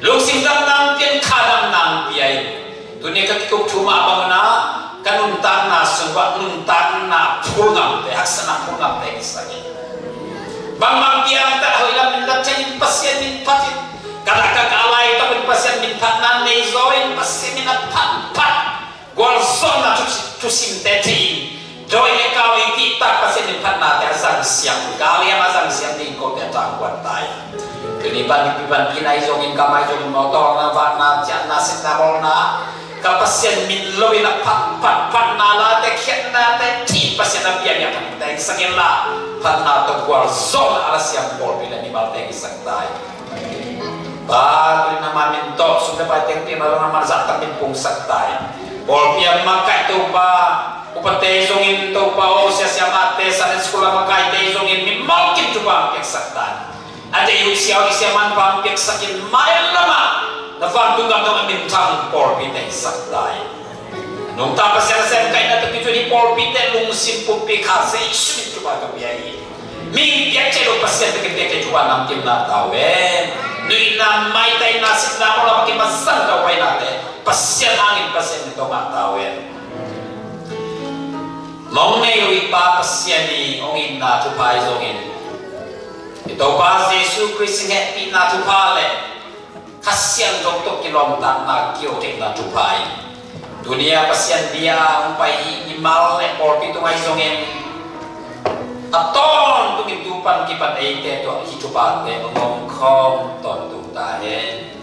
Lungsim dam nang pian, kha dam nang pia in. Tuni ka kikup thu mah bang na, ka nuntakna sungah nuntakna phulngamte, haksatna phulngamte kisak in. Bangbang piang ta hoih lam in la thei in, Pasian min phat in. Ka lak ka kah lai tawh in Pasian min phatna nei zaw in, Pasian min a phat phat. Gualzawhna thu, thusimte thei in. Dawi le kau i kihtak Pasian min phatnate a zangsiam, ka liam a zangsiam ding kote a tangkuan ta in. Tuni pan mipi pan pi nai zongin, ka mai zongin, mawtaw na vatna, ciahna, sepna, bawlna, ka Pasian min lo in a phat, phat, phatna late, khiatnate thei in, Pasian a piang a phat in, teng sangin la phatna tawh gualzawhna a la siam pawlpi le mimalte kisak ta in. Pa, tuni nangma min tawh sum le pai teng pia ma lo, nangma zahtak min pungsak ta in. Pawlpi a makaih Topa, upate zongin Topa aw, sia siamahte, Sunday school a makaite zongin mimal kim thupha piaksak ta in. A deih uh sia uh, i sia manpha piaksak in, mailam ah na vantung gam dong a minthang pawlpite sak ta in. Nungta Pasian a sem kaihna tawh kituak ni pawlpite lungsim pumpi kha Jesu min thupha ka pia hi. Mihing piak cia lo Pasian bek in piak cia thupha namkim na ta uh hen. Nuihna, maitaina, sitna, mawhna bek in masa ka uainate Pasian hangin Pasian min tawh ngah ta uh hen. Mong nei lo i Pa Pasian i hong itna thupha i zongin, i Topa Jesu Khrist i hehpihna thupha le Kha Siangtho tawh kilawmtatna, kihoptheihna thupha in, tuni a Pasian bia hong pai hi mimal le pawlpi tungah hi zongin, a tawntungin tu pan kipan eite tawh hih thuphate hong om khawm tawntung ta hen.